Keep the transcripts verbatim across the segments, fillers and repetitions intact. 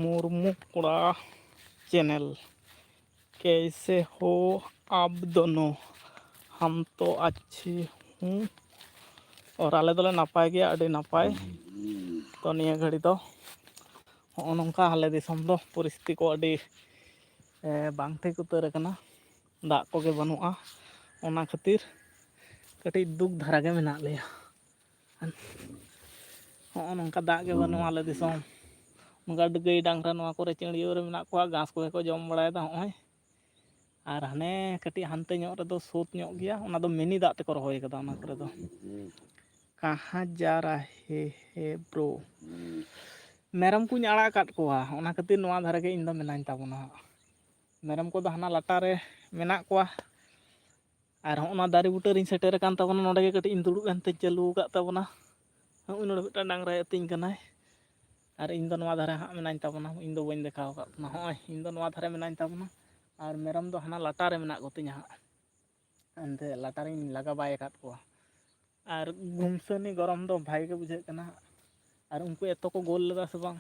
ᱢᱩᱨᱢᱩ ᱠᱚᱲᱟ ᱪᱮᱱᱮᱞ, ᱠᱮᱭᱥᱮ ᱦᱳ ᱟᱯ ᱫᱳᱱᱳ? ᱦᱟᱢ ᱛᱚ ᱟᱪᱷᱮ ᱦᱩᱸ᱾ ᱟᱨ ᱟᱞᱮ ᱫᱚᱞᱮ ᱱᱟᱯᱟᱭ ᱜᱮᱭᱟ, ᱟᱹᱰᱤ ᱱᱟᱯᱟᱭ᱾ ᱛᱚ ᱱᱤᱭᱟᱹ ᱜᱷᱟᱹᱲᱤ ᱫᱚ ᱦᱚᱸᱜᱼᱚ ᱱᱚᱝᱠᱟ ᱟᱞᱮ ᱫᱤᱥᱚᱢ ᱫᱚ ᱯᱚᱨᱤᱥᱛᱷᱤᱛᱤ ᱠᱚ ᱟᱹᱰᱤ, ᱮ, ᱵᱟᱝ ᱴᱷᱤᱠ ᱩᱛᱟᱹᱨ ᱟᱠᱟᱱᱟ, ᱫᱟᱜ ᱠᱚᱜᱮ ᱵᱟᱹᱱᱩᱜᱼᱟ᱾ ᱚᱱᱟ ᱠᱷᱟᱹᱛᱤᱨ ᱠᱟᱹᱴᱤᱡ ᱫᱩᱠ ᱫᱷᱟᱨᱟ ᱜᱮ ᱢᱮᱱᱟᱜ ᱞᱮᱭᱟ᱾ ᱦᱚᱸᱜᱼᱚ ᱱᱚᱝᱠᱟ ᱫᱟᱜ ᱜᱮ ᱵᱟᱹᱱᱩᱜᱼᱟ ᱟᱞᱮ ᱫᱤᱥᱚᱢ᱾ ᱱᱚᱝᱠᱟ ᱜᱟᱹᱭ ᱰᱟᱝᱨᱟ ᱱᱚᱣᱟ ᱠᱚᱨᱮ ᱪᱟᱹᱲᱭᱟᱹᱣ ᱨᱮ ᱢᱮᱱᱟᱜ ᱠᱚᱣᱟ, ᱜᱷᱟᱥ ᱠᱚᱜᱮ ᱠᱚ ᱡᱚᱢ ᱵᱟᱲᱟᱭᱮᱫᱟ ᱦᱚᱸᱜᱼᱚᱭ᱾ ᱟᱨ ᱦᱟᱱᱮ ᱠᱟᱹᱴᱤᱡ ᱦᱟᱱᱛᱮ ᱧᱚᱜ ᱨᱮᱫᱚ ᱥᱳᱛ ᱧᱚᱜ ᱜᱮᱭᱟ, ᱚᱱᱟ ᱫᱚ ᱢᱤᱱᱤ ᱫᱟᱜ ᱛᱮᱠᱚ ᱨᱚᱦᱚᱭ ᱠᱟᱫᱟ ᱚᱱᱟ ᱠᱚᱨᱮ ᱫᱚ᱾ ᱠᱟᱦᱟᱸ ᱡᱟ ᱨᱟᱦᱮ ᱦᱮ ᱵᱨᱳ᱾ ᱢᱮᱨᱚᱢ ᱠᱚᱧ ᱟᱲᱟᱜ ᱟᱠᱟᱫ ᱠᱚᱣᱟ, ᱚᱱᱟ ᱠᱷᱟᱹᱛᱤᱨ ᱱᱚᱣᱟ ᱫᱷᱟᱨᱮ ᱜᱮ ᱤᱧ ᱫᱚ ᱢᱮᱱᱟᱧ ᱛᱟᱵᱚᱱᱟ ᱦᱟᱸᱜ᱾ ᱢᱮᱨᱚᱢ ᱠᱚᱫᱚ ᱦᱟᱱᱟ ᱞᱟᱴᱟ ᱨᱮ ᱢᱮᱱᱟᱜ ᱠᱚᱣᱟ᱾ ᱟᱨ ᱦᱚᱸᱜᱼᱚ ᱱᱟ ᱫᱟᱨᱮ ᱵᱩᱴᱟᱹ ᱨᱤᱧ ᱥᱮᱴᱮᱨ ᱟᱠᱟᱱ ᱛᱟᱵᱚᱱᱟ, ᱱᱚᱰᱮ ᱜᱮ ᱠᱟᱹᱴᱤᱡ ᱤᱧ ᱫᱩᱲᱩᱵ ᱮᱱᱛᱮᱧ ᱪᱟᱹᱞᱩ ᱟᱠᱟᱫ ᱛᱟᱵᱚᱱᱟ᱾ ᱦᱚᱸᱜᱼᱚᱭ ᱱᱚᱰᱮ ᱢᱤᱫᱴᱟᱝ ᱰᱟᱝᱨᱟᱭ ᱟᱹᱛᱤᱧ ᱠᱟᱱᱟᱭ᱾ ᱟᱨ ᱤᱧ ᱫᱚ ᱱᱚᱣᱟ ᱫᱷᱟᱨᱮ ᱦᱟᱸᱜ ᱢᱮᱱᱟᱧ ᱛᱟᱵᱚᱱᱟ, ᱤᱧ ᱫᱚ ᱵᱟᱹᱧ ᱫᱮᱠᱷᱟᱣ ᱟᱠᱟᱫ ᱵᱚᱱᱟ᱾ ᱦᱚᱸᱜᱼᱚᱭ ᱤᱧ ᱫᱚ ᱱᱚᱣᱟ ᱫᱷᱟᱨᱮ ᱢᱮᱱᱟᱧ ᱛᱟᱵᱚᱱᱟ᱾ ᱟᱨ ᱢᱮᱨᱚᱢ ᱫᱚ ᱦᱟᱱᱟ ᱞᱟᱴᱟ ᱨᱮ ᱢᱮᱱᱟᱜ ᱠᱚᱛᱤᱧᱟ ᱦᱟᱸᱜ, ᱮᱱᱛᱮ ᱞᱟᱴᱟ ᱨᱤᱧ ᱞᱟᱜᱟ ᱵᱟᱭ ᱟᱠᱟᱫ ᱠᱚᱣᱟ᱾ ᱟᱨ ᱜᱩᱢᱥᱟᱹᱱᱤ ᱜᱚᱨᱚᱢ ᱫᱚ ᱵᱷᱟᱜᱮ ᱜᱮ ᱵᱩᱡᱷᱟᱹᱜ ᱠᱟᱱᱟ᱾ ᱟᱨ ᱩᱱᱠᱩ ᱮᱛᱚ ᱠᱚ ᱜᱳᱞ ᱞᱮᱫᱟ ᱥᱮ ᱵᱟᱝ,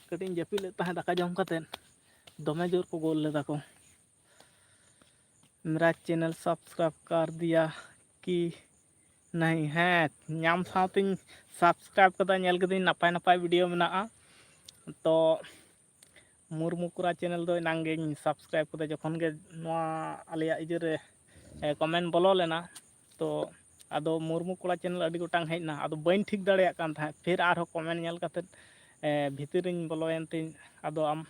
ᱠᱟᱹᱴᱤᱡ ᱤᱧ ᱡᱟᱹᱯᱤᱫ ᱞᱮᱫ ᱛᱟᱦᱮᱸᱫ ᱫᱟᱠᱟ ᱡᱚᱢ ᱠᱟᱛᱮᱫ, ᱫᱚᱢᱮ ᱡᱳᱨ ᱠᱚ ᱜᱳᱞ ᱞᱮᱫᱟ ᱠᱚ᱾ मेरा चैनल सब्सक्राइब कर दिया कि नहीं? ᱦᱮᱸ, ᱧᱟᱢ ᱥᱟᱶᱛᱮᱧ subscribe ᱠᱟᱫᱟ, ᱧᱮᱞ ᱠᱤᱫᱟᱹᱧ ᱱᱟᱯᱟᱭ ᱱᱟᱯᱟᱭ video ᱢᱮᱱᱟᱜᱼᱟ᱾ ᱛᱚ ᱢᱩᱨᱢᱩ ᱠᱚᱲᱟ channel ᱫᱚ ᱮᱱᱟᱝ ᱜᱤᱧ subscribe ᱠᱟᱫᱟ, ᱡᱚᱠᱷᱚᱱ ᱜᱮ ᱱᱚᱣᱟ ᱟᱞᱮᱭᱟᱜ ᱤᱭᱟᱹ ᱨᱮ, ᱮ, comment ᱵᱚᱞᱚ ᱞᱮᱱᱟ᱾ ᱛᱚ ᱟᱫᱚ ᱢᱩᱨᱢᱩ ᱠᱚᱲᱟ channel ᱟᱹᱰᱤ ᱜᱚᱴᱟᱝ ᱦᱮᱡ ᱮᱱᱟ, ᱟᱫᱚ ᱵᱟᱹᱧ ᱴᱷᱤᱠ ᱫᱟᱲᱮᱭᱟᱜ ᱠᱟᱱ ᱛᱟᱦᱮᱸᱫ᱾ ᱯᱷᱤᱨ ᱟᱨᱦᱚᱸ comment ᱧᱮᱞ ᱠᱟᱛᱮᱫ, ᱮ, ᱵᱷᱤᱛᱤᱨ ᱨᱤᱧ ᱵᱚᱞᱚᱭᱮᱱ ᱛᱤᱧ, ᱟᱫᱚ ᱟᱢ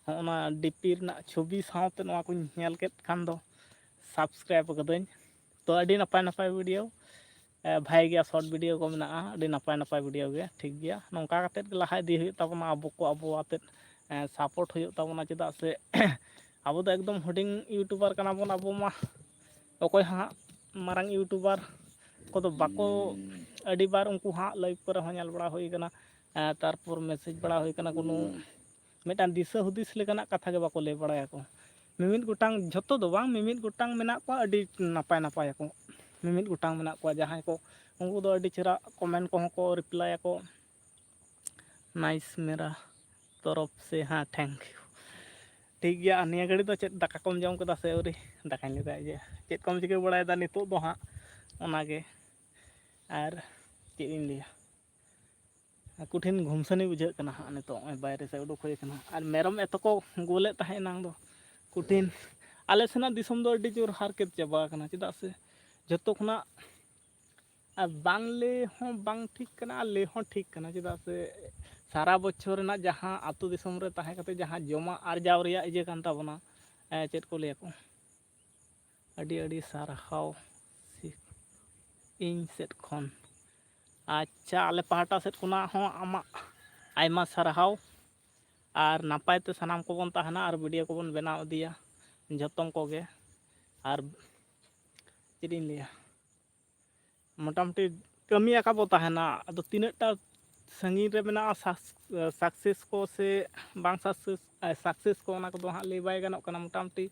ᱦᱚᱸᱜᱼᱚ ᱱᱟ DP ᱨᱮᱱᱟᱜ ᱪᱷᱚᱵᱤ ᱥᱟᱶᱛᱮ ᱱᱚᱣᱟ ᱠᱚᱧ ᱧᱮᱞ ᱠᱮᱫ ᱠᱷᱟᱱ ᱫᱚ subscribe ᱠᱟᱹᱫᱟᱹᱧ᱾ ᱛᱚ ᱟᱹᱰᱤ ᱱᱟᱯᱟᱭ ᱱᱟᱯᱟᱭ video, ᱮ, ᱵᱷᱟᱜᱮ ᱜᱮᱭᱟ, short video ᱠᱚ ᱢᱮᱱᱟᱜᱼᱟ, ᱟᱹᱰᱤ ᱱᱟᱯᱟᱭ ᱱᱟᱯᱟᱭ video ᱜᱮ, ᱴᱷᱤᱠ ᱜᱮᱭᱟ᱾ ᱱᱚᱝᱠᱟ ᱠᱟᱛᱮᱫ ᱜᱮ ᱞᱟᱦᱟ ᱤᱫᱤ ᱦᱩᱭᱩᱜ ᱛᱟᱵᱚᱱᱟ, ᱟᱵᱚ ᱠᱚ ᱟᱵᱚ ᱟᱛᱮᱫ, ᱮ, support ᱦᱩᱭᱩᱜ ᱛᱟᱵᱚᱱᱟ, ᱪᱮᱫᱟᱜ ᱥᱮ ᱟᱵᱚ ᱫᱚ ᱮᱠᱫᱚᱢ ᱦᱩᱰᱤᱧ YouTuber ᱠᱟᱱᱟ ᱵᱚᱱ ᱟᱵᱚ ᱢᱟ᱾ ᱚᱠᱚᱭ ᱦᱚᱸ ᱦᱟᱸᱜ ᱢᱟᱨᱟᱝ YouTuber ᱠᱚᱫᱚ ᱵᱟᱠᱚ, ᱟᱹᱰᱤ ᱵᱟᱨ ᱩᱱᱠᱩ ᱦᱟᱸᱜ live ᱠᱚᱨᱮ ᱦᱚᱸ ᱧᱮᱞ ᱵᱟᱲᱟ ᱦᱩᱭ ᱠᱟᱱᱟ, ᱮ, ᱛᱟᱨᱯᱚᱨ message ᱵᱟᱲᱟ ᱦᱩᱭ ᱠᱟᱱᱟ, ᱠᱳᱱᱳ ᱢᱤᱫᱴᱟᱝ ᱫᱤᱥᱟᱹ ᱦᱩᱫᱤᱥ ᱞᱮᱠᱟᱱᱟᱜ ᱠᱟᱛᱷᱟ ᱜᱮ ᱵᱟᱠᱚ ᱞᱟᱹᱭ ᱵᱟᱲᱟᱭᱟᱠᱚ᱾ ᱢᱤᱢᱤᱫ ᱜᱚᱴᱟᱝ, ᱡᱷᱚᱛᱚ ᱫᱚ ᱵᱟᱝ, ᱢᱤᱢᱤᱫ ᱜᱚᱴᱟᱝ ᱢᱮᱱᱟᱜ ᱠᱚᱣᱟ ᱟᱹᱰᱤ ᱱᱟᱯᱟᱭ ᱱᱟᱯᱟᱭ ᱟᱠᱚ᱾ ᱢᱤᱢᱤᱫ ᱜᱚᱴᱟᱝ ᱢᱮᱱᱟᱜ ᱠᱚᱣᱟ ᱡᱟᱦᱟᱸᱭ ᱠᱚ, ᱩᱱᱠᱩ ᱫᱚ ᱟᱹᱰᱤ ᱪᱮᱦᱨᱟ comment ᱠᱚᱦᱚᱸ ᱠᱚ reply ᱟᱠᱚ, nice ᱢᱮᱨᱟ ᱛᱚᱨᱚᱯ ᱥᱮ, ᱦᱮᱸ, thank you᱾ ᱴᱷᱤᱠ ᱜᱮᱭᱟ, ᱟᱨ ᱱᱤᱭᱟᱹ ᱜᱷᱟᱹᱲᱤ ᱫᱚ ᱪᱮᱫ ᱫᱟᱠᱟ ᱠᱚᱢ ᱡᱚᱢ ᱠᱮᱫᱟ ᱥᱮ ᱟᱹᱣᱨᱤ? ᱫᱟᱠᱟᱧ ᱞᱟᱹᱭᱫᱟ ᱡᱮ ᱪᱮᱫ ᱠᱚᱢ ᱪᱤᱠᱟᱹ ᱵᱟᱲᱟᱭᱮᱫᱟ ᱱᱤᱛᱚᱜ ᱫᱚ ᱦᱟᱸᱜ, ᱚᱱᱟᱜᱮ᱾ ᱟᱨ ᱪᱮᱫ ᱤᱧ ᱞᱟᱹᱭᱟ, ᱠᱚᱴᱷᱤᱱ ᱜᱷᱩᱢᱥᱟᱹᱱᱤ ᱵᱩᱡᱷᱟᱹᱜ ᱠᱟᱱᱟ ᱦᱟᱸᱜ ᱱᱤᱛᱚᱜ, ᱱᱚᱜᱼᱚᱭ ᱵᱟᱭᱨᱮ ᱥᱮᱫ ᱩᱰᱩᱠ ᱦᱩᱭ ᱠᱟᱱᱟ᱾ ᱟᱨ ᱢᱮᱨᱚᱢ ᱮᱛᱚ ᱠᱚ ᱜᱳᱞᱮᱫ ᱛᱟᱦᱮᱸ ᱮᱱᱟᱝ ᱫᱚ, ᱠᱚᱴᱷᱤᱱ᱾ ᱟᱞᱮ ᱥᱮᱱᱟᱜ ᱫᱤᱥᱚᱢ ᱫᱚ ᱟᱹᱰᱤ ᱡᱳᱨ ᱦᱟᱨᱠᱮᱛ ᱪᱟᱵᱟ ᱟᱠᱟᱱᱟ, ᱪᱮᱫᱟᱜ ᱥᱮ ᱡᱷᱚᱛᱚ ᱠᱷᱚᱱᱟᱜ, ᱟᱨ ᱵᱟᱝ ᱞᱟᱹᱭ ᱦᱚᱸ ᱵᱟᱝ ᱴᱷᱤᱠ ᱠᱟᱱᱟ, ᱟᱨ ᱞᱟᱹᱭ ᱦᱚᱸ ᱴᱷᱤᱠ ᱠᱟᱱᱟ, ᱪᱮᱫᱟᱜ ᱥᱮ ᱥᱟᱨᱟ ᱵᱚᱪᱷᱚᱨ ᱨᱮᱱᱟᱜ ᱡᱟᱦᱟᱸ ᱟᱹᱛᱩ ᱫᱤᱥᱚᱢ ᱨᱮ ᱛᱟᱦᱮᱸ ᱠᱟᱛᱮ ᱡᱟᱦᱟᱸ ᱡᱚᱢᱟᱜ ᱟᱨᱡᱟᱣ ᱨᱮᱭᱟᱜ ᱤᱭᱟᱹ ᱠᱟᱱ ᱛᱟᱵᱚᱱᱟ, ᱮ, ᱪᱮᱫ ᱠᱚ ᱞᱟᱹᱭᱟᱠᱚ, ᱟᱹᱰᱤ ᱟᱹᱰᱤ ᱥᱟᱨᱦᱟᱣ ᱥᱤ-, ᱤᱧ ᱥᱮᱫ ᱠᱷᱚᱱ᱾ ᱟᱪᱪᱷᱟ, ᱟᱞᱮ ᱯᱟᱦᱴᱟ ᱥᱮᱫ ᱠᱷᱚᱱᱟᱜ ᱦᱚᱸ ᱟᱢᱟᱜ ᱟᱭᱢᱟ ᱥᱟᱨᱦᱟᱣ᱾ ᱟᱨ ᱱᱟᱯᱟᱭ ᱛᱮ ᱥᱟᱱᱟᱢ ᱠᱚᱵᱚᱱ ᱛᱟᱦᱮᱱᱟ ᱟᱨ video ᱠᱚᱵᱚᱱ ᱵᱮᱱᱟᱣ ᱤᱫᱤᱭᱟ ᱡᱚᱛᱚᱢ ᱠᱚᱜᱮ᱾ ᱟᱨ ᱪᱮᱫ ᱤᱧ ᱞᱟᱹᱭᱟ, ᱢᱚᱴᱟᱢᱩᱴᱤ ᱠᱟᱹᱢᱤ ᱟᱠᱟ ᱵᱚ ᱛᱟᱦᱮᱱᱟ᱾ ᱟᱫᱚ ᱛᱤᱱᱟᱹᱜ ᱴᱟ ᱥᱟᱺᱜᱤᱧ ᱨᱮ ᱢᱮᱱᱟᱜᱼᱟ ᱥᱟᱠ-, success ᱠᱚ ᱥᱮ ᱵᱟᱝ success, ᱮ, success ᱠᱚ, ᱚᱱᱟ ᱠᱚᱫᱚ ᱦᱟᱸᱜ ᱞᱟᱹᱭ ᱵᱟᱭ ᱜᱟᱱᱚᱜ ᱠᱟᱱᱟ᱾ ᱢᱚᱴᱟᱢᱩᱴᱤ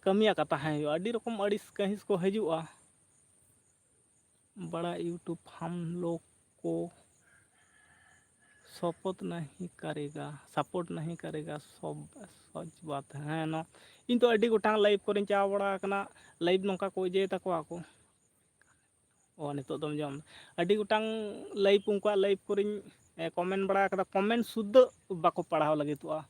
ᱠᱟᱹᱢᱤ ᱟᱠᱟ ᱛᱟᱦᱮᱸ ᱦᱩᱭᱩᱜᱼᱟ᱾ ᱟᱹᱰᱤ ᱨᱚᱠᱚᱢ ᱟᱹᱲᱤᱥ ᱠᱟᱹᱦᱤᱥ ᱠᱚ ᱦᱤᱡᱩᱜᱼᱟ᱾ ᱵᱟᱲᱟ YouTube हम लोग को support नहीं करेगा, support नहीं करेगा, सब सच बात है, ᱦᱮᱸ, ᱱᱚᱣᱟ ᱤᱧ ᱫᱚ ᱟᱹᱰᱤ ᱜᱚᱴᱟᱝ live ᱠᱚᱨᱮᱧ ᱪᱟᱞᱟᱣ ᱵᱟᱲᱟ ᱟᱠᱟᱱᱟ, live ᱱᱚᱝᱠᱟ ᱠᱚ ᱤᱭᱟᱹᱭ ᱛᱟᱠᱚᱣᱟ ᱠᱚ᱾ ᱚ, ᱱᱤᱛᱚᱜ ᱫᱚᱢ ᱡᱚᱢ ᱟᱹᱰᱤ ᱜᱚᱴᱟᱝ live, ᱩᱱᱠᱩᱣᱟᱜ live ᱠᱚᱨᱮᱧ, ᱮ, comment ᱵᱟᱲᱟ ᱟᱠᱟᱫᱟ, comment ᱥᱩᱫᱽᱫᱷᱟᱹ ᱵᱟᱠᱚ ᱯᱟᱲᱦᱟᱣ ᱞᱟᱹᱜᱤᱫᱚᱜᱼᱟ᱾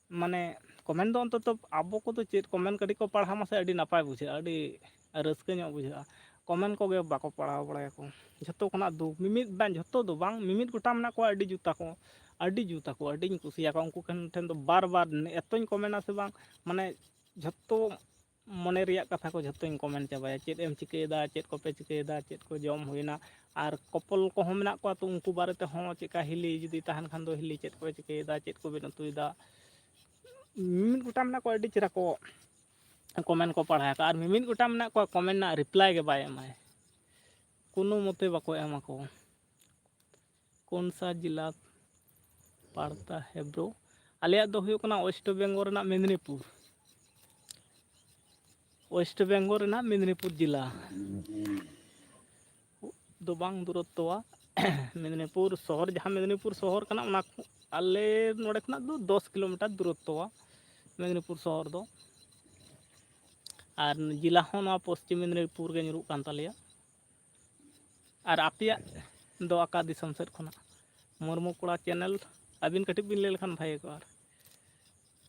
ᱢᱟᱱᱮ comment ᱫᱚ ᱚᱱᱛᱚᱛᱚ ᱟᱵᱚ ᱠᱚᱫᱚ ᱪᱮᱫ comment ᱠᱟᱹᱴᱤᱡ ᱠᱚ ᱯᱟᱲᱦᱟᱣ ᱢᱟᱥᱮ, ᱟᱹᱰᱤ ᱱᱟᱯᱟᱭ ᱵᱩᱡᱷᱟᱹᱜᱼᱟ, ᱟᱹᱰᱤ ᱨᱟᱹᱥᱠᱟᱹ ᱧᱚᱜ ᱵᱩᱡᱷᱟᱹᱜᱼᱟ᱾ Comment ᱠᱚᱜᱮ ᱵᱟᱠᱚ ᱯᱟᱲᱦᱟᱣ ᱵᱟᱲᱟᱭᱟᱠᱚ᱾ ᱡᱷᱚᱛᱚ ᱠᱷᱚᱱᱟᱜ ᱫᱩᱠ, ᱢᱤᱢᱤᱫ ᱵᱟᱝ, ᱡᱷᱚᱛᱚ ᱫᱚ ᱵᱟᱝ, ᱢᱤᱢᱤᱫ ᱜᱚᱴᱟᱝ ᱢᱮᱱᱟᱜ ᱠᱚᱣᱟ ᱟᱹᱰᱤ ᱡᱩᱛ ᱛᱟᱠᱚ, ᱟᱹᱰᱤ ᱡᱩᱛ ᱛᱟᱠᱚ, ᱟᱹᱰᱤᱧ ᱠᱩᱥᱤᱭᱟᱠᱚᱣᱟ᱾ ᱩᱱᱠᱩ ᱴᱷᱮᱱ, ᱴᱷᱮᱱ ᱫᱚ ᱵᱟᱨ ᱵᱟᱨ ᱮᱛᱚᱧ commentᱟ ᱥᱮ ᱵᱟᱝ, ᱢᱟᱱᱮ ᱡᱷᱚᱛᱚ ᱢᱚᱱᱮ ᱨᱮᱭᱟᱜ ᱠᱟᱛᱷᱟ ᱠᱚ ᱡᱷᱚᱛᱚᱧ comment ᱪᱟᱵᱟᱭᱟ᱾ ᱪᱮᱫ ᱮᱢ ᱪᱤᱠᱟᱹᱭᱮᱫᱟ, ᱪᱮᱫ ᱠᱚᱯᱮ ᱪᱤᱠᱟᱹᱭᱮᱫᱟ, ᱪᱮᱫ ᱠᱚ ᱡᱚᱢ ᱦᱩᱭᱱᱟ᱾ ᱟᱨ couple ᱠᱚᱦᱚᱸ ᱢᱮᱱᱟᱜ ᱠᱚᱣᱟ, ᱛᱚ ᱩᱱᱠᱩ ᱵᱟᱨᱮ ᱛᱮᱦᱚᱸ, ᱪᱮᱫᱠᱟ ᱦᱤᱞᱤ ᱡᱩᱫᱤ ᱛᱟᱦᱮᱱ ᱠᱷᱟᱱ ᱫᱚ, ᱦᱤᱞᱤ ᱪᱮᱫ ᱠᱚᱯᱮ ᱪᱤᱠᱟᱹᱭᱮᱫᱟ, ᱪᱮᱫ ᱠᱚᱵᱮᱱ ᱩᱛᱩᱭᱮᱫᱟ, ᱢᱤᱢᱤᱫ ᱜᱚᱴᱟᱝ ᱢᱮᱱᱟᱜ ᱠᱚᱣᱟ ᱟᱹᱰᱤ ᱪᱮᱦᱨᱟ ᱠᱚ comment ᱠᱚ ᱯᱟᱲᱦᱟᱣ ᱠᱟᱜᱼᱟ, ᱟᱨ ᱢᱤᱢᱤᱫ ᱜᱚᱴᱟᱝ ᱢᱮᱱᱟᱜ ᱠᱚᱣᱟ comment ᱨᱮᱱᱟᱜ reply ᱜᱮ ᱵᱟᱭ ᱮᱢᱟᱭ, ᱠᱳᱱᱳ ᱢᱚᱛᱮ ᱵᱟᱠᱚ ᱮᱢᱟ ᱠᱚ᱾ कौन सा जिला पड़ता है bro? ᱟᱞᱮᱭᱟᱜ ᱫᱚ ᱦᱩᱭᱩᱜ ᱠᱟᱱᱟ West Bengal ᱨᱮᱱᱟᱜ ᱢᱮᱫᱽᱱᱤᱯᱩᱨ᱾ ᱳᱭᱮᱥᱴ ᱵᱮᱝᱜᱚᱞ ᱨᱮᱱᱟᱜ ᱢᱮᱫᱽᱱᱤᱯᱩᱨ ᱡᱮᱞᱟ ᱫᱚ ᱵᱟᱝ ᱫᱩᱨᱚᱛᱛᱚᱣᱟ᱾ ᱢᱮᱫᱽᱱᱤᱯᱩᱨ ᱥᱚᱦᱚᱨ, ᱡᱟᱦᱟᱸ ᱢᱮᱫᱽᱱᱤᱯᱩᱨ ᱥᱚᱦᱚᱨ ᱠᱟᱱᱟ, ᱚᱱᱟ ᱠᱷᱚ-, ᱟᱞᱮ ᱱᱚᱰᱮ ᱠᱷᱚᱱᱟᱜ ᱫᱚ ᱫᱚᱥ ᱠᱤᱞᱳᱢᱤᱴᱟᱨ ᱫᱩᱨᱚᱛᱛᱚᱣᱟ ᱢᱮᱫᱽᱱᱤᱯᱩᱨ ᱥᱚᱦᱚᱨ ᱫᱚ᱾ ᱟᱨ ᱡᱮᱞᱟ ᱦᱚᱸ ᱱᱚᱣᱟ ᱯᱚᱥᱪᱤᱢ ᱢᱮᱫᱽᱱᱤᱯᱩᱨ ᱜᱮ ᱧᱩᱨᱩᱜ ᱠᱟᱱ ᱛᱟᱞᱮᱭᱟ᱾ ᱟᱨ ᱟᱯᱮᱭᱟᱜ ᱫᱚ ᱚᱠᱟ ᱫᱤᱥᱚᱢ ᱥᱮᱫ ᱠᱷᱚᱱᱟᱜ? ᱢᱩᱨᱢᱩ ᱠᱚᱲᱟ ᱪᱮᱱᱮᱞ ᱟᱹᱵᱤᱱ ᱠᱟᱹᱴᱤᱡ ᱵᱤᱱ ᱞᱟᱹᱭ ᱞᱮᱠᱷᱟᱱ ᱵᱷᱟᱜᱮ ᱠᱚᱜᱼᱟ, ᱟᱨ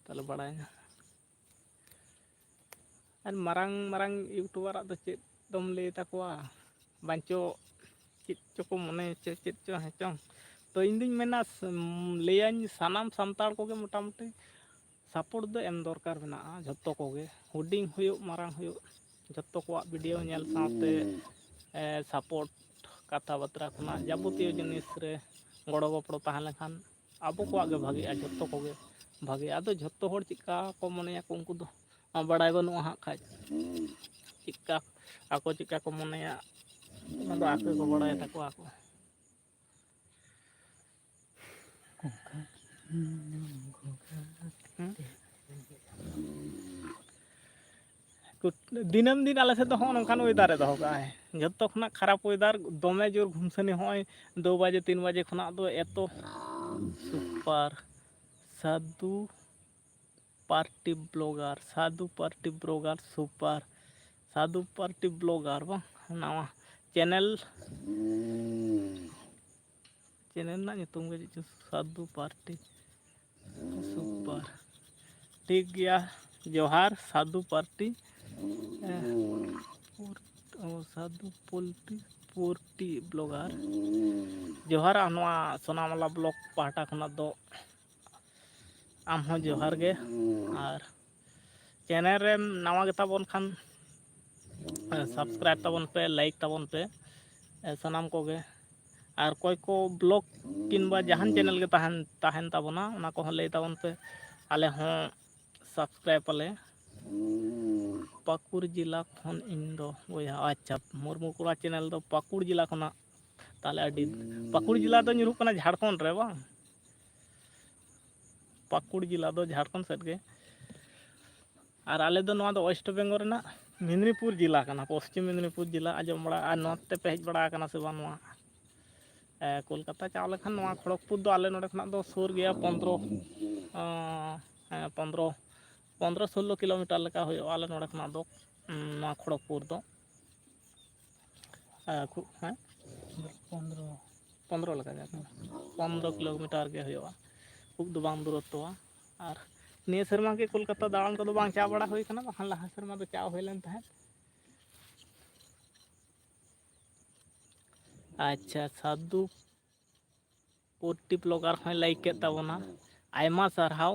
ᱛᱟᱦᱚᱞᱮ ᱵᱟᱲᱟᱭ ᱧᱟᱢ᱾ ᱟᱨ ᱢᱟᱨᱟᱝ ᱢᱟᱨᱟᱝ ᱤᱭᱩᱴᱩᱵᱟᱨᱟᱜ ᱫᱚ ᱪᱮᱫ ᱫᱚᱢ ᱞᱟᱹᱭ ᱛᱟᱠᱚᱣᱟ, ᱵᱟᱧᱪᱚ ᱪᱮᱫ ᱪᱚᱠᱚ ᱢᱚᱱᱮ ᱪᱚ ᱪᱮᱫ ᱪᱚ ᱦᱮᱸ ᱪᱚᱝ᱾ ᱛᱚ ᱤᱧ ᱫᱩᱧ ᱢᱮᱱᱟ, ᱞᱟᱹᱭᱟᱹᱧ ᱥᱟᱱᱟᱢ ᱥᱟᱱᱛᱟᱲ ᱠᱚᱜᱮ ᱢᱚᱴᱟᱢᱩᱴᱤ ᱥᱟᱯᱳᱨᱴ ᱫᱚ ᱮᱢ ᱫᱚᱨᱠᱟᱨ ᱢᱮᱱᱟᱜᱼᱟ ᱡᱷᱚᱛᱚ ᱠᱚᱜᱮ, ᱦᱩᱰᱤᱧ ᱦᱩᱭᱩᱜ ᱢᱟᱨᱟᱝ ᱦᱩᱭᱩᱜ, ᱡᱷᱚᱛᱚ ᱠᱚᱣᱟᱜ ᱵᱷᱤᱰᱤᱭᱳ ᱧᱮᱞ ᱥᱟᱶᱛᱮ ᱥᱟᱯᱳᱨᱴ, ᱠᱟᱛᱷᱟ ᱵᱟᱛᱨᱟ ᱠᱷᱚᱱᱟᱜ ᱡᱟᱵᱚᱛᱤᱭᱚ ᱡᱤᱱᱤᱥ ᱨᱮ ᱜᱚᱲᱚ ᱜᱚᱯᱚᱲᱚ ᱛᱟᱦᱮᱸ ᱞᱮᱱᱠᱷᱟᱱ ᱟᱵᱚ ᱠᱚᱣᱟᱜ ᱜᱮ ᱵᱷᱟᱜᱮᱜᱼᱟ, ᱡᱷᱚᱛᱚ ᱠᱚᱜᱮ ᱵᱷᱟᱜᱮᱜᱼᱟ᱾ ᱟᱫᱚ ᱡᱷᱚᱛᱚ ᱦᱚᱲ ᱪᱮᱫᱠᱟ ᱠᱚ ᱢᱚᱱᱮᱭᱟᱠᱚ, ᱩᱱᱠᱩ ᱫᱚ ᱵᱟᱲᱟᱭ ᱵᱟᱹᱱᱩᱜᱼᱟ ᱦᱟᱸᱜ ᱠᱷᱟᱡ᱾ ᱪᱮᱫᱠᱟ ᱟᱠᱚ ᱪᱮᱫᱠᱟ ᱠᱚ ᱢᱚᱱᱮᱭᱟ, ᱚᱱᱟ ᱫᱚ ᱟᱠᱚ ᱜᱮᱠᱚ ᱵᱟᱲᱟᱭ ᱛᱟᱠᱚᱣᱟ ᱟᱠᱚ᱾ ᱦᱩᱸ? ᱫᱤᱱᱟᱹᱢ ᱫᱤᱱ ᱟᱞᱮ ᱥᱮᱫ ᱫᱚ ᱦᱚᱸᱜᱼᱚ ᱱᱚᱝᱠᱟᱱ ᱚᱭᱮᱫᱟᱨᱮ ᱫᱚᱦᱚ ᱠᱟᱜᱼᱟᱭ᱾ ᱡᱷᱚᱛᱚ ᱠᱷᱚᱱᱟᱜ ᱠᱷᱟᱨᱟᱯ ᱚᱭᱮᱫᱟᱨ, ᱫᱚᱢᱮ ᱡᱳᱨ ᱜᱷᱩᱢᱥᱟᱹᱱᱤ᱾ ᱦᱚᱸᱜᱼᱚᱭ ᱫᱩ ᱵᱟᱡᱮ, ᱛᱤᱱ ᱵᱟᱡᱮ ᱠᱷᱚᱱᱟᱜ ᱫᱚ ᱮᱛᱚ ᱥᱩᱯᱟᱨ ᱥᱟᱫᱷᱩ ᱯᱟᱨᱴᱤ ᱵᱞᱚᱜᱟᱨ, ᱥᱟᱫᱷᱩ ᱯᱟᱨᱴᱤ ᱵᱞᱚᱜᱟᱨ ᱥᱩᱯᱟᱨ, ᱥᱟᱫᱷᱩ ᱯᱟᱨᱴᱤ ᱵᱞᱚᱜᱟᱨ ᱵᱟᱝ, ᱱᱟᱣᱟ ᱪᱮᱱᱮᱞ, ᱪᱮᱱᱮᱞ ᱨᱮᱱᱟᱜ ᱧᱩᱛᱩᱢ ᱜᱮ ᱪᱮᱫ ᱪᱚ, ᱥᱟᱫᱷᱩ ᱯᱟᱨᱴᱤ ᱥᱩᱯᱟᱨ᱾ ᱴᱷᱤᱠ ᱜᱮᱭᱟ, ᱡᱚᱦᱟᱨ ᱥᱟᱫᱷᱩ ᱯᱟᱨᱴᱤ, ᱮ, ᱯᱩᱨ-, ᱚ, ᱥᱟᱫᱷᱩ ᱯᱳᱞᱴᱤ, ᱯᱳᱨᱴᱤ ᱵᱞᱚᱜᱟᱨ᱾ ᱡᱚᱦᱟᱨ, ᱟᱨ ᱱᱚᱣᱟ ᱥᱳᱱᱟᱢᱟᱞᱟ ᱵᱞᱚᱜ ᱯᱟᱦᱴᱟ ᱠᱷᱚᱱᱟᱜ ᱫᱚ ᱟᱢ ᱦᱚᱸ ᱡᱚᱦᱟᱨ ᱜᱮ᱾ ᱟᱨ ᱪᱮᱱᱮᱞ ᱨᱮᱢ ᱱᱟᱣᱟ ᱜᱮᱛᱟ ᱵᱚᱱ ᱠᱷᱟᱱ, ᱥᱟᱵᱥᱠᱨᱟᱭᱤᱵᱽ ᱛᱟᱵᱚᱱ ᱯᱮ, ᱞᱟᱭᱤᱠ ᱛᱟᱵᱚᱱ ᱯᱮ, ᱥᱟᱱᱟᱢ ᱠᱚᱜᱮ᱾ ᱟᱨ ᱚᱠᱚᱭ ᱠᱚ ᱵᱞᱚᱜ ᱠᱤᱝᱵᱟ ᱡᱟᱦᱟᱱ ᱪᱮᱱᱮᱞ ᱜᱮ ᱛᱟᱦᱮᱱ, ᱛᱟᱦᱮᱱ ᱛᱟᱵᱚᱱᱟ, ᱚᱱᱟ ᱠᱚᱦᱚᱸ ᱞᱟᱹᱭ ᱛᱟᱵᱚᱱ ᱯᱮ, ᱟᱞᱮ ᱦᱚᱸ ᱥᱟᱵᱥᱠᱨᱟᱭᱤᱵᱽ ᱟᱞᱮ᱾ ᱯᱟᱹᱠᱩᱲ ᱡᱮᱞᱟ ᱠᱷᱚᱱ ᱤᱧ ᱫᱚ ᱵᱚᱭᱦᱟ᱾ ᱟᱪᱪᱷᱟ, ᱢᱩᱨᱢᱩ ᱠᱚᱲᱟ ᱪᱮᱱᱮᱞ ᱫᱚ ᱯᱟᱹᱠᱩᱲ ᱡᱮᱞᱟ ᱠᱷᱚᱱᱟᱜ᱾ ᱛᱟᱦᱚᱞᱮ ᱟᱹᱰᱤ, ᱯᱟᱹᱠᱩᱲ ᱡᱮᱞᱟ ᱫᱚ ᱧᱩᱨᱩᱜ ᱠᱟᱱᱟ ᱡᱷᱟᱲᱠᱷᱚᱸᱰ ᱨᱮ ᱵᱟᱝ? ᱯᱟᱹᱠᱩᱲ ᱡᱮᱞᱟ ᱫᱚ ᱡᱷᱟᱲᱠᱷᱚᱸᱰ ᱥᱮᱫ ᱜᱮ᱾ ᱟᱨ ᱟᱞᱮ ᱫᱚ ᱱᱚᱣᱟ ᱫᱚ ᱳᱭᱮᱥᱴ ᱵᱮᱝᱜᱚᱞ ᱨᱮᱱᱟᱜ ᱢᱮᱫᱽᱱᱤᱯᱩᱨ ᱡᱮᱞᱟ ᱠᱟᱱᱟ, ᱯᱚᱥᱪᱤᱢ ᱢᱮᱫᱽᱱᱤᱯᱩᱨ ᱡᱮᱞᱟ᱾ ᱟᱸᱡᱚᱢ ᱵᱟᱲᱟ, ᱟᱨ ᱱᱚᱛᱮ ᱯᱮ ᱦᱮᱡ ᱵᱟᱲᱟ ᱟᱠᱟᱱᱟ ᱥᱮ ᱵᱟᱝ? ᱱᱚᱣᱟ ᱮ, ᱠᱳᱞᱠᱟᱛᱟ ᱪᱟᱣ ᱞᱮᱠᱷᱟᱱ ᱱᱚᱣᱟ ᱠᱷᱚᱲᱚᱜᱽᱯᱩᱨ ᱫᱚ ᱟᱞᱮ ᱱᱚᱰᱮ ᱠᱷᱚᱱᱟᱜ ᱫᱚ ᱥᱩᱨ ᱜᱮᱭᱟ, ᱯᱚᱱᱫᱽᱨᱚ, ᱟᱸ, ᱦᱮᱸ, ᱯᱚᱱᱫᱽᱨᱚ, ᱯᱚᱱᱫᱽᱨᱚ ᱥᱳᱞᱞᱳ ᱠᱤᱞᱳᱢᱤᱴᱟᱨ ᱞᱮᱠᱟ ᱦᱩᱭᱩᱜᱼᱟ ᱟᱞᱮ ᱱᱚᱰᱮ ᱠᱷᱚᱱᱟᱜ ᱫᱚ, ᱩᱸ, ᱱᱚᱣᱟ ᱠᱷᱚᱲᱚᱜᱽᱯᱩᱨ ᱫᱚ᱾ ᱮ, ᱠᱷᱩᱵ, ᱦᱮᱸ? ᱯᱚᱱᱫᱽᱨᱚ᱾ ᱯᱚᱱᱫᱽᱨᱚ ᱞᱮᱠᱟ ᱜᱮ, ᱯᱚᱱᱫᱽᱨᱚ ᱠᱤᱞᱳᱢᱤᱴᱟᱨ ᱜᱮ ᱦᱩᱭᱩᱜᱼᱟ, ᱠᱷᱩᱵ ᱫᱚ ᱵᱟᱝ ᱫᱩᱨᱚᱛᱛᱚᱣᱟ᱾ ᱟᱨ ᱱᱤᱭᱟᱹ ᱥᱮᱨᱢᱟ ᱜᱮ ᱠᱳᱞᱠᱟᱛᱟ ᱫᱟᱬᱟᱱ ᱠᱚᱫᱚ ᱵᱟᱝ ᱪᱟ ᱵᱟᱲᱟ ᱦᱩᱭ ᱠᱟᱱᱟ, ᱵᱟᱠᱷᱟᱱ ᱞᱟᱦᱟ ᱥᱮᱨᱢᱟ ᱫᱚ ᱪᱟ ᱦᱩᱭ ᱞᱮᱱ ᱛᱟᱦᱮᱸᱫ᱾ ᱟᱪᱪᱷᱟ, ᱥᱟᱹᱫᱷᱩ ᱯᱳᱨᱴᱤ ᱵᱞᱚᱜᱟᱨ ᱦᱚᱸᱭ ᱞᱟᱭᱤᱠ ᱠᱮᱫ ᱛᱟᱵᱚᱱᱟ᱾ ᱟᱭᱢᱟ ᱥᱟᱨᱦᱟᱣ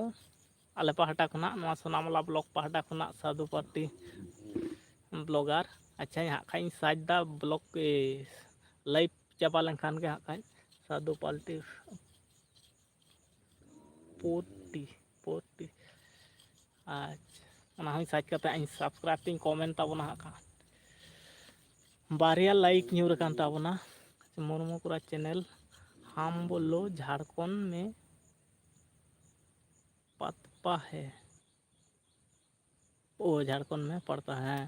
ᱟᱞᱮ ᱯᱟᱦᱴᱟ ᱠᱷᱚᱱᱟᱜ, ᱱᱚᱣᱟ ᱥᱳᱱᱟᱢᱟᱞᱟ ᱵᱞᱚᱜ ᱯᱟᱦᱴᱟ ᱠᱷᱚᱱᱟᱜ ᱥᱟᱹᱫᱷᱩ ᱯᱳᱨᱴᱤ ᱵᱞᱚᱜᱟᱨ᱾ ᱟᱪᱪᱷᱟ, ᱦᱟᱸᱜ ᱠᱷᱟᱡ ᱤᱧ ᱥᱟᱨᱪ ᱫᱟ ᱵᱞᱚᱜ, ᱮ, ᱞᱟᱭᱤᱵᱷ ᱪᱟᱵᱟ ᱞᱮᱱᱠᱷᱟᱱ ᱜᱮ ᱦᱟᱸᱜ ᱠᱷᱟᱡ ᱥᱟᱹᱫᱷᱩ ᱯᱟᱞᱴᱤ ᱯᱳᱨᱴᱤ, ᱯᱳᱨᱴᱤ᱾ ᱟᱪᱪᱷᱟ, ᱚᱱᱟ ᱦᱚᱸᱧ ᱥᱟᱨᱪ ᱠᱟᱛᱮ ᱤᱧ ᱥᱟᱵᱥᱠᱨᱟᱭᱤᱵᱽ ᱛᱤᱧ ᱠᱚᱢᱮᱱᱴ ᱛᱟᱵᱚᱱᱟ ᱦᱟᱸᱜ ᱠᱷᱟᱱ᱾ ᱵᱟᱨᱭᱟ ᱞᱟᱭᱤᱠ ᱧᱩᱨ ᱟᱠᱟᱱ ᱛᱟᱵᱚᱱᱟ᱾ ᱢᱩᱨᱢᱩ ᱠᱚᱨᱟ ᱪᱮᱱᱮᱞ, ᱦᱟᱢ ᱵᱳᱞᱳ ᱡᱷᱟᱲᱠᱷᱚᱸᱰ ᱢᱮ ᱯᱟᱛᱯᱟ ᱦᱮ᱾ ᱳ, ᱡᱷᱟᱲᱠᱷᱚᱸᱰ ᱢᱮ ᱯᱟᱲᱛᱟ, ᱦᱮᱸ,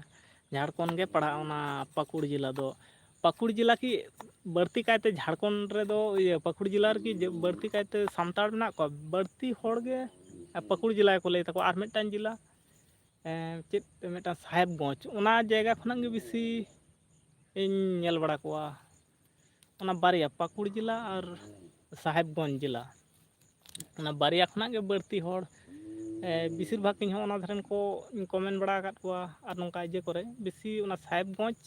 ᱡᱷᱟᱲᱠᱷᱚᱸᱰ ᱜᱮ ᱯᱟᱲᱟᱜᱼᱟ ᱚᱱᱟ ᱯᱟᱹᱠᱩᱲ ᱡᱮᱞᱟ ᱫᱚ᱾ ᱯᱟᱹᱠᱩᱲ ᱡᱮᱞᱟ ᱠᱤ ᱵᱟᱹᱲᱛᱤ ᱠᱟᱭᱛᱮ ᱡᱷᱟᱲᱠᱷᱚᱸᱰ ᱨᱮᱫᱚ, ᱤᱭᱟᱹ, ᱯᱟᱹᱠᱩᱲ ᱡᱮᱞᱟ ᱨᱮᱜᱮ ᱡᱮ ᱵᱟᱹᱲᱛᱤ ᱠᱟᱭᱛᱮ ᱥᱟᱱᱛᱟᱲ ᱢᱮᱱᱟᱜ ᱠᱚᱣᱟ? ᱵᱟᱹᱲᱛᱤ ᱦᱚᱲ ᱜᱮ ᱯᱟᱹᱠᱩᱲ ᱡᱮᱞᱟ ᱜᱮᱠᱚ ᱞᱟᱹᱭ ᱛᱟᱠᱚᱣᱟ᱾ ᱟᱨ ᱢᱤᱫᱴᱟᱝ ᱡᱮᱞᱟ, ᱮᱸ, ᱪᱮᱫ ᱢᱤᱫᱴᱟᱝ ᱥᱟᱦᱮᱵᱽᱜᱚᱸᱡᱽ, ᱚᱱᱟ ᱡᱟᱭᱜᱟ ᱠᱷᱚᱱᱟᱜ ᱜᱮ ᱵᱮᱥᱤ ᱤᱧ ᱧᱮᱞ ᱵᱟᱲᱟ ᱠᱚᱣᱟ᱾ ᱚᱱᱟ ᱵᱟᱨᱭᱟ, ᱯᱟᱹᱠᱩᱲ ᱡᱮᱞᱟ ᱟᱨ ᱥᱟᱦᱮᱵᱽᱜᱚᱸᱡᱽ ᱡᱮᱞᱟ, ᱚᱱᱟ ᱵᱟᱨᱭᱟ ᱠᱷᱚᱱᱟᱜ ᱜᱮ ᱵᱟᱹᱲᱛᱤ ᱦᱚᱲ, ᱮ, ᱵᱮᱥᱤᱨ ᱵᱷᱟᱜᱽ ᱤᱧ ᱦᱚᱸ ᱚᱱᱟ ᱫᱷᱟᱨᱮᱱ ᱠᱚᱧ ᱠᱚᱢᱮᱱᱴ ᱵᱟᱲᱟ ᱟᱠᱟᱫ ᱠᱚᱣᱟ᱾ ᱟᱨ ᱱᱚᱝᱠᱟ ᱤᱭᱟᱹ ᱠᱚᱨᱮ ᱵᱮᱥᱤ ᱚᱱᱟ ᱥᱟᱦᱮᱵᱽᱜᱚᱸᱡᱽ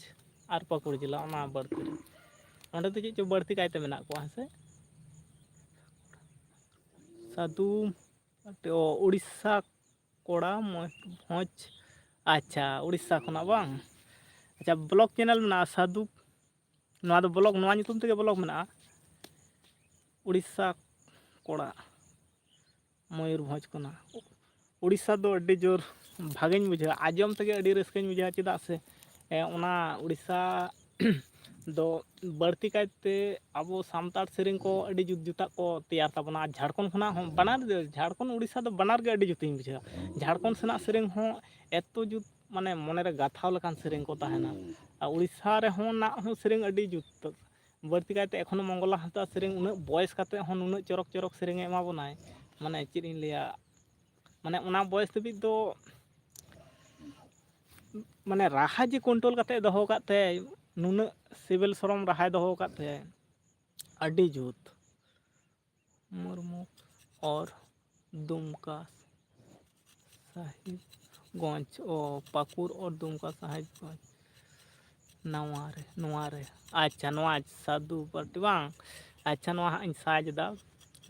ᱟᱨ ᱯᱟᱹᱠᱩᱲ ᱡᱮᱞᱟ, ᱚᱱᱟ ᱵᱟᱹᱲᱛᱤ ᱨᱮ᱾ ᱚᱸᱰᱮ ᱫᱚ ᱪᱮᱫ ᱪᱚ ᱵᱟᱹᱲᱛᱤ ᱠᱟᱭᱛᱮ ᱢᱮᱱᱟᱜ ᱠᱚᱣᱟ, ᱦᱮᱸ ᱥᱮ? ᱥᱟᱹᱫᱷᱩ, ᱳ, ᱩᱲᱤᱥᱥᱟ ᱠᱚᱲᱟ, ᱢᱚᱭᱩᱨᱵᱷᱚᱸᱡᱽ᱾ ᱟᱪᱪᱷᱟ, ᱩᱲᱤᱥᱥᱟ ᱠᱷᱚᱱᱟᱜ ᱵᱟᱝ? ᱟᱪᱪᱷᱟ, ᱵᱞᱚᱜ ᱪᱮᱱᱮᱞ ᱢᱮᱱᱟᱜᱼᱟ ᱥᱟᱹᱫᱷᱩ, ᱱᱚᱣᱟ ᱫᱚ ᱵᱞᱚᱜ, ᱱᱚᱣᱟ ᱧᱩᱛᱩᱢ ᱛᱮᱜᱮ ᱵᱞᱚᱜ ᱢᱮᱱᱟᱜᱼᱟ, ᱩᱲᱤᱥᱥᱟ ᱠᱚᱲᱟ, ᱢᱚᱭᱩᱨᱵᱷᱚᱸᱡᱽ ᱠᱷᱚᱱᱟᱜ᱾ ᱩᱲᱤᱥᱥᱟ ᱫᱚ ᱟᱹᱰᱤ ᱡᱳᱨ ᱵᱷᱟᱜᱮᱧ ᱵᱩᱡᱷᱟᱹᱣᱟ, ᱟᱸᱡᱚᱢ ᱛᱮᱜᱮ ᱟᱹᱰᱤ ᱨᱟᱹᱥᱠᱟᱹᱧ ᱵᱩᱡᱷᱟᱹᱣᱟ᱾ ᱪᱮᱫᱟᱜ ᱥᱮ, ᱮ, ᱚᱱᱟ ᱩᱲᱤᱥᱥᱟ, ᱫᱚ ᱵᱟᱹᱲᱛᱤ ᱠᱟᱭᱛᱮ ᱟᱵᱚ ᱥᱟᱱᱛᱟᱲ ᱥᱮᱨᱮᱧ ᱠᱚ ᱟᱹᱰᱤ ᱡᱩᱛ ᱡᱩᱛᱟᱜ ᱠᱚ ᱛᱮᱭᱟᱨ ᱛᱟᱵᱚᱱᱟ᱾ ᱟᱨ ᱡᱷᱟᱲᱠᱷᱚᱸᱰ ᱠᱷᱚᱱᱟᱜ ᱦᱚᱸ, ᱵᱟᱱᱟᱨ, ᱡᱷᱟᱲᱠᱷᱚᱸᱰ ᱩᱲᱤᱥᱥᱟ ᱫᱚ ᱵᱟᱱᱟᱨ ᱜᱮ ᱟᱹᱰᱤ ᱡᱩᱛᱤᱧ ᱵᱩᱡᱷᱟᱹᱣᱟ᱾ ᱡᱷᱟᱲᱠᱷᱚᱸᱰ ᱥᱮᱱᱟᱜ ᱥᱮᱨᱮᱧ ᱦᱚᱸ ᱮᱛᱚ ᱡᱩᱛ, ᱢᱟᱱᱮ ᱢᱚᱱᱮᱨᱮ ᱜᱟᱛᱷᱟᱣ ᱞᱮᱠᱟᱱ ᱥᱮᱨᱮᱧ ᱠᱚ ᱛᱟᱦᱮᱱᱟ᱾ ᱟᱨ ᱩᱲᱤᱥᱥᱟ ᱨᱮᱦᱚᱸ ᱱᱟᱜ ᱦᱚᱸ ᱥᱮᱨᱮᱧ ᱟᱹᱰᱤ ᱡᱩᱛ, ᱵᱟᱹᱲᱛᱤ ᱠᱟᱭᱛᱮ ᱮᱠᱷᱚᱱᱳ ᱢᱚᱝᱜᱚᱞᱟ ᱦᱟᱸᱥᱫᱟ ᱥᱮᱨᱮᱧ ᱩᱱᱟᱹᱜ ᱵᱚᱭᱮᱥ ᱠᱟᱛᱮ ᱦᱚᱸ ᱱᱩᱱᱟᱹᱜ ᱪᱚᱨᱚᱠ ᱪᱚᱨᱚᱠ ᱥᱮᱨᱮᱧᱮ ᱮᱢᱟ ᱵᱚᱱᱟᱭ, ᱢᱟᱱᱮ ᱪᱮᱫ ᱤᱧ ᱞᱟᱹᱭᱟ, ᱢᱟᱱᱮ ᱚᱱᱟ ᱵᱚᱭᱮᱥ ᱫᱷᱟᱹᱵᱤᱡ ᱫᱚ ᱢᱟᱱᱮ ᱨᱟᱦᱟ ᱡᱮ ᱠᱚᱱᱴᱨᱳᱞ ᱠᱟᱛᱮ ᱫᱚᱦᱚ ᱠᱟᱜ ᱛᱟᱭᱟᱭ, ᱱᱩᱱᱟᱹᱜ ᱥᱤᱵᱤᱞ ᱥᱚᱲᱚᱢ ᱨᱟᱦᱟᱭ ᱫᱚᱦᱚ ᱠᱟᱜ ᱛᱟᱭᱟᱭ, ᱟᱹᱰᱤ ᱡᱩᱛ᱾ ᱢᱩᱨᱢᱩ ᱚᱨ ᱫᱩᱢᱠᱟ ᱥᱟᱦᱤᱵᱽᱜᱚᱸᱡᱽ, ᱚ, ᱯᱟᱹᱠᱩᱨ ᱚᱨ ᱫᱩᱢᱠᱟ ᱥᱟᱦᱤᱵᱽᱜᱚᱸᱡᱽ᱾ ᱱᱟᱣᱟ ᱨᱮ, ᱱᱚᱣᱟ ᱨᱮ, ᱟᱪᱪᱷᱟ, ᱱᱚᱣᱟ ᱥᱟᱹᱫᱷᱩ ᱯᱟᱨᱴᱤ ᱵᱟᱝ? ᱟᱪᱪᱷᱟ, ᱱᱚᱣᱟ ᱦᱟᱸᱜ ᱤᱧ ᱥᱟᱨᱪ ᱮᱫᱟ,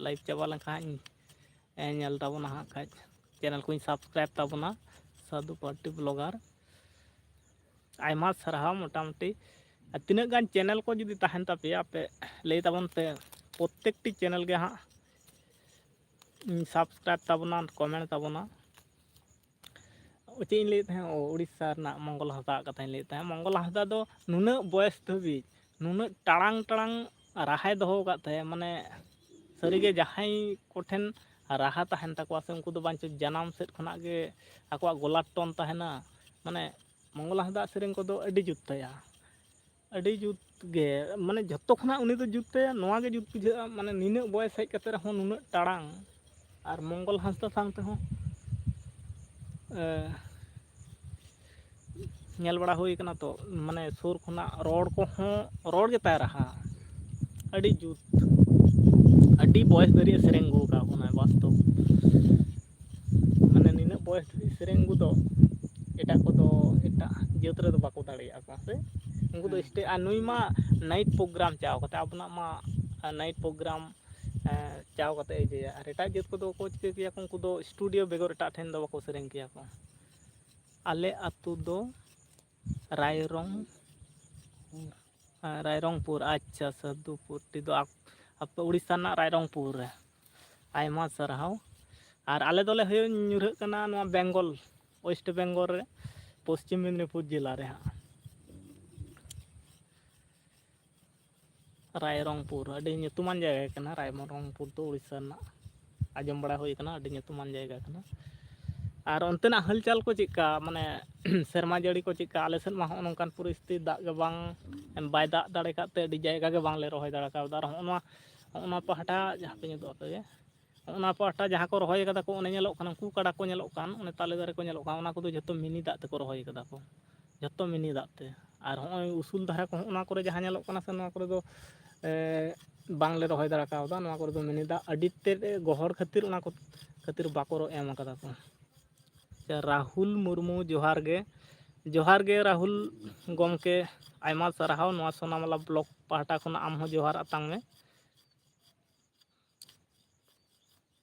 ᱞᱟᱭᱤᱵᱷ ᱪᱟᱵᱟ ᱞᱮᱱᱠᱷᱟᱱ ᱦᱟᱸᱜ ᱤᱧ, ᱮ, ᱧᱮᱞ ᱛᱟᱵᱚᱱᱟ ᱦᱟᱸᱜ ᱠᱷᱟᱡ, ᱪᱮᱱᱮᱞ ᱠᱚᱧ ᱥᱟᱵᱥᱠᱨᱟᱭᱤᱵᱽ ᱛᱟᱵᱚᱱᱟ, ᱥᱟᱹᱫᱷᱩ ᱯᱟᱨᱴᱤ ᱵᱞᱚᱜᱟᱨ᱾ ᱟᱭᱢᱟ ᱥᱟᱨᱦᱟᱣ᱾ ᱢᱚᱴᱟᱢᱩᱴᱤ ᱟᱨ ᱛᱤᱱᱟᱹᱜ ᱜᱟᱱ ᱪᱮᱱᱮᱞ ᱠᱚ ᱡᱩᱫᱤ ᱛᱟᱦᱮᱱ ᱛᱟᱯᱮᱭᱟ, ᱟᱯᱮ ᱞᱟᱹᱭ ᱛᱟᱵᱚᱱ ᱯᱮ, ᱯᱨᱚᱛᱛᱮᱠᱴᱤ ᱪᱮᱱᱮᱞ ᱜᱮ ᱦᱟᱸᱜ ᱥᱟᱵᱥᱠᱨᱟᱭᱤᱵᱽ ᱛᱟᱵᱚᱱᱟ, ᱠᱚᱢᱮᱱᱴ ᱛᱟᱵᱚᱱᱟ᱾ ᱪᱮᱫ ᱤᱧ ᱞᱟᱹᱭᱮᱫ ᱛᱟᱦᱮᱸᱫ? ᱳ, ᱩᱲᱤᱥᱥᱟ ᱨᱮᱱᱟᱜ ᱢᱚᱝᱜᱚᱞ ᱦᱟᱸᱥᱫᱟᱣᱟᱜ ᱠᱟᱛᱷᱟᱧ ᱞᱟᱹᱭᱮᱫ ᱛᱟᱦᱮᱸᱫ᱾ ᱢᱚᱝᱜᱚᱞ ᱦᱟᱸᱥᱫᱟ ᱫᱚ ᱱᱩᱱᱟᱹᱜ ᱵᱚᱭᱮᱥ ᱫᱷᱟᱹᱵᱤᱡ ᱱᱩᱱᱟᱹᱜ ᱴᱟᱲᱟᱝ ᱴᱟᱲᱟᱝ ᱨᱟᱦᱟᱭ ᱫᱚᱦᱚ ᱟᱠᱟᱫ ᱛᱟᱭᱟ, ᱢᱟᱱᱮ ᱥᱟᱹᱨᱤᱜᱮ ᱡᱟᱦᱟᱸᱭ ᱠᱚᱴᱷᱮᱱ ᱨᱟᱦᱟ ᱛᱟᱦᱮᱱ ᱛᱟᱠᱚᱣᱟ ᱥᱮ, ᱩᱱᱠᱩ ᱫᱚ ᱵᱟᱝᱪᱚ ᱡᱟᱱᱟᱢ ᱥᱮᱫ ᱠᱷᱚᱱᱟᱜ ᱜᱮ ᱟᱠᱚᱣᱟᱜ ᱜᱚᱞᱟ ᱴᱚᱱ ᱛᱟᱦᱮᱱᱟ᱾ ᱢᱟᱱᱮ ᱢᱚᱝᱜᱚᱞ ᱦᱟᱸᱥᱫᱟᱜ ᱥᱮᱨᱮᱧ ᱠᱚᱫᱚ ᱟᱹᱰᱤ ᱡᱩᱛ ᱛᱟᱭᱟ, ᱟᱹᱰᱤ ᱡᱩᱛ ᱜᱮ, ᱢᱟᱱᱮ ᱡᱷᱚᱛᱚ ᱠᱷᱚᱱᱟᱜ ᱩᱱᱤ ᱫᱚ ᱡᱩᱛ ᱛᱟᱭᱟ᱾ ᱱᱚᱣᱟ ᱜᱮ ᱡᱩᱛ ᱵᱩᱡᱷᱟᱹᱜᱼᱟ, ᱢᱟᱱᱮ ᱱᱤᱱᱟᱹᱜ ᱵᱚᱭᱮᱥ ᱦᱮᱡ ᱠᱟᱛᱮ ᱨᱮᱦᱚᱸ ᱱᱩᱱᱟᱹᱜ ᱴᱟᱲᱟᱝ, ᱟᱨ ᱢᱚᱝᱜᱚᱞ ᱦᱟᱸᱥᱫᱟ ᱥᱟᱶ ᱛᱮᱦᱚᱸ, ᱮ, ᱧᱮᱞ ᱵᱟᱲᱟ ᱦᱩᱭ ᱠᱟᱱᱟ ᱛᱚ, ᱢᱟᱱᱮ ᱥᱩᱨ ᱠᱷᱚᱱᱟᱜ ᱨᱚᱲ ᱠᱚᱦᱚᱸ, ᱨᱚᱲ ᱜᱮ ᱛᱟᱭ ᱨᱟᱦᱟ ᱟᱹᱰᱤ ᱡᱩᱛ, ᱟᱹᱰᱤ ᱵᱚᱭᱮᱥ ᱫᱷᱟᱹᱨᱤᱡ ᱮ ᱥᱮᱨᱮᱧ ᱟᱹᱜᱩ ᱟᱠᱟᱫ ᱵᱚᱱᱟᱭ ᱵᱟᱥᱛᱚᱵ᱾ ᱢᱟᱱᱮ ᱱᱤᱱᱟᱹᱜ ᱵᱚᱭᱮᱥ ᱫᱷᱟᱹᱨᱤᱡ ᱥᱮᱨᱮᱧ ᱟᱹᱜᱩ ᱫᱚ ᱮᱴᱟᱜ ᱠᱚᱫᱚ, ᱮᱴᱟᱜ ᱡᱟᱹᱛ ᱨᱮᱫᱚ ᱵᱟᱠᱚ ᱫᱟᱲᱮᱭᱟᱜᱼᱟ ᱠᱚ ᱥᱮ᱾ ᱩᱱᱠᱩ ᱫᱚ ᱦᱮᱸ᱾ ᱥᱴᱮ-, ᱟᱨ ᱱᱩᱭ ᱢᱟ ᱱᱟᱭᱤᱴ ᱯᱨᱳᱜᱨᱟᱢ ᱪᱟᱣ ᱠᱟᱛᱮ, ᱟᱵᱚᱱᱟᱜ ᱢᱟ ᱱᱟᱭᱤᱴ ᱯᱨᱳᱜᱨᱟᱢ, ᱮᱸ, ᱪᱟᱣ ᱠᱟᱛᱮ ᱤᱭᱟᱹᱭᱟ᱾ ᱟᱨ ᱮᱴᱟᱜ ᱡᱟᱹᱛ ᱠᱚᱫᱚ ᱠᱚ ᱪᱤᱠᱟᱹ ᱠᱮᱭᱟ ᱠᱚ, ᱩᱱᱠᱩ ᱫᱚ ᱥᱴᱩᱰᱤᱭᱳ ᱵᱮᱜᱚᱨ ᱮᱴᱟᱜ ᱴᱷᱮᱱ ᱫᱚ ᱵᱟᱠᱚ ᱥᱮᱨᱮᱧ ᱠᱮᱭᱟ ᱠᱚ᱾ ᱟᱞᱮ ᱟᱹᱛᱩ ᱫᱚ ᱨᱟᱭᱨᱚᱝ, ᱦᱮᱸ, ᱨᱟᱭᱨᱚᱝᱯᱩᱨ, ᱟᱪᱪᱷᱟ, ᱥᱟᱹᱫᱷᱩ ᱯᱟᱨᱴᱤ ᱫᱚ ᱟᱯ-, ᱟᱯᱮ ᱩᱲᱤᱥᱥᱟ ᱨᱮᱱᱟᱜ ᱨᱟᱭᱨᱚᱝᱯᱩᱨ ᱨᱮ᱾ ᱟᱭᱢᱟ ᱥᱟᱨᱦᱟᱣ᱾ ᱟᱨ ᱟᱞᱮ ᱫᱚᱞᱮ ᱦᱩᱭᱩᱜ, ᱧᱩᱨᱦᱟᱹᱜ ᱠᱟᱱᱟ ᱱᱚᱣᱟ ᱵᱮᱝᱜᱚᱞ, ᱳᱭᱮᱥᱴ ᱵᱮᱝᱜᱚᱞ ᱨᱮ, ᱯᱚᱥᱪᱤᱢ ᱢᱮᱫᱽᱱᱤᱯᱩᱨ ᱡᱮᱞᱟ ᱨᱮ ᱦᱟᱸᱜ᱾ ᱨᱟᱭᱨᱚᱝᱯᱩᱨ, ᱟᱹᱰᱤ ᱧᱩᱛᱩᱢᱟᱱ ᱡᱟᱭᱜᱟ ᱠᱟᱱᱟ᱾ ᱨᱟᱭᱨᱚᱝᱯᱩᱨ ᱫᱚ ᱩᱲᱤᱥᱥᱟ ᱨᱮᱱᱟᱜ, ᱟᱸᱡᱚᱢ ᱵᱟᱲᱟ ᱦᱩᱭ ᱠᱟᱱᱟ, ᱟᱹᱰᱤ ᱧᱩᱛᱩᱢᱟᱱ ᱡᱟᱭᱜᱟ ᱠᱟᱱᱟ᱾ ᱟᱨ ᱚᱱᱛᱮᱱᱟᱜ ᱦᱟᱞᱪᱟᱞ ᱠᱚ ᱪᱮᱫᱠᱟ? ᱢᱟᱱᱮ, ᱥᱮᱨᱢᱟ ᱡᱟᱹᱲᱤ ᱠᱚ ᱪᱮᱫᱠᱟ? ᱟᱞᱮ ᱥᱮᱫ ᱢᱟ ᱦᱚᱸᱜᱼᱚ ᱱᱚᱝᱠᱟᱱ ᱯᱚᱨᱤᱥᱛᱷᱤᱛᱤ, ᱫᱟᱜ ᱜᱮ ᱵᱟᱝ, ᱵᱟᱭ ᱫᱟᱜ ᱫᱟᱲᱮ ᱠᱟᱜ ᱛᱮ ᱟᱹᱰᱤ ᱡᱟᱭᱜᱟ ᱜᱮ ᱵᱟᱝᱞᱮ ᱨᱚᱦᱚᱭ ᱫᱟᱲᱮ ᱠᱟᱣᱫᱟ᱾ ᱟᱨ ᱦᱚᱸᱜᱼᱚ ᱱᱚᱣᱟ, ᱦᱚᱸᱜᱼᱚ ᱱᱚᱣᱟ ᱯᱟᱦᱴᱟ ᱡᱟᱦᱟᱸ ᱯᱮ ᱧᱮᱞᱚᱜ ᱟᱯᱮ ᱜᱮ, ᱦᱚᱸᱜᱼᱚ ᱱᱚᱣᱟ ᱯᱟᱦᱴᱟ ᱡᱟᱦᱟᱸ ᱠᱚ ᱨᱚᱦᱚᱭ ᱠᱟᱫᱟ ᱠᱚ, ᱚᱱᱮ ᱧᱮᱞᱚᱜ ᱠᱟᱱᱟ, ᱩᱱᱠᱩ ᱠᱟᱰᱟ ᱠᱚ ᱧᱮᱞᱚᱜ ᱠᱟᱱ, ᱚᱱᱮ ᱛᱟᱞᱮ ᱫᱟᱨᱮ ᱠᱚ ᱧᱮᱞᱚᱜ ᱠᱟᱱ, ᱚᱱᱟ ᱠᱚᱫᱚ ᱡᱷᱚᱛᱚ ᱢᱤᱱᱤ ᱫᱟᱜ ᱛᱮᱠᱚ ᱨᱚᱦᱚᱭ ᱠᱟᱫᱟ ᱠᱚ, ᱡᱷᱚᱛᱚ ᱢᱤᱱᱤ ᱫᱟᱜ ᱛᱮ᱾ ᱟᱨ ᱦᱚᱸᱜᱼᱚᱭ ᱩᱥᱩᱞ ᱫᱷᱟᱨᱟ ᱠᱚ, ᱦᱚᱸᱜᱼᱚ ᱱᱚᱣᱟ ᱠᱚᱨᱮ ᱡᱟᱦᱟᱸ ᱧᱮᱞᱚᱜ ᱠᱟᱱᱟ ᱥᱮ, ᱱᱚᱣᱟ ᱠᱚᱨᱮ ᱫᱚ, ᱮ, ᱵᱟᱝᱞᱮ ᱨᱚᱦᱚᱭ ᱫᱟᱲᱮ ᱠᱟᱣᱫᱟ᱾ ᱱᱚᱣᱟ ᱠᱚᱨᱮ ᱫᱚ ᱢᱤᱱᱤ ᱫᱟᱜ ᱟᱹᱰᱤ ᱛᱮᱫ ᱮ ᱜᱚᱦᱚᱲ ᱠᱷᱟᱹᱛᱤᱨ, ᱚᱱᱟ ᱠᱚ ᱠᱷᱟᱹᱛᱤᱨ ᱵᱟᱠᱚ ᱨᱚ-, ᱮᱢ ᱠᱟᱫᱟ ᱠᱚ᱾ ᱟᱪᱪᱷᱟ, ᱨᱟᱦᱩᱞ ᱢᱩᱨᱢᱩ, ᱡᱚᱦᱟᱨ ᱜᱮ᱾ ᱡᱚᱦᱟᱨ ᱜᱮ ᱨᱟᱦᱩᱞ ᱜᱚᱢᱠᱮ, ᱟᱭᱢᱟ ᱥᱟᱨᱦᱟᱣ ᱱᱚᱣᱟ ᱥᱳᱱᱟᱢᱟᱞᱟ ᱵᱞᱚᱜ ᱯᱟᱦᱴᱟ ᱠᱷᱚᱱᱟᱜ ᱟᱢ ᱦᱚᱸ ᱡᱚᱦᱟᱨ ᱟᱛᱟᱝ ᱢᱮ᱾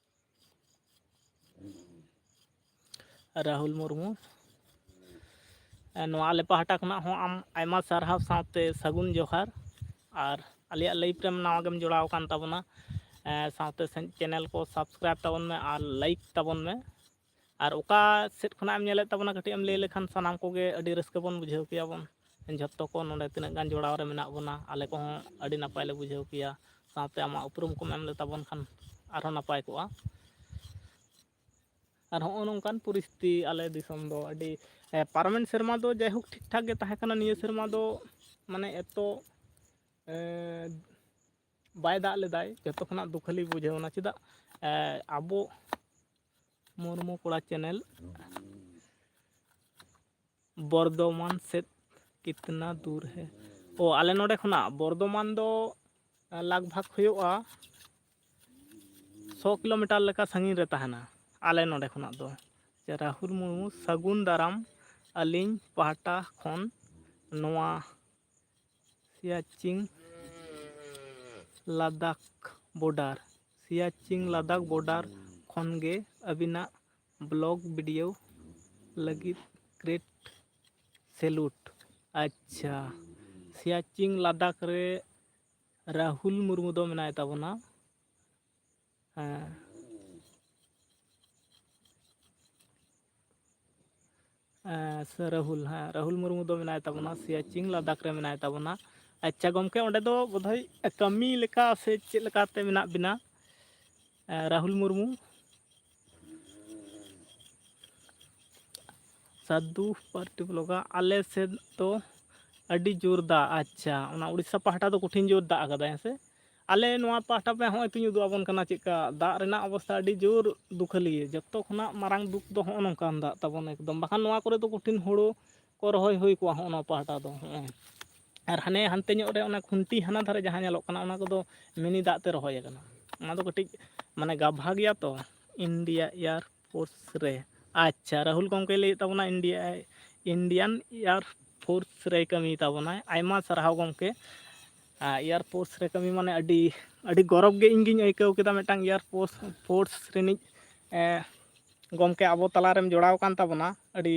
ᱨᱟᱦᱩᱞ ᱢᱩᱨᱢᱩ, ᱮ, ᱱᱚᱣᱟ ᱟᱞᱮ ᱯᱟᱦᱴᱟ ᱠᱷᱚᱱᱟᱜ ᱦᱚᱸ ᱟᱢ ᱟᱭᱢᱟ ᱥᱟᱨᱦᱟᱣ ᱥᱟᱶᱛᱮ ᱥᱟᱹᱜᱩᱱ ᱡᱚᱦᱟᱨ᱾ ᱟᱨ ᱟᱞᱮᱭᱟᱜ ᱞᱟᱭᱤᱵᱷ ᱨᱮᱢ ᱱᱟᱣᱟ ᱜᱮᱢ ᱡᱚᱲᱟᱣ ᱟᱠᱟᱱ ᱛᱟᱵᱚᱱᱟ, ᱮ, ᱥᱟᱶᱛᱮ ᱥᱮ-, ᱪᱮᱱᱮᱞ ᱠᱚ ᱥᱟᱵᱥᱠᱨᱟᱭᱤᱵᱽ ᱛᱟᱵᱚᱱ ᱢᱮ ᱟᱨ ᱞᱟᱭᱤᱠ ᱛᱟᱵᱚᱱ ᱢᱮ᱾ ᱟᱨ ᱚᱠᱟ ᱥᱮᱫ ᱠᱷᱚᱱᱟᱜ ᱮᱢ ᱧᱮᱞᱮᱫ ᱛᱟᱵᱚᱱᱟ, ᱠᱟᱹᱴᱤᱡ ᱮᱢ ᱞᱟᱹᱭ ᱞᱮᱠᱷᱟᱱ ᱥᱟᱱᱟᱢ ᱠᱚᱜᱮ ᱟᱹᱰᱤ ᱨᱟᱹᱥᱠᱟᱹ ᱵᱚᱱ ᱵᱩᱡᱷᱟᱹᱣ ᱠᱮᱭᱟ ᱵᱚᱱ᱾ ᱡᱷᱚᱛᱚ ᱠᱚ ᱱᱚᱰᱮ ᱛᱤᱱᱟᱹᱜ ᱜᱟᱱ ᱡᱚᱲᱟᱣ ᱨᱮ ᱢᱮᱱᱟᱜ ᱵᱚᱱᱟ, ᱟᱞᱮ ᱠᱚᱦᱚᱸ ᱟᱹᱰᱤ ᱱᱟᱯᱟᱭ ᱞᱮ ᱵᱩᱡᱷᱟᱹᱣ ᱠᱮᱭᱟ᱾ ᱥᱟᱶᱛᱮ ᱟᱢᱟᱜ ᱩᱯᱨᱩᱢ ᱠᱚᱢ ᱮᱢ ᱞᱮᱛᱟᱵᱚᱱ ᱠᱷᱟᱱ ᱟᱨᱦᱚᱸ ᱱᱟᱯᱟᱭ ᱠᱚᱜᱼᱟ᱾ ᱟᱨ ᱦᱚᱸᱜᱼᱚ ᱱᱚᱝᱠᱟᱱ ᱯᱚᱨᱤᱥᱛᱷᱤᱛᱤ ᱟᱞᱮ ᱫᱤᱥᱚᱢ ᱫᱚ ᱟᱹᱰᱤ, ᱮ, ᱯᱟᱨᱚᱢᱮᱱ ᱥᱮᱨᱢᱟ ᱫᱚ ᱡᱟᱭᱦᱳᱠ ᱴᱷᱤᱠ ᱴᱷᱟᱠ ᱜᱮ ᱛᱟᱦᱮᱸ ᱠᱟᱱᱟ᱾ ᱱᱤᱭᱟᱹ ᱥᱮᱨᱢᱟ ᱫᱚ ᱢᱟᱱᱮ ᱮᱛᱚ, ᱮ, ᱵᱟᱭ ᱫᱟᱜ ᱞᱮᱫᱟᱭ, ᱡᱚᱛᱚ ᱠᱷᱚᱱᱟᱜ ᱫᱩᱠᱷᱟᱹᱞᱤ ᱵᱩᱡᱷᱟᱹᱣ ᱮᱱᱟ᱾ ᱪᱮᱫᱟᱜ, ᱮ, ᱟᱵᱚ ᱢᱩᱨᱢᱩ ᱠᱚᱲᱟ ᱪᱮᱱᱮᱞ ᱵᱚᱨᱫᱷᱚᱢᱟᱱ ᱥᱮᱫ ᱠᱤᱛᱱᱟ ᱫᱩᱨ ᱦᱮ? ᱚ, ᱟᱞᱮ ᱱᱚᱰᱮ ᱠᱷᱚᱱᱟᱜ ᱵᱚᱨᱫᱷᱚᱢᱟᱱ ᱫᱚ ᱞᱟᱜᱽ ᱵᱷᱟᱜᱽ ᱦᱩᱭᱩᱜᱼᱟ ᱥᱚ ᱠᱤᱞᱳᱢᱤᱴᱟᱨ ᱞᱮᱠᱟ ᱥᱟᱺᱜᱤᱧ ᱨᱮ ᱛᱟᱦᱮᱱᱟ ᱟᱞᱮ ᱱᱚᱰᱮ ᱠᱷᱚᱱᱟᱜ ᱫᱚ᱾ ᱨᱟᱦᱩᱞ ᱢᱩᱨᱢᱩ, ᱥᱟᱹᱜᱩᱱ ᱫᱟᱨᱟᱢ ᱟᱹᱞᱤᱧ ᱯᱟᱦᱴᱟ ᱠᱷᱚᱱ ᱱᱚᱣᱟ ᱥᱤᱭᱟᱪᱤᱝ ᱞᱟᱫᱟᱠᱷ ᱵᱚᱰᱟᱨ, ᱥᱤᱭᱟᱪᱤᱝ ᱞᱟᱫᱟᱠᱷ ᱵᱚᱰᱟᱨ ᱠᱷᱚᱱ ᱜᱮ ᱟᱹᱵᱤᱱᱟᱜ ᱵᱞᱚᱜ ᱵᱷᱤᱰᱤᱭᱳ ᱞᱟᱹᱜᱤᱫ ᱜᱨᱮᱴ ᱥᱮᱞᱩᱴ᱾ ᱟᱪᱪᱷᱟ, ᱥᱤᱭᱟᱪᱤᱝ ᱞᱟᱫᱟᱠᱷ ᱨᱮ ᱨᱟᱦᱩᱞ ᱢᱩᱨᱢᱩ ᱫᱚ ᱢᱮᱱᱟᱭ ᱛᱟᱵᱚᱱᱟ᱾ ᱦᱮᱸ᱾ ᱮᱸ, ᱥᱮ ᱨᱟᱦᱩᱞ, ᱦᱮᱸ, ᱨᱟᱦᱩᱞ ᱢᱩᱨᱢᱩ ᱫᱚ ᱢᱮᱱᱟᱭ ᱛᱟᱵᱚᱱᱟ, ᱥᱤᱭᱟᱪᱤᱝ ᱞᱟᱫᱟᱠᱷ ᱨᱮ ᱢᱮᱱᱟᱭ ᱛᱟᱵᱚᱱᱟ᱾ ᱟᱪᱪᱷᱟ ᱜᱚᱢᱠᱮ, ᱚᱸᱰᱮ ᱫᱚ ᱵᱳᱫᱷᱚᱭ ᱠᱟᱹᱢᱤ ᱞᱮᱠᱟ ᱥᱮ ᱪᱮᱫ ᱞᱮᱠᱟᱛᱮ ᱢᱮᱱᱟᱜ ᱵᱤᱱᱟ? ᱮ, ᱨᱟᱦᱩᱞ ᱢᱩᱨᱢᱩ᱾ ᱥᱟᱹᱫᱷᱩ ᱯᱟᱨᱴᱤ ᱵᱞᱚᱜᱟ, ᱟᱞᱮ ᱥᱮᱫ ᱫᱚ ᱟᱹᱰᱤ ᱡᱳᱨ ᱫᱟᱜ᱾ ᱟᱪᱪᱷᱟ, ᱚᱱᱟ ᱩᱲᱤᱥᱥᱟ ᱯᱟᱦᱴᱟ ᱫᱚ ᱠᱚᱴᱷᱤᱱ ᱡᱳᱨ ᱫᱟᱜ ᱟᱠᱟᱫᱟᱭ, ᱦᱮᱸ ᱥᱮ? ᱟᱞᱮ ᱱᱚᱣᱟ ᱯᱟᱦᱴᱟ ᱯᱮ ᱦᱚᱸᱜᱼᱚᱭ ᱛᱩᱧ ᱩᱫᱩᱜ ᱟᱵᱚᱱ ᱠᱟᱱᱟ ᱪᱮᱫᱠᱟ ᱫᱟᱜ ᱨᱮᱱᱟᱜ ᱚᱵᱚᱥᱛᱟ, ᱟᱹᱰᱤ ᱡᱳᱨ ᱫᱩᱠᱷᱟᱹᱞᱤᱭᱟᱹ᱾ ᱡᱚᱛᱚ ᱠᱷᱚᱱᱟᱜ ᱢᱟᱨᱟᱝ ᱫᱩᱠ ᱫᱚ ᱦᱚᱸᱜᱼᱚ ᱱᱚᱝᱠᱟᱱ ᱫᱟᱜ ᱛᱟᱵᱚᱱ ᱮᱠᱫᱚᱢ, ᱵᱟᱠᱷᱟᱱ ᱱᱚᱣᱟ ᱠᱚᱨᱮ ᱫᱚ ᱠᱚᱴᱷᱤᱱ ᱦᱳᱲᱳ ᱠᱚ ᱨᱚᱦᱚᱭ ᱦᱩᱭ ᱠᱚᱜᱼᱟ ᱦᱚᱸᱜᱼᱚ ᱱᱚᱣᱟ ᱯᱟᱦᱴᱟ ᱫᱚ᱾ ᱦᱚᱸᱜᱼᱚᱭ ᱟᱨ ᱦᱟᱱᱮ ᱦᱟᱱᱛᱮ ᱧᱚᱜ ᱨᱮ ᱚᱱᱟ ᱠᱷᱩᱱᱴᱤ ᱦᱟᱱᱟ ᱫᱷᱟᱨᱮ ᱡᱟᱦᱟᱸ ᱧᱮᱞᱚᱜ ᱠᱟᱱᱟ, ᱚᱱᱟ ᱠᱚᱫᱚ ᱢᱤᱱᱤ ᱫᱟᱜ ᱛᱮ ᱨᱚᱦᱚᱭ ᱟᱠᱟᱱᱟ᱾ ᱚᱱᱟ ᱫᱚ ᱠᱟᱹᱴᱤᱡ ᱢᱟᱱᱮ ᱜᱟᱵᱷᱟ ᱜᱮᱭᱟ ᱛᱚ, ᱤᱱᱰᱤᱭᱟ ᱮᱭᱟᱨ ᱯᱷᱳᱨᱥ ᱨᱮ᱾ ᱟᱪᱪᱷᱟ, ᱨᱟᱦᱩᱞ ᱜᱚᱢᱠᱮ ᱞᱟᱹᱭᱮᱫ ᱛᱟᱵᱚᱱᱟ ᱤᱱᱰᱤᱭᱟ, ᱤᱱᱰᱤᱭᱟᱱ ᱮᱭᱟᱨ ᱯᱷᱳᱨᱥ ᱨᱮᱭ ᱠᱟᱹᱢᱤ ᱛᱟᱵᱚᱱᱟᱭ᱾ ᱟᱭᱢᱟ ᱥᱟᱨᱦᱟᱣ ᱜᱚᱢᱠᱮ᱾ ᱟᱨ ᱮᱭᱟᱨ ᱯᱷᱳᱨᱥ ᱨᱮ ᱠᱟᱹᱢᱤ ᱢᱟᱱᱮ ᱟᱹᱰᱤ, ᱟᱹᱰᱤ ᱜᱚᱨᱚᱵᱽ ᱜᱮ ᱤᱧ ᱜᱤᱧ ᱟᱹᱭᱠᱟᱹᱣ ᱠᱮᱫᱟ, ᱢᱤᱫᱴᱟᱝ ᱮᱭᱟᱨ ᱯᱷᱳᱨᱥ, ᱯᱷᱳᱨᱥ ᱨᱤᱱᱤᱡ, ᱮ, ᱜᱚᱢᱠᱮ ᱟᱵᱚ ᱛᱟᱞᱟᱨᱮᱢ ᱡᱚᱲᱟᱣ ᱟᱠᱟᱱ ᱛᱟᱵᱚᱱᱟ᱾ ᱟᱹᱰᱤ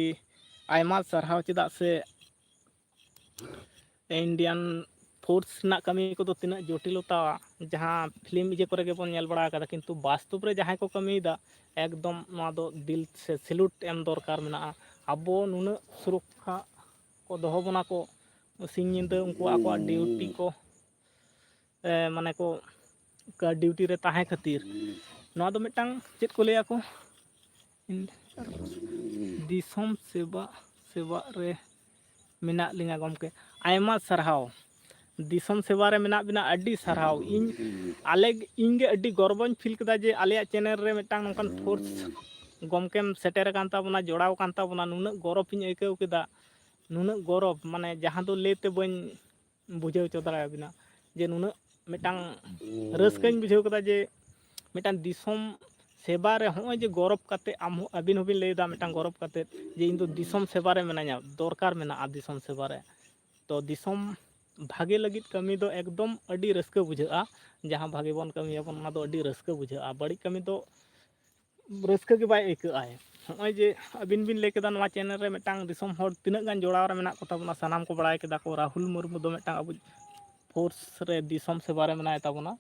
ᱟᱭᱢᱟ ᱥᱟᱨᱦᱟᱣ, ᱪᱮᱫᱟᱜ ᱥᱮ ᱤᱱᱰᱤᱭᱟᱱ ᱯᱷᱳᱨᱥ ᱨᱮᱱᱟᱜ ᱠᱟᱹᱢᱤ ᱠᱚᱫᱚ ᱛᱤᱱᱟᱹᱜ ᱡᱚᱴᱤᱞᱚᱛᱟ, ᱡᱟᱦᱟᱸ ᱯᱷᱤᱞᱢ ᱤᱭᱟᱹ ᱠᱚᱨᱮ ᱜᱮᱵᱚᱱ ᱧᱮᱞ ᱵᱟᱲᱟ ᱟᱠᱟᱫᱟ, ᱠᱤᱱᱛᱩ ᱵᱟᱥᱛᱚᱵ ᱨᱮ ᱡᱟᱦᱟᱸᱭ ᱠᱚ ᱠᱟᱹᱢᱤᱭᱮᱫᱟ, ᱮᱠᱫᱚᱢ ᱱᱚᱣᱟ ᱫᱚ ᱫᱤᱞ ᱥᱮ ᱥᱮᱞᱩᱴ ᱮᱢ ᱫᱚᱨᱠᱟᱨ ᱢᱮᱱᱟᱜᱼᱟ᱾ ᱟᱵᱚ ᱱᱩᱱᱟᱹᱜ ᱥᱩᱨᱚᱠᱠᱷᱟ ᱠᱚ ᱫᱚᱦᱚ ᱵᱚᱱᱟ ᱠᱚ, ᱥᱤᱧ ᱧᱤᱫᱟᱹ ᱩᱱᱠᱩ ᱟᱠᱚᱣᱟᱜ ᱰᱤᱭᱩᱴᱤ ᱠᱚ, ᱮ, ᱢᱟᱱᱮ ᱠᱚ ᱰᱤᱭᱩᱴᱤ ᱨᱮ ᱛᱟᱦᱮᱸ ᱠᱷᱟᱹᱛᱤᱨ᱾ ᱱᱚᱣᱟ ᱫᱚ ᱢᱤᱫᱴᱟᱝ ᱪᱮᱫ ᱠᱚ ᱞᱟᱹᱭᱟ ᱠᱚ, ᱫᱤᱥᱚᱢ ᱥᱮᱵᱟ, ᱥᱮᱵᱟ ᱨᱮ ᱢᱮᱱᱟᱜ ᱞᱤᱧᱟ ᱜᱚᱢᱠᱮ᱾ ᱟᱭᱢᱟ ᱥᱟᱨᱦᱟᱣ, ᱫᱤᱥᱚᱢ ᱥᱮᱵᱟ ᱨᱮ ᱢᱮᱱᱟᱜ ᱵᱤᱱᱟ, ᱟᱹᱰᱤ ᱥᱟᱨᱦᱟᱣ᱾ ᱤᱧ, ᱟᱞᱮ, ᱤᱧ ᱜᱮ ᱟᱹᱰᱤ ᱜᱚᱨᱵᱚᱧ ᱯᱷᱤᱞ ᱠᱮᱫᱟ ᱡᱮ ᱟᱞᱮᱭᱟᱜ ᱪᱮᱱᱮᱞ ᱨᱮ ᱢᱤᱫᱴᱟᱝ ᱱᱚᱝᱠᱟᱱ ᱯᱷᱳᱨᱥ ᱜᱚᱢᱠᱮᱢ ᱥᱮᱴᱮᱨ ᱟᱠᱟᱱ ᱛᱟᱵᱚᱱᱟ, ᱡᱚᱲᱟᱣ ᱟᱠᱟᱱ ᱛᱟᱵᱚᱱᱟ᱾ ᱱᱩᱱᱟᱹᱜ ᱜᱚᱨᱚᱵᱽ ᱤᱧ ᱟᱹᱭᱠᱟᱹᱣ ᱠᱮᱫᱟ, ᱱᱩᱱᱟᱹᱜ ᱜᱚᱨᱚᱵᱽ, ᱢᱟᱱᱮ ᱡᱟᱦᱟᱸ ᱫᱚ ᱞᱟᱹᱭ ᱛᱮ ᱵᱟᱹᱧ ᱵᱩᱡᱷᱟᱹᱣ ᱦᱚᱪᱚ ᱫᱟᱲᱮᱭᱟᱵᱤᱱᱟ ᱡᱮ ᱱᱩᱱᱟᱹᱜ ᱢᱤᱫᱴᱟᱝ ᱨᱟᱹᱥᱠᱟᱹᱧ ᱵᱩᱡᱷᱟᱹᱣ ᱠᱮᱫᱟ ᱡᱮ ᱢᱤᱫᱴᱟᱝ ᱫᱤᱥᱚᱢ ᱥᱮᱵᱟ ᱨᱮ ᱦᱚᱸᱜᱼᱚᱭ ᱡᱮ ᱜᱚᱨᱚᱵᱽ ᱠᱟᱛᱮ ᱟᱢ ᱦᱚᱸ, ᱟᱹᱵᱤᱱ ᱦᱚᱸᱵᱤᱱ ᱞᱟᱹᱭᱫᱟ ᱢᱤᱫᱴᱟᱝ ᱜᱚᱨᱚᱵᱽ ᱠᱟᱛᱮ ᱡᱮ ᱤᱧ ᱫᱚ ᱫᱤᱥᱚᱢ ᱥᱮᱵᱟ ᱨᱮ ᱢᱮᱱᱟᱧᱟ, ᱫᱚᱨᱠᱟᱨ ᱢᱮᱱᱟᱜᱼᱟ ᱫᱤᱥᱚᱢ ᱥᱮᱵᱟ ᱨᱮ᱾ ᱛᱚ ᱫᱤᱥᱚᱢ ᱵᱷᱟᱜᱮ ᱞᱟᱹᱜᱤᱫ ᱠᱟᱹᱢᱤ ᱫᱚ ᱮᱠᱫᱚᱢ ᱟᱹᱰᱤ ᱨᱟᱹᱥᱠᱟᱹ ᱵᱩᱡᱷᱟᱹᱜᱼᱟ᱾ ᱡᱟᱦᱟᱸ ᱵᱷᱟᱜᱮ ᱵᱚᱱ ᱠᱟᱹᱢᱤᱭᱟᱵᱚᱱ ᱚᱱᱟ ᱫᱚ ᱟᱹᱰᱤ ᱨᱟᱹᱥᱠᱟᱹ ᱵᱩᱡᱷᱟᱹᱜᱼᱟ, ᱵᱟᱹᱲᱤᱡ ᱠᱟᱹᱢᱤ ᱫᱚ ᱨᱟᱹᱥᱠᱟᱹ ᱜᱮ ᱵᱟᱭ ᱟᱹᱭᱠᱟᱹᱜᱼᱟᱭ᱾ ᱱᱚᱜᱼᱚᱭ ᱡᱮ ᱟᱹᱵᱤᱱ ᱵᱤᱱ ᱞᱟᱹᱭ ᱠᱮᱫᱟ ᱱᱚᱣᱟ ᱪᱮᱱᱮᱞ ᱨᱮ ᱢᱤᱫᱴᱟᱝ ᱫᱤᱥᱚᱢ ᱦᱚᱲ ᱛᱤᱱᱟᱹᱜ ᱜᱟᱱ ᱡᱚᱲᱟᱣ ᱨᱮ ᱢᱮᱱᱟᱜ ᱠᱚ ᱛᱟᱵᱚᱱᱟ, ᱥᱟᱱᱟᱢ ᱠᱚ ᱵᱟᱲᱟᱭ ᱠᱮᱫᱟ ᱠᱚ ᱨᱟᱦᱩᱞ ᱢᱩᱨᱢᱩ ᱫᱚ ᱢᱤᱫᱴᱟᱝ ᱟᱵᱚ ᱯᱷᱳᱨᱥ ᱨᱮ ᱫᱤᱥᱚᱢ ᱥᱮᱵᱟ ᱨᱮ ᱢᱮᱱᱟᱭ ᱛᱟᱵᱚᱱᱟ᱾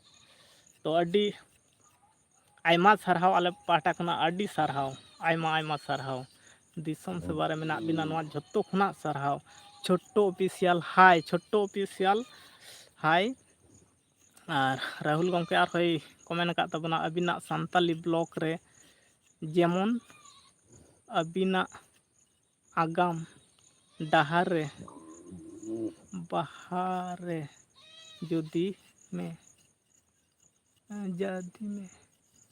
ᱛᱚ ᱟᱹᱰᱤ ᱟᱭᱢᱟ ᱥᱟᱨᱦᱟᱣ, ᱟᱞᱮ ᱯᱟᱦᱴᱟ ᱠᱷᱚᱱᱟᱜ ᱟᱹᱰᱤ ᱥᱟᱨᱦᱟᱣ, ᱟᱭᱢᱟ ᱟᱭᱢᱟ ᱥᱟᱨᱦᱟᱣ᱾ ᱫᱤᱥᱚᱢ ᱥᱮᱵᱟ ᱨᱮ ᱢᱮᱱᱟᱜ ᱵᱤᱱᱟ, ᱱᱚᱣᱟ ᱡᱷᱚᱛᱚ ᱠᱷᱚᱱᱟᱜ ᱥᱟᱨᱦᱟᱣ᱾ ᱪᱷᱳᱴᱳ ᱚᱯᱷᱤᱥᱤᱭᱟᱞ ᱦᱟᱭ, ᱪᱷᱳᱴᱳ ᱚᱯᱷᱤᱥᱤᱭᱟᱞ ᱦᱟᱭ᱾ ᱟᱨ ᱨᱟᱦᱩᱞ ᱜᱚᱢᱠᱮ ᱟᱨᱦᱚᱸᱭ ᱠᱚᱢᱮᱱ ᱟᱠᱟᱫ ᱛᱟᱵᱚᱱᱟ, ᱟᱹᱵᱤᱱᱟᱜ ᱥᱟᱱᱛᱟᱞᱤ ᱵᱞᱚᱜ ᱨᱮ ᱡᱮᱢᱚᱱ ᱟᱹᱵᱤᱱᱟᱜ ᱟᱜᱟᱢ ᱰᱟᱦᱟᱨ ᱨᱮ ᱵᱟᱦᱟ ᱨᱮ ᱡᱩᱫᱤ ᱢᱮ ᱡᱟᱫᱤ ᱢᱮ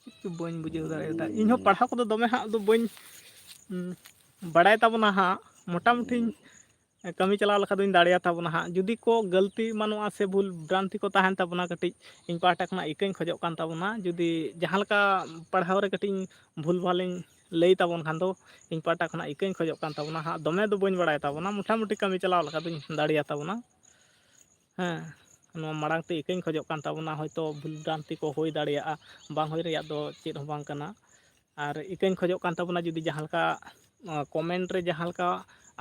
ᱪᱮᱫ ᱪᱚ ᱵᱟᱹᱧ ᱵᱩᱡᱷᱟᱹᱣ ᱫᱟᱲᱮᱭᱟᱫᱟ᱾ ᱤᱧᱦᱚᱸ ᱯᱟᱲᱦᱟᱣ ᱠᱚᱫᱚ ᱫᱚᱢᱮ ᱦᱟᱸᱜ ᱫᱚ ᱵᱟᱹᱧ ᱵᱟᱲᱟᱭ ᱛᱟᱵᱚᱱᱟ ᱦᱟᱸᱜ, ᱢᱚᱴᱟᱢᱩᱴᱤᱧ ᱠᱟᱹᱢᱤ ᱪᱟᱞᱟᱣ ᱞᱮᱠᱟ ᱫᱚᱧ ᱫᱟᱲᱮᱭᱟᱛᱟ ᱵᱚᱱᱟ ᱦᱟᱸᱜ᱾ ᱡᱩᱫᱤ ᱠᱚ ᱜᱟᱹᱞᱛᱤ ᱮᱢᱟᱱᱚᱜᱼᱟ ᱥᱮ ᱵᱷᱩᱞ ᱵᱷᱨᱟᱱᱛᱤ ᱠᱚ ᱛᱟᱦᱮᱱ ᱛᱟᱵᱚᱱᱟ, ᱠᱟᱹᱴᱤᱡ ᱤᱧ ᱯᱟᱦᱴᱟ ᱠᱷᱚᱱᱟᱜ ᱤᱠᱟᱹᱧ ᱠᱷᱚᱡᱚᱜ ᱠᱟᱱ ᱛᱟᱵᱚᱱᱟ᱾ ᱡᱩᱫᱤ ᱡᱟᱦᱟᱸ ᱞᱮᱠᱟ ᱯᱟᱲᱦᱟᱣ ᱨᱮ ᱠᱟᱹᱴᱤᱡ ᱤᱧ ᱵᱷᱩᱞ ᱵᱷᱟᱞᱤᱧ ᱞᱟᱹᱭ ᱛᱟᱵᱚᱱ ᱠᱷᱟᱱ ᱫᱚ, ᱤᱧ ᱯᱟᱦᱴᱟ ᱠᱷᱚᱱᱟᱜ ᱤᱠᱟᱹᱧ ᱠᱷᱚᱡᱚᱜ ᱠᱟᱱ ᱛᱟᱵᱚᱱᱟ ᱦᱟᱸᱜ᱾ ᱫᱚᱢᱮ ᱫᱚ ᱵᱟᱹᱧ ᱵᱟᱲᱟᱭ ᱛᱟᱵᱚᱱᱟ, ᱢᱚᱴᱟᱢᱩᱴᱤ ᱠᱟᱹᱢᱤ ᱪᱟᱞᱟᱣ ᱞᱮᱠᱟ ᱫᱚᱧ ᱫᱟᱲᱮᱭᱟᱛᱟ ᱵᱚᱱᱟ᱾ ᱦᱮᱸ, ᱱᱚᱣᱟ ᱢᱟᱲᱟᱝ ᱛᱮ ᱤᱠᱟᱹᱧ ᱠᱷᱚᱡᱚᱜ ᱠᱟᱱ ᱛᱟᱵᱚᱱᱟ, ᱦᱚᱭᱛᱳ ᱵᱷᱩᱞ ᱵᱷᱨᱟᱱᱛᱤ ᱠᱚ ᱦᱩᱭ ᱫᱟᱲᱮᱭᱟᱜᱼᱟ, ᱵᱟᱝ ᱦᱩᱭ ᱨᱮᱭᱟᱜ ᱫᱚ ᱪᱮᱫ ᱦᱚᱸ ᱵᱟᱝ ᱠᱟᱱᱟ᱾ ᱟᱨ ᱤᱠᱟᱹᱧ ᱠᱷᱚᱡᱚᱜ ᱠᱟᱱ ᱛᱟᱵᱚᱱᱟ, ᱡᱩᱫᱤ ᱡᱟᱦᱟᱸ ᱞᱮᱠᱟ ᱠᱚᱢᱮᱱᱴ ᱨᱮ ᱡᱟᱦᱟᱸ ᱞᱮᱠᱟ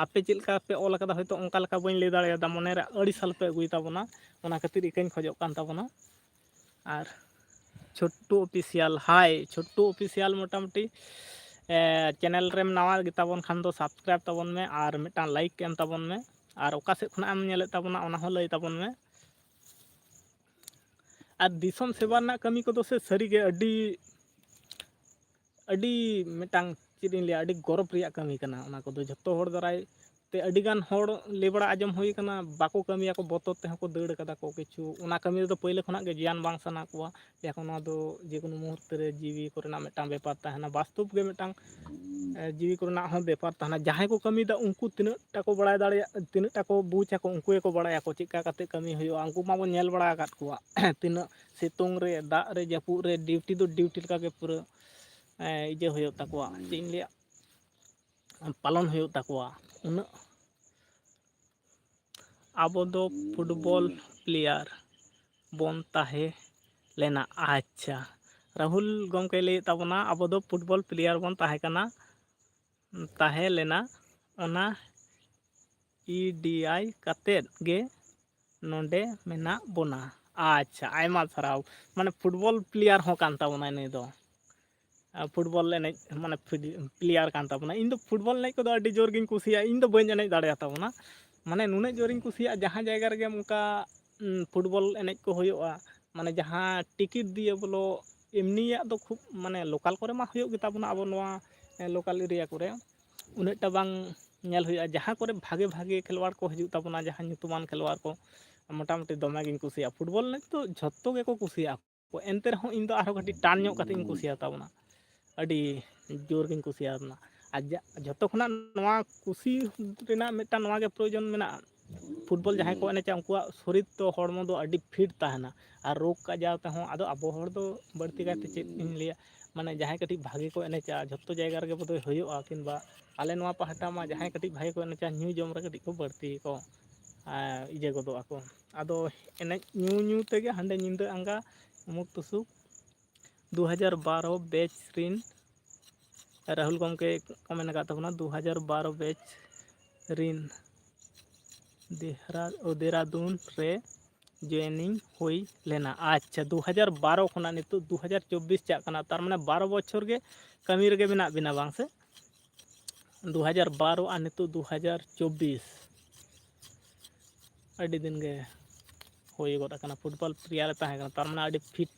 ᱟᱯᱮ ᱪᱮᱫ ᱞᱮᱠᱟ ᱯᱮ ᱚᱞ ᱟᱠᱟᱫᱟ, ᱦᱚᱭᱛᱳ ᱚᱱᱠᱟ ᱞᱮᱠᱟ ᱵᱟᱹᱧ ᱞᱟᱹᱭ ᱫᱟᱲᱮᱭᱟᱫᱟ, ᱢᱚᱱᱮᱨᱮ ᱟᱹᱲᱤᱥ ᱟᱞᱚᱯᱮ ᱟᱹᱜᱩᱭ ᱛᱟᱵᱚᱱᱟ, ᱚᱱᱟ ᱠᱷᱟᱹᱛᱤᱨ ᱤᱠᱟᱹᱧ ᱠᱷᱚᱡᱚᱜ ᱠᱟᱱ ᱛᱟᱵᱚᱱᱟ᱾ ᱟᱨ ᱪᱷᱳᱴᱴᱩ ᱚᱯᱷᱤᱥᱤᱭᱟᱞ, ᱦᱟᱭ ᱪᱷᱳᱴᱴᱩ ᱚᱯᱷᱤᱥᱤᱭᱟᱞ, ᱢᱚᱴᱟᱢᱩᱴᱤ ᱪᱮᱱᱮᱞ ᱨᱮᱢ ᱱᱟᱣᱟ ᱜᱮᱛᱟᱵᱚᱱ ᱠᱷᱟᱱ ᱫᱚ ᱥᱟᱵᱥᱠᱨᱟᱭᱤᱵ ᱛᱟᱵᱚᱱ ᱢᱮ ᱟᱨ ᱢᱤᱫᱴᱟᱝ ᱞᱟᱭᱤᱠ ᱮᱢ ᱛᱟᱵᱚᱱ ᱢᱮ᱾ ᱟᱨ ᱚᱠᱟ ᱥᱮᱫ ᱠᱷᱚᱱᱟᱜ ᱮᱢ ᱧᱮᱞᱮᱫ ᱛᱟᱵᱚᱱᱟ ᱚᱱᱟ ᱦᱚᱸ ᱞᱟᱹᱭ ᱛᱟᱵᱚᱱ ᱢᱮ᱾ ᱟᱨ ᱫᱤᱥᱚᱢ ᱥᱮᱵᱟ ᱨᱮᱱᱟᱜ ᱠᱟᱹᱢᱤ ᱠᱚᱫᱚ ᱥᱮ ᱥᱟᱹᱨᱤᱜᱮ ᱟᱹᱰᱤ, ᱟᱹᱰᱤ ᱢᱤᱫᱴᱟᱝ, ᱪᱮᱫ ᱤᱧ ᱞᱟᱹᱭᱟ, ᱟᱹᱰᱤ ᱜᱚᱨᱚᱵᱽ ᱨᱮᱭᱟᱜ ᱠᱟᱹᱢᱤ ᱠᱟᱱᱟ᱾ ᱚᱱᱟ ᱠᱚᱫᱚ ᱡᱷᱚᱛᱚ ᱦᱚᱲ ᱫᱟᱨᱟᱭ ᱛᱮ ᱟᱹᱰᱤᱜᱟᱱ ᱦᱚᱲ ᱞᱟᱹᱭ ᱵᱟᱲᱟ ᱟᱸᱡᱚᱢ ᱦᱩᱭ ᱠᱟᱱᱟ, ᱵᱟᱠᱚ ᱠᱟᱹᱢᱤᱭᱟᱠᱚ, ᱵᱚᱛᱚᱨ ᱛᱮᱦᱚᱸ ᱠᱚ ᱫᱟᱹᱲ ᱠᱟᱫᱟ ᱠᱚ ᱠᱤᱪᱷᱩ᱾ ᱚᱱᱟ ᱠᱟᱹᱢᱤ ᱨᱮᱫᱚ ᱯᱳᱭᱞᱳ ᱠᱷᱚᱱᱟᱜ ᱜᱮ ᱡᱤᱭᱟᱱ ᱵᱟᱝ ᱥᱟᱱᱟ ᱠᱚᱣᱟ᱾ ᱞᱟᱹᱭᱟᱠᱚ ᱱᱚᱣᱟ ᱫᱚ ᱡᱮᱠᱳᱱᱳ ᱢᱩᱦᱩᱨᱛᱚ ᱨᱮ ᱡᱤᱣᱤ ᱠᱚᱨᱮᱱᱟᱜ ᱢᱤᱫᱴᱟᱝ ᱵᱮᱯᱟᱨ ᱛᱟᱦᱮᱱᱟ, ᱵᱟᱥᱛᱚᱵ ᱜᱮ ᱢᱤᱫᱴᱟᱝ ᱮ, ᱡᱤᱣᱤ ᱠᱚᱨᱮᱱᱟᱜ ᱦᱚᱸ ᱵᱮᱯᱟᱨ ᱛᱟᱦᱮᱱᱟ᱾ ᱡᱟᱦᱟᱸᱭ ᱠᱚ ᱠᱟᱹᱢᱤᱭᱮᱫᱟ ᱩᱱᱠᱩ ᱛᱤᱱᱟᱹᱜ ᱴᱟ ᱠᱚ ᱵᱟᱲᱟᱭ ᱫᱟᱲᱮᱭᱟᱜ, ᱛᱤᱱᱟᱹᱜ ᱴᱟ ᱠᱚ ᱵᱩᱡᱽ ᱟᱠᱚ, ᱩᱱᱠᱩ ᱜᱮᱠᱚ ᱵᱟᱲᱟᱭᱟᱠᱚ ᱪᱮᱫ ᱞᱮᱠᱟ ᱠᱟᱛᱮ ᱠᱟᱹᱢᱤ ᱦᱩᱭᱩᱜᱼᱟ᱾ ᱩᱱᱠᱩ ᱢᱟᱵᱚᱱ ᱧᱮᱞ ᱵᱟᱲᱟ ᱟᱠᱟᱫ ᱠᱚᱣᱟ ᱛᱤᱱᱟᱹᱜ ᱥᱤᱛᱩᱝ ᱨᱮ, ᱫᱟᱜ ᱨᱮ, ᱡᱟᱹᱯᱩᱫ ᱨᱮ ᱰᱤᱭᱩᱴᱤ ᱫᱚ ᱰᱤᱭᱩᱴᱤ ᱞᱮᱠᱟᱜᱮ ᱯᱩᱨᱟᱹ ᱮ, ᱤᱭᱟᱹ ᱦᱩᱭᱩᱜ ᱛᱟᱠᱚᱣᱟ, ᱪᱮᱫ ᱤᱧ ᱞᱟᱹᱭᱟ, ᱯᱟᱞᱚᱱ ᱦᱩᱭᱩᱜ ᱛᱟᱠᱚᱣᱟ᱾ ᱩᱱᱟᱹᱜ ᱟᱵᱚ ᱫᱚ ᱯᱷᱩᱴᱵᱚᱞ ᱯᱞᱮᱭᱟᱨ ᱵᱚᱱ ᱛᱟᱦᱮᱸ ᱞᱮᱱᱟ᱾ ᱟᱪᱪᱷᱟ, ᱨᱟᱦᱩᱞ ᱜᱚᱢᱠᱮᱭ ᱞᱟᱹᱭᱮᱫ ᱛᱟᱵᱚᱱᱟ, ᱟᱵᱚ ᱫᱚ ᱯᱷᱩᱴᱵᱚᱞ ᱯᱞᱮᱭᱟᱨ ᱵᱚᱱ ᱛᱟᱦᱮᱸ ᱠᱟᱱᱟ, ᱛᱟᱦᱮᱸ ᱞᱮᱱᱟ, ᱚᱱᱟ ᱤ ᱰᱤ ᱟᱭ ᱠᱟᱛᱮᱫ ᱜᱮ ᱱᱚᱰᱮ ᱢᱮᱱᱟᱜ ᱵᱚᱱᱟ᱾ ᱟᱪᱪᱷᱟ, ᱟᱭᱢᱟ ᱥᱟᱨᱦᱟᱣ᱾ ᱢᱟᱱᱮ ᱯᱷᱩᱴᱵᱚᱞ ᱯᱞᱮᱭᱟᱨ ᱦᱚᱸ ᱠᱟᱱ ᱛᱟᱵᱚᱱᱟᱭ ᱱᱩᱭ ᱫᱚ᱾ ᱟᱨ ᱯᱷᱩᱴᱵᱚᱞ ᱮᱱᱮᱡ, ᱢᱟᱱᱮ ᱯᱷᱤ-, ᱯᱞᱮᱭᱟᱨ ᱠᱟᱱ ᱛᱟᱵᱚᱱᱟ᱾ ᱤᱧ ᱫᱚ ᱯᱷᱩᱴᱵᱚᱞ ᱮᱱᱮᱡ ᱠᱚᱫᱚ ᱟᱹᱰᱤ ᱡᱳᱨ ᱜᱤᱧ ᱠᱩᱥᱤᱭᱟᱜᱼᱟ, ᱤᱧ ᱫᱚ ᱵᱟᱹᱧ ᱮᱱᱮᱡ ᱫᱟᱲᱮᱭᱟᱛᱟ ᱵᱚᱱᱟ᱾ ᱢᱟᱱᱮ ᱱᱩᱱᱟᱹᱜ ᱡᱳᱨᱤᱧ ᱠᱩᱥᱤᱭᱟᱜᱼᱟ, ᱡᱟᱦᱟᱸ ᱡᱟᱭᱜᱟ ᱨᱮᱜᱮ ᱚᱱᱠᱟ ᱩᱸ, ᱯᱷᱩᱴᱵᱚᱞ ᱮᱱᱮᱡ ᱠᱚ ᱦᱩᱭᱩᱜᱼᱟ, ᱢᱟᱱᱮ ᱡᱟᱦᱟᱸ ᱴᱤᱠᱤᱴ ᱫᱤᱭᱮ ᱵᱚᱞᱚ, ᱮᱢᱱᱤᱭᱟᱜ ᱫᱚ ᱠᱷᱩᱵ ᱢᱟᱱᱮ ᱞᱳᱠᱟᱞ ᱠᱚᱨᱮ ᱢᱟ ᱦᱩᱭᱩᱜ ᱜᱮᱛᱟ ᱵᱚᱱᱟ ᱟᱵᱚ ᱱᱚᱣᱟ ᱞᱳᱠᱟᱞ ᱮᱨᱤᱭᱟ ᱠᱚᱨᱮ, ᱩᱱᱟᱹᱜᱴᱟ ᱵᱟᱝ ᱧᱮᱞ ᱦᱩᱭᱩᱜᱼᱟ᱾ ᱡᱟᱦᱟᱸ ᱠᱚᱨᱮ ᱵᱷᱟᱜᱮ ᱵᱷᱟᱜᱮ ᱠᱷᱮᱞᱣᱟᱲ ᱠᱚ ᱦᱤᱡᱩᱜ ᱛᱟᱵᱚᱱᱟ, ᱡᱟᱦᱟᱸ ᱧᱩᱛᱩᱢᱟᱱ ᱠᱷᱮᱞᱣᱟᱲ ᱠᱚ, ᱢᱚᱴᱟᱢᱩᱴᱤ ᱫᱚᱢᱮ ᱜᱤᱧ ᱠᱩᱥᱤᱭᱟᱜᱼᱟ᱾ ᱯᱷᱩᱴᱵᱚᱞ ᱮᱱᱮᱡ ᱫᱚ ᱡᱷᱚᱛᱚ ᱜᱮᱠᱚ ᱠᱩᱥᱤᱭᱟᱜᱼᱟ᱾ ᱮᱱᱛᱮ ᱨᱮᱦᱚᱸ ᱤᱧ ᱫᱚ ᱟᱨᱦᱚᱸ ᱠᱟᱹᱴᱤᱡ ᱴᱟᱱ ᱧᱚᱜ ᱠᱟᱛᱮ ᱤᱧ ᱠᱩᱥᱤᱭᱟᱛᱟ ᱵᱚᱱᱟ, ᱟᱹᱰᱤ ᱡᱳᱨ ᱜᱤᱧ ᱠᱩᱥᱤᱭᱟᱛᱟ ᱵᱚᱱᱟ᱾ ᱟᱨ ᱡᱟ-, ᱡᱷᱚᱛᱚ ᱠᱷᱚᱱᱟᱜ ᱱᱚᱣᱟ ᱠᱩᱥᱤ ᱨᱮᱱᱟᱜ ᱢᱤᱫᱴᱟᱝ ᱱᱚᱣᱟ ᱜᱮ ᱯᱨᱚᱭᱳᱡᱚᱱ ᱢᱮᱱᱟᱜᱼᱟ, ᱯᱷᱩᱴᱵᱚᱞ ᱡᱟᱦᱟᱸᱭ ᱠᱚ ᱮᱱᱮᱡᱟ ᱩᱱᱠᱩᱣᱟᱜ ᱥᱚᱨᱤᱨ ᱫᱚ, ᱦᱚᱲᱢᱚ ᱫᱚ ᱟᱹᱰᱤ ᱯᱷᱤᱴ ᱛᱟᱦᱮᱱᱟ᱾ ᱟᱨ ᱨᱳᱜᱽ ᱟᱡᱟᱨ ᱛᱮᱦᱚᱸ, ᱟᱫᱚ ᱟᱵᱚ ᱦᱚᱲ ᱫᱚ ᱵᱟᱹᱲᱛᱤ ᱠᱟᱭᱛᱮ ᱪᱮᱫ ᱤᱧ ᱞᱟᱹᱭᱟ, ᱢᱟᱱᱮ ᱡᱟᱦᱟᱸᱭ ᱠᱟᱹᱴᱤᱡ ᱵᱷᱟᱜᱮ ᱠᱚ ᱮᱱᱮᱡᱟ, ᱡᱷᱚᱛᱚ ᱡᱟᱭᱜᱟ ᱨᱮᱜᱮ ᱵᱳᱫᱷᱚᱭ ᱦᱩᱭᱩᱜᱼᱟ, ᱠᱤᱝᱵᱟ ᱟᱞᱮ ᱱᱚᱣᱟ ᱯᱟᱦᱴᱟ ᱢᱟ ᱡᱟᱦᱟᱸᱭ ᱠᱟᱹᱴᱤᱡ ᱵᱷᱟᱜᱮ ᱠᱚ ᱮᱱᱮᱡᱟ, ᱧᱩ ᱡᱚᱢ ᱨᱮ ᱠᱟᱹᱴᱤᱡ ᱠᱚ ᱵᱟᱹᱲᱛᱤ ᱠᱚ, ᱟᱨ ᱤᱭᱟᱹ ᱜᱚᱫᱚᱜ ᱟᱠᱚ᱾ ᱟᱫᱚ ᱮᱱᱮᱡ ᱧᱩ ᱧᱩ ᱛᱮᱜᱮ ᱦᱟᱸᱰᱮ ᱧᱤᱫᱟᱹ ᱟᱸᱜᱟ ᱩᱢᱩᱠ ᱛᱩᱥᱩᱠ ᱫᱩ ᱦᱟᱡᱟᱨ ᱵᱟᱨᱚ ᱵᱮᱪ ᱨᱤᱱ ᱨᱟᱦᱩᱞ ᱜᱚᱢᱠᱮ ᱠᱚ ᱢᱮᱱ ᱟᱠᱟᱫ ᱛᱟᱵᱚᱱᱟ, ᱫᱩ ᱦᱟᱡᱟᱨ ᱵᱟᱨᱚ ᱵᱮᱪ ᱨᱤᱱ ᱫᱮᱦᱨᱟ-, ᱳ, ᱫᱮᱨᱟᱫᱩᱱ ᱨᱮ ᱡᱚᱭᱮᱱᱤᱝ ᱦᱩᱭ ᱞᱮᱱᱟ᱾ ᱟᱪᱪᱷᱟ, ᱫᱩ ᱦᱟᱡᱟᱨ ᱵᱟᱨᱚ ᱠᱷᱚᱱᱟᱜ ᱱᱤᱛᱚᱜ ᱫᱩ ᱦᱟᱡᱟᱨ ᱪᱚᱵᱵᱤᱥ ᱪᱟᱜ ᱠᱟᱱᱟ, ᱛᱟᱨ ᱢᱟᱱᱮ ᱵᱟᱨᱚ ᱵᱚᱪᱷᱚᱨ ᱜᱮ ᱠᱟᱹᱢᱤ ᱨᱮᱜᱮ ᱢᱮᱱᱟᱜ ᱵᱤᱱᱟ, ᱵᱟᱝ ᱥᱮ? ᱫᱩ ᱦᱟᱡᱟᱨ ᱵᱟᱨᱚ ᱟᱨ ᱱᱤᱛᱚᱜ ᱫᱩ ᱦᱟᱡᱟᱨ ᱪᱚᱵᱵᱤᱥ, ᱟᱹᱰᱤ ᱫᱤᱱ ᱜᱮ ᱦᱩᱭ ᱜᱚᱫ ᱟᱠᱟᱱᱟ᱾ ᱯᱷᱩᱴᱵᱚᱞ ᱯᱞᱮᱭᱟᱨ ᱮ ᱛᱟᱦᱮᱸ ᱠᱟᱱᱟ, ᱛᱟᱨ ᱢᱟᱱᱮ ᱟᱹᱰᱤ ᱯᱷᱤᱴ᱾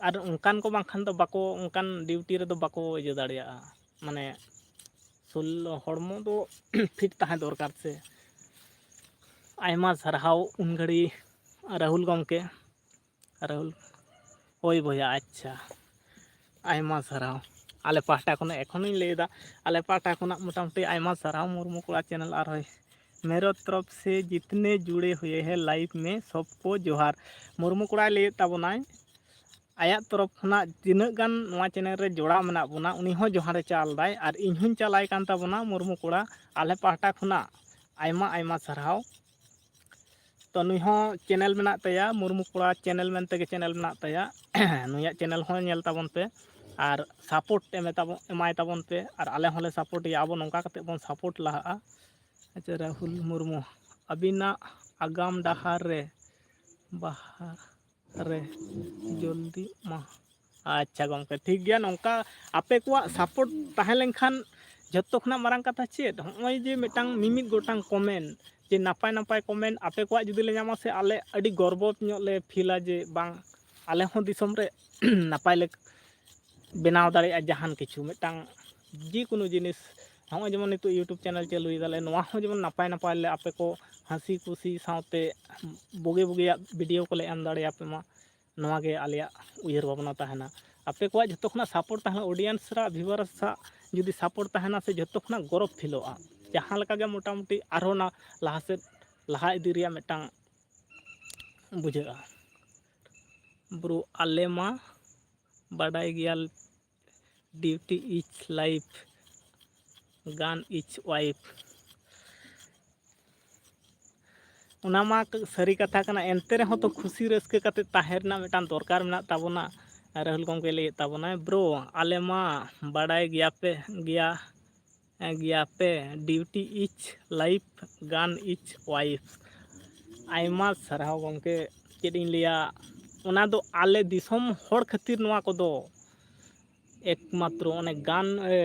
ᱟᱨ ᱚᱱᱠᱟᱱ ᱠᱚ ᱵᱟᱝᱠᱷᱟᱱ ᱫᱚ ᱵᱟᱠᱚ, ᱚᱱᱠᱟᱱ ᱰᱤᱭᱩᱴᱤ ᱨᱮᱫᱚ ᱵᱟᱠᱚ ᱤᱭᱟᱹ ᱫᱟᱲᱮᱭᱟᱜᱼᱟ, ᱢᱟᱱᱮ ᱥᱚᱞ-, ᱦᱚᱲᱢᱚ ᱫᱚ ᱯᱷᱤᱴ ᱛᱟᱦᱮᱸ ᱫᱚᱨᱠᱟᱨ ᱥᱮ᱾ ᱟᱭᱢᱟ ᱥᱟᱨᱦᱟᱣ ᱩᱱ ᱜᱷᱟᱹᱲᱤ ᱨᱟᱦᱩᱞ ᱜᱚᱢᱠᱮ᱾ ᱨᱟᱦᱩᱞ, ᱦᱳᱭ ᱵᱚᱭᱦᱟ, ᱟᱪᱪᱷᱟ, ᱟᱭᱢᱟ ᱥᱟᱨᱦᱟᱣ᱾ ᱟᱞᱮ ᱯᱟᱦᱴᱟ ᱠᱷᱚᱱᱟᱜ ᱮᱠᱷᱚᱱᱤᱧ ᱞᱟᱹᱭᱫᱟ, ᱟᱞᱮ ᱯᱟᱦᱴᱟ ᱠᱷᱚᱱᱟᱜ ᱢᱚᱴᱟᱢᱩᱴᱤ ᱟᱭᱢᱟ ᱥᱟᱨᱦᱟᱣ ᱢᱩᱨᱢᱩ ᱠᱚᱲᱟ ᱪᱮᱱᱮᱞ ᱟᱨ ᱦᱳᱭ, ᱢᱮᱨᱚ ᱛᱚᱨᱚᱯ ᱥᱮ ᱡᱤᱛᱱᱮ ᱡᱩᱲᱮ ᱦᱩᱭᱮ ᱦᱮ ᱞᱟᱭᱤᱵᱷ ᱢᱮ ᱥᱚᱵᱠᱚ ᱡᱚᱦᱟᱨ᱾ ᱢᱩᱨᱢᱩ ᱠᱚᱲᱟᱭ ᱞᱟᱹᱭᱮᱫ ᱛᱟᱵᱚᱱᱟᱭ, ᱟᱭᱟᱜ ᱛᱚᱨᱚᱯ ᱠᱷᱚᱱᱟᱜ ᱛᱤᱱᱟᱹᱜ ᱜᱟᱱ ᱱᱚᱣᱟ ᱪᱮᱱᱮᱞ ᱨᱮ ᱡᱚᱲᱟᱣ ᱢᱮᱱᱟᱜ ᱵᱚᱱᱟ, ᱩᱱᱤ ᱦᱚᱸ ᱡᱚᱦᱟᱨᱮ ᱪᱟᱞ ᱫᱟᱭ, ᱟᱨ ᱤᱧ ᱦᱚᱸᱧ ᱪᱟᱞᱟᱭ ᱠᱟᱱ ᱛᱟᱵᱚᱱᱟ ᱢᱩᱨᱢᱩ ᱠᱚᱲᱟ, ᱟᱞᱮ ᱯᱟᱦᱴᱟ ᱠᱷᱚᱱᱟᱜ ᱟᱭᱢᱟ ᱟᱭᱢᱟ ᱥᱟᱨᱦᱟᱣ᱾ ᱛᱚ ᱱᱩᱭ ᱦᱚᱸ ᱪᱮᱱᱮᱞ ᱢᱮᱱᱟᱜ ᱛᱟᱭᱟ, ᱢᱩᱨᱢᱩ ᱠᱚᱲᱟ ᱪᱮᱱᱮᱞ ᱢᱮᱱᱛᱮ ᱜᱮ ᱪᱮᱱᱮᱞ ᱢᱮᱱᱟᱜ ᱛᱟᱭᱟ᱾ ᱱᱩᱭᱟᱜ ᱪᱮᱱᱮᱞ ᱦᱚᱸ ᱧᱮᱞ ᱛᱟᱵᱚᱱ ᱯᱮ ᱟᱨ ᱥᱟᱯᱳᱨᱴ ᱮᱢ ᱛᱟᱵᱚᱱ, ᱮᱢᱟᱭ ᱛᱟᱵᱚᱱ ᱯᱮ, ᱟᱨ ᱟᱞᱮ ᱦᱚᱸᱞᱮ ᱥᱟᱯᱳᱨᱴ ᱮᱭᱟ᱾ ᱟᱵᱚ ᱱᱚᱝᱠᱟ ᱠᱟᱛᱮ ᱵᱚᱱ ᱥᱟᱯᱳᱨᱴ ᱞᱟᱦᱟᱜᱼᱟ᱾ ᱟᱪᱪᱷᱟ, ᱨᱟᱦᱩᱞ ᱢᱩᱨᱢᱩ, ᱟᱹᱵᱤᱱᱟᱜ ᱟᱜᱟᱢ ᱰᱟᱦᱟᱨ ᱨᱮ ᱵᱟᱦᱟ ᱨᱮ ᱡᱚᱞᱫᱤᱜ ᱢᱟ᱾ ᱟᱪᱪᱷᱟ ᱜᱚᱢᱠᱮ, ᱴᱷᱤᱠ ᱜᱮᱭᱟ, ᱱᱚᱝᱠᱟ ᱟᱯᱮ ᱠᱚᱣᱟᱜ ᱥᱟᱯᱳᱨᱴ ᱛᱟᱦᱮᱸ ᱞᱮᱱᱠᱷᱟᱱ ᱡᱷᱚᱛᱚ ᱠᱷᱚᱱᱟᱜ ᱢᱟᱨᱟᱝ ᱠᱟᱛᱷᱟ ᱪᱮᱫ, ᱦᱚᱸᱜᱼᱚᱭ ᱡᱮ ᱢᱤᱫᱴᱟᱝ ᱢᱤᱢᱤᱫ ᱜᱚᱴᱟᱝ ᱠᱚᱢᱮᱱᱴ, ᱡᱮ ᱱᱟᱯᱟᱭ ᱱᱟᱯᱟᱭ ᱠᱚᱢᱮᱱᱴ ᱟᱯᱮ ᱠᱚᱣᱟᱜ ᱡᱩᱫᱤ ᱞᱮ ᱧᱟᱢᱟ ᱥᱮ, ᱟᱞᱮ ᱟᱹᱰᱤ ᱜᱚᱨᱵᱚ ᱧᱚᱜ ᱞᱮ ᱯᱷᱤᱞᱟ ᱡᱮ ᱵᱟᱝ, ᱟᱞᱮ ᱦᱚᱸ ᱫᱤᱥᱚᱢ ᱨᱮ ᱱᱟᱯᱟᱭ ᱞᱮ ᱵᱮᱱᱟᱣ ᱫᱟᱲᱮᱭᱟᱜᱼᱟ ᱡᱟᱦᱟᱱ ᱠᱤᱪᱷᱩ ᱢᱤᱫᱴᱟᱝ ᱡᱮᱠᱳᱱᱳ ᱡᱤᱱᱤᱥ᱾ ᱱᱚᱜᱼᱚᱭ ᱡᱮᱢᱚᱱ ᱱᱤᱛᱚᱜ YouTube ᱪᱮᱱᱮᱞ ᱪᱟᱹᱞᱩᱭ ᱫᱟᱞᱮ, ᱱᱚᱣᱟ ᱦᱚᱸ ᱡᱮᱢᱚᱱ ᱱᱟᱯᱟᱭ ᱱᱟᱯᱟᱭ ᱞᱮ ᱟᱯᱮ ᱠᱚ ᱦᱟᱹᱥᱤ ᱠᱩᱥᱤ ᱥᱟᱶᱛᱮ ᱵᱩᱜᱤ ᱵᱩᱜᱤᱭᱟᱜ ᱵᱷᱤᱰᱤᱭᱳ ᱠᱚᱞᱮ ᱮᱢ ᱫᱟᱲᱮᱭᱟᱯᱮ ᱢᱟ, ᱱᱚᱣᱟ ᱜᱮ ᱟᱞᱮᱭᱟᱜ ᱩᱭᱦᱟᱹᱨ ᱵᱷᱟᱵᱽᱱᱟ ᱛᱟᱦᱮᱱᱟ᱾ ᱟᱯᱮ ᱠᱚᱣᱟᱜ ᱡᱷᱚᱛᱚ ᱠᱷᱚᱱᱟᱜ ᱥᱟᱯᱳᱨᱴ ᱛᱟᱦᱮᱱᱟ, ᱚᱰᱤᱭᱮᱱᱥ ᱨᱟᱜ ᱵᱷᱤᱣᱟᱨᱥ ᱟᱜ ᱡᱩᱫᱤ ᱥᱟᱯᱳᱨᱴ ᱛᱟᱦᱮᱱᱟ ᱥᱮ, ᱡᱷᱚᱛᱚ ᱠᱷᱚᱱᱟᱜ ᱜᱚᱨᱚᱵᱽ ᱯᱷᱤᱞᱚᱜᱼᱟ, ᱡᱟᱦᱟᱸ ᱞᱮᱠᱟ ᱜᱮ ᱢᱚᱴᱟᱢᱩᱴᱤ ᱟᱨᱦᱚᱸ ᱚᱱᱟ ᱞᱟᱦᱟ ᱥᱮᱫ ᱞᱟᱦᱟ ᱤᱫᱤ ᱨᱮᱭᱟᱜ ᱢᱤᱫᱴᱟᱝ ᱵᱩᱡᱷᱟᱹᱜᱼᱟ᱾ ᱵᱨᱳ, ᱟᱞᱮ ᱢᱟ ᱵᱟᱰᱟᱭ ᱜᱮᱭᱟ, duty is life, gun is wife᱾ ᱚᱱᱟ ᱢᱟ ᱥᱟᱹᱨᱤ ᱠᱟᱛᱷᱟ ᱠᱟᱱᱟ, ᱮᱱᱛᱮ ᱨᱮᱦᱚᱸ ᱛᱚ ᱠᱷᱩᱥᱤ ᱨᱟᱹᱥᱠᱟᱹ ᱠᱟᱛᱮ ᱛᱟᱦᱮᱸ ᱨᱮᱱᱟᱜ ᱢᱤᱫᱴᱟᱝ ᱫᱚᱨᱠᱟᱨ ᱢᱮᱱᱟᱜ ᱛᱟᱵᱚᱱᱟ᱾ ᱨᱟᱦᱩᱞ ᱜᱚᱢᱠᱮ ᱞᱟᱹᱭᱮᱫ ᱛᱟᱵᱚᱱᱟᱭ, ᱵᱨᱳ, ᱟᱞᱮ ᱢᱟ ᱵᱟᱰᱟᱭ ᱜᱮᱭᱟ ᱯᱮ, ᱜᱮᱭᱟ, ᱜᱮᱭᱟ ᱯᱮ, duty is life, gun is wife᱾ ᱟᱭᱢᱟ ᱥᱟᱨᱦᱟᱣ ᱜᱚᱢᱠᱮ, ᱪᱮᱫ ᱤᱧ ᱞᱟᱹᱭᱟ, ᱚᱱᱟ ᱫᱚ ᱟᱞᱮ ᱫᱤᱥᱚᱢ ᱦᱚᱲ ᱠᱷᱟᱹᱛᱤᱨ ᱱᱚᱣᱟ ᱠᱚᱫᱚ᱾ ᱮᱠᱢᱟᱛᱨᱚ ᱚᱱᱮ ᱜᱟᱱ, ᱮ,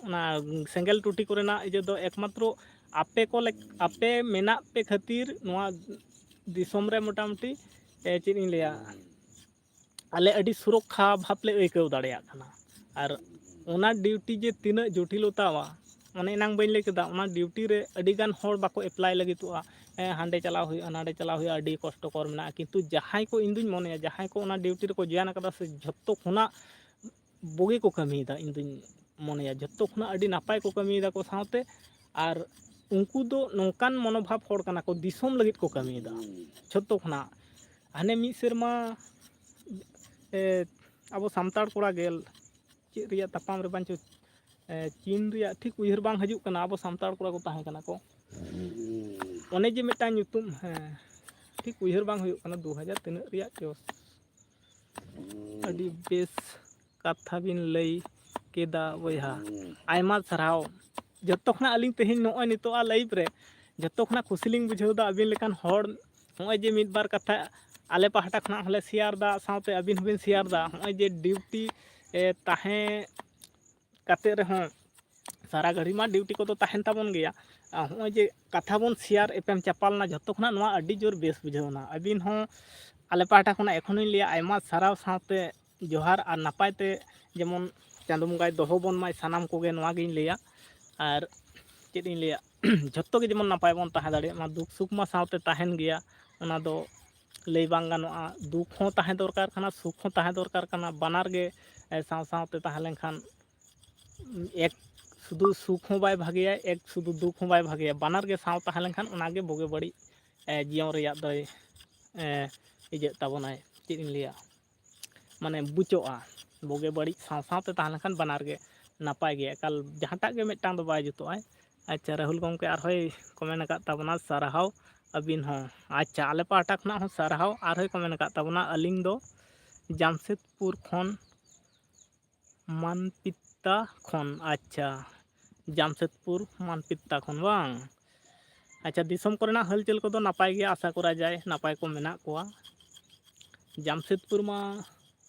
ᱚᱱᱟ ᱥᱮᱸᱜᱮᱞ ᱴᱩᱴᱤ ᱠᱚᱨᱮᱱᱟᱜ ᱤᱭᱟᱹ ᱫᱚ ᱮᱠᱢᱟᱛᱨᱚ ᱟᱯᱮ ᱠᱚ ᱞᱮᱠ-, ᱟᱯᱮ ᱢᱮᱱᱟᱜ ᱯᱮ ᱠᱷᱟᱹᱛᱤᱨ ᱱᱚᱣᱟ ᱫᱤᱥᱚᱢ ᱨᱮ ᱢᱚᱴᱟᱢᱩᱴᱤ, ᱮ, ᱪᱮᱫ ᱤᱧ ᱞᱟᱹᱭᱟ, ᱟᱞᱮ ᱟᱹᱰᱤ ᱥᱩᱨᱚᱠᱠᱷᱟ ᱵᱷᱟᱵᱽ ᱞᱮ ᱟᱹᱭᱠᱟᱹᱣ ᱫᱟᱲᱮᱭᱟᱜ ᱠᱟᱱᱟ᱾ ᱟᱨ ᱚᱱᱟ ᱰᱤᱭᱩᱴᱤ ᱡᱮ ᱛᱤᱱᱟᱹᱜ ᱡᱚᱴᱤᱞᱚᱛᱟᱣᱟ, ᱚᱱᱮ ᱮᱱᱟᱝ ᱵᱟᱹᱧ ᱞᱟᱹᱭ ᱠᱮᱫᱟ, ᱚᱱᱟ ᱰᱤᱭᱩᱴᱤ ᱨᱮ ᱟᱹᱰᱤᱜᱟᱱ ᱦᱚᱲ ᱵᱟᱠᱚ ᱮᱯᱞᱟᱭ ᱞᱟᱹᱜᱤᱫᱚᱜᱼᱟ᱾ ᱦᱮᱸ, ᱦᱟᱸᱰᱮ ᱪᱟᱞᱟᱣ ᱦᱩᱭᱩᱜᱼᱟ, ᱱᱟᱰᱮ ᱪᱟᱞᱟᱣ ᱦᱩᱭᱩᱜᱼᱟ, ᱟᱹᱰᱤ ᱠᱚᱥᱴᱚᱠᱚᱨ ᱢᱮᱱᱟᱜᱼᱟ᱾ ᱠᱤᱱᱛᱩ ᱡᱟᱦᱟᱸᱭ ᱠᱚ, ᱤᱧ ᱫᱩᱧ ᱢᱚᱱᱮᱭᱟ, ᱡᱟᱦᱟᱸᱭ ᱠᱚ ᱚᱱᱟ ᱰᱤᱭᱩᱴᱤ ᱨᱮᱠᱚ ᱡᱚᱭᱮᱱ ᱟᱠᱟᱫᱟ ᱥᱮ, ᱡᱷᱚᱛᱚ ᱠᱷᱚᱱᱟᱜ ᱵᱩᱜᱤ ᱠᱚ ᱠᱟᱹᱢᱤᱭᱮᱫᱟ, ᱤᱧ ᱫᱩᱧ ᱢᱚᱱᱮᱭᱟ, ᱡᱷᱚᱛᱚ ᱠᱷᱚᱱᱟᱜ ᱟᱹᱰᱤ ᱱᱟᱯᱟᱭ ᱠᱚ ᱠᱟᱹᱢᱤᱭᱮᱫᱟ ᱠᱚ᱾ ᱥᱟᱶᱛᱮ ᱟᱨ ᱩᱱᱠᱩ ᱫᱚ ᱱᱚᱝᱠᱟᱱ ᱢᱚᱱᱳᱵᱷᱟᱵᱽ ᱦᱚᱲ ᱠᱟᱱᱟ ᱠᱚ, ᱫᱤᱥᱚᱢ ᱞᱟᱹᱜᱤᱫ ᱠᱚ ᱠᱟᱹᱢᱤᱭᱮᱫᱟ᱾ ᱡᱷᱚᱛᱚ ᱠᱷᱚᱱᱟᱜ ᱦᱟᱱᱮ ᱢᱤᱫ ᱥᱮᱨᱢᱟ, ᱮ, ᱟᱵᱚ ᱥᱟᱱᱛᱟᱲ ᱠᱚᱲᱟ ᱜᱮ ᱪᱮᱫ ᱨᱮᱭᱟᱜ ᱛᱟᱯᱟᱢ ᱨᱮ ᱵᱟᱝ ᱪᱚ, ᱮ, ᱪᱤᱱ ᱨᱮᱭᱟᱜ ᱴᱷᱤᱠ ᱩᱭᱦᱟᱹᱨ ᱵᱟᱝ ᱦᱤᱡᱩᱜ ᱠᱟᱱᱟ, ᱟᱵᱚ ᱥᱟᱱᱛᱟᱲ ᱠᱚᱲᱟ ᱠᱚ ᱛᱟᱦᱮᱸ ᱠᱟᱱᱟ ᱠᱚ᱾ ᱚᱱᱮ ᱡᱮ ᱢᱤᱫᱴᱟᱝ ᱧᱩᱛᱩᱢ, ᱦᱮᱸ, ᱴᱷᱤᱠ ᱩᱭᱦᱟᱹᱨ ᱵᱟᱝ ᱦᱩᱭᱩᱜ ᱠᱟᱱᱟ, ᱫᱩ ᱦᱟᱡᱟᱨ ᱛᱤᱱᱟᱹᱜ ᱨᱮᱭᱟᱜ ᱪᱚ, ᱟᱹᱰᱤ ᱵᱮᱥ ᱠᱟᱛᱷᱟ ᱵᱤᱱ ᱞᱟᱹᱭ ᱠᱮᱫᱟ ᱵᱚᱭᱦᱟ᱾ ᱟᱭᱢᱟ ᱥᱟᱨᱦᱟᱣ᱾ ᱡᱚᱛᱚ ᱠᱷᱚᱱᱟᱜ ᱟᱹᱞᱤᱧ ᱛᱮᱦᱮᱧ ᱱᱚᱜᱼᱚᱭ ᱱᱤᱛᱚᱜ ᱟᱜ ᱞᱟᱭᱤᱵᱷ ᱨᱮ ᱡᱚᱛᱚ ᱠᱷᱚᱱᱟᱜ ᱠᱷᱩᱥᱤ ᱞᱤᱧ ᱵᱩᱡᱷᱟᱹᱣ ᱮᱫᱟ, ᱟᱹᱵᱤᱱ ᱞᱮᱠᱟᱱ ᱦᱚᱲ ᱱᱚᱜᱼᱚᱭ ᱡᱮ ᱢᱤᱫ ᱵᱟᱨ ᱠᱟᱛᱷᱟ ᱟᱞᱮ ᱯᱟᱦᱴᱟ ᱠᱷᱚᱱᱟᱜ ᱦᱚᱸᱞᱮ ᱥᱮᱭᱟᱨ ᱮᱫᱟ, ᱥᱟᱶᱛᱮ ᱟᱹᱵᱤᱱ ᱦᱚᱸᱵᱤᱱ ᱥᱮᱭᱟᱨ ᱮᱫᱟ᱾ ᱱᱚᱜᱼᱚᱭ ᱡᱮ ᱰᱤᱭᱩᱴᱤ, ᱮ, ᱛᱟᱦᱮᱸ ᱠᱟᱛᱮ ᱨᱮᱦᱚᱸ ᱥᱟᱨᱟ ᱜᱷᱟᱹᱲᱤ ᱢᱟ ᱰᱤᱭᱩᱴᱤ ᱠᱚᱫᱚ ᱛᱟᱦᱮᱱ ᱛᱟᱵᱚᱱ ᱜᱮᱭᱟ᱾ ᱟᱨ ᱦᱚᱸᱜᱼᱚᱭ ᱡᱮ ᱠᱟᱛᱷᱟ ᱵᱚᱱ ᱥᱮᱭᱟᱨ ᱮᱯᱮᱢ ᱪᱟᱯᱟᱞ ᱮᱱᱟ, ᱡᱷᱚᱛᱚ ᱠᱷᱚᱱᱟᱜ ᱱᱚᱣᱟ ᱟᱹᱰᱤ ᱡᱳᱨ ᱵᱮᱥ ᱵᱩᱡᱷᱟᱹᱣ ᱮᱱᱟ᱾ ᱟᱹᱵᱤᱱ ᱦᱚᱸ ᱟᱞᱮ ᱯᱟᱦᱴᱟ ᱠᱷᱚᱱᱟᱜ ᱮᱠᱷᱚᱱ ᱦᱚᱸᱧ ᱞᱟᱹᱭᱟ, ᱟᱭᱢᱟ ᱥᱟᱨᱦᱟᱣ ᱥᱟᱶᱛᱮ ᱡᱚᱦᱟᱨ, ᱟᱨ ᱱᱟᱯᱟᱭ ᱛᱮ ᱡᱮᱢᱚᱱ ᱪᱟᱸᱫᱳ ᱵᱚᱸᱜᱟᱭ ᱫᱚᱦᱚ ᱵᱚᱱ ᱢᱟᱭ ᱥᱟᱱᱟᱢ ᱠᱚᱜᱮ, ᱱᱚᱣᱟ ᱜᱤᱧ ᱞᱟᱹᱭᱟ᱾ ᱟᱨ ᱪᱮᱫ ᱤᱧ ᱞᱟᱹᱭᱟ, ᱡᱷᱚᱛᱚ ᱜᱮ ᱡᱮᱢᱚᱱ ᱱᱟᱯᱟᱭ ᱵᱚᱱ ᱛᱟᱦᱮᱸ ᱫᱟᱲᱮᱭᱟᱜ ᱢᱟ, ᱫᱩᱠ ᱥᱩᱠ ᱢᱟ ᱥᱟᱶᱛᱮ ᱛᱟᱦᱮᱱ ᱜᱮᱭᱟ, ᱚᱱᱟ ᱫᱚ ᱞᱟᱹᱭ ᱵᱟᱝ ᱜᱟᱱᱚᱜᱼᱟ᱾ ᱫᱩᱠ ᱦᱚᱸ ᱛᱟᱦᱮᱸ ᱫᱚᱨᱠᱟᱨ ᱠᱟᱱᱟ, ᱥᱩᱠ ᱦᱚᱸ ᱛᱟᱦᱮᱸ ᱫᱚᱨᱠᱟᱨ ᱠᱟᱱᱟ, ᱵᱟᱱᱟᱨ ᱜᱮ, ᱮ, ᱥᱟᱶ ᱥᱟᱶᱛᱮ ᱛᱟᱦᱮᱸ ᱞᱮᱱᱠᱷᱟᱱ, ᱮᱠ, ᱥᱩᱫᱷᱩ ᱥᱩᱠ ᱦᱚᱸ ᱵᱟᱭ ᱵᱷᱟᱜᱮᱭᱟ, ᱮᱠ, ᱥᱩᱫᱷᱩ ᱫᱩᱠ ᱦᱚᱸ ᱵᱟᱭ ᱵᱷᱟᱜᱮᱭᱟ᱾ ᱵᱟᱱᱟᱨ ᱜᱮ ᱥᱟᱶ ᱛᱟᱦᱮᱸ ᱞᱮᱱᱠᱷᱟᱱ ᱚᱱᱟ ᱜᱮ ᱵᱩᱜᱤ ᱵᱟᱹᱲᱤᱡ, ᱮ, ᱡᱤᱭᱚᱱ ᱨᱮᱭᱟᱜ ᱫᱚᱭ, ᱮ, ᱤᱭᱟᱹᱜ ᱛᱟᱵᱚᱱᱟᱭ, ᱪᱮᱫ ᱤᱧ ᱞᱟᱹᱭᱟ, ᱢᱟᱱᱮ ᱵᱩᱪᱚᱜᱼᱟ᱾ ᱵᱩᱜᱤ ᱵᱟᱹᱲᱤᱡ ᱥᱟᱶ ᱥᱟᱶᱛᱮ ᱛᱟᱦᱮᱸ ᱞᱮᱱᱠᱷᱟᱱ ᱵᱟᱱᱟᱨ ᱜᱮ ᱱᱟᱯᱟᱭ ᱜᱮᱭᱟ, ᱮᱠᱟᱞ ᱡᱟᱦᱟᱸᱴᱟᱜ ᱜᱮ ᱢᱤᱫᱴᱟᱝ ᱫᱚ ᱵᱟᱭ ᱡᱩᱛᱩᱜᱼᱟᱭ᱾ ᱟᱪᱪᱷᱟ, ᱨᱟᱦᱩᱞ ᱜᱚᱢᱠᱮ ᱟᱨᱦᱚᱸᱭ ᱠᱚᱢᱮᱱᱴ ᱟᱠᱟᱫ ᱛᱟᱵᱚᱱᱟ, ᱥᱟᱨᱦᱟᱣ ᱟᱹᱵᱤᱱ ᱦᱚᱸ᱾ ᱟᱪᱪᱷᱟ, ᱟᱞᱮ ᱯᱟᱦᱴᱟ ᱠᱷᱚᱱᱟᱜ ᱦᱚᱸ ᱥᱟᱨᱦᱟᱣ᱾ ᱟᱨᱦᱚᱸᱭ ᱠᱚᱢᱮᱱᱴ ᱟᱠᱟᱫ ᱛᱟᱵᱚᱱᱟ, ᱟᱹᱞᱤᱧ ᱫᱚ ᱡᱟᱢᱥᱮᱫᱽᱯᱩᱨ ᱠᱷᱚᱱ, ᱢᱟᱱᱯᱤᱛᱟ ᱠᱷᱚᱱ᱾ ᱟᱪᱪᱷᱟ, ᱡᱟᱢᱥᱮᱫᱽᱯᱩᱨ ᱢᱟᱱᱯᱤᱛᱟ ᱠᱷᱚᱱ ᱵᱟᱝ? ᱟᱪᱪᱷᱟ, ᱫᱤᱥᱚᱢ ᱠᱚᱨᱮᱱᱟᱜ ᱦᱟᱞᱪᱟᱞ ᱠᱚᱫᱚ ᱱᱟᱯᱟᱭ ᱜᱮᱭᱟ, ᱟᱥᱟ ᱠᱚᱨᱟ ᱡᱟᱭ ᱱᱟᱯᱟᱭ ᱠᱚ ᱢᱮᱱᱟᱜ ᱠᱚᱣᱟ᱾ ᱡᱟᱢᱥᱮᱫᱽᱯᱩᱨ ᱢᱟ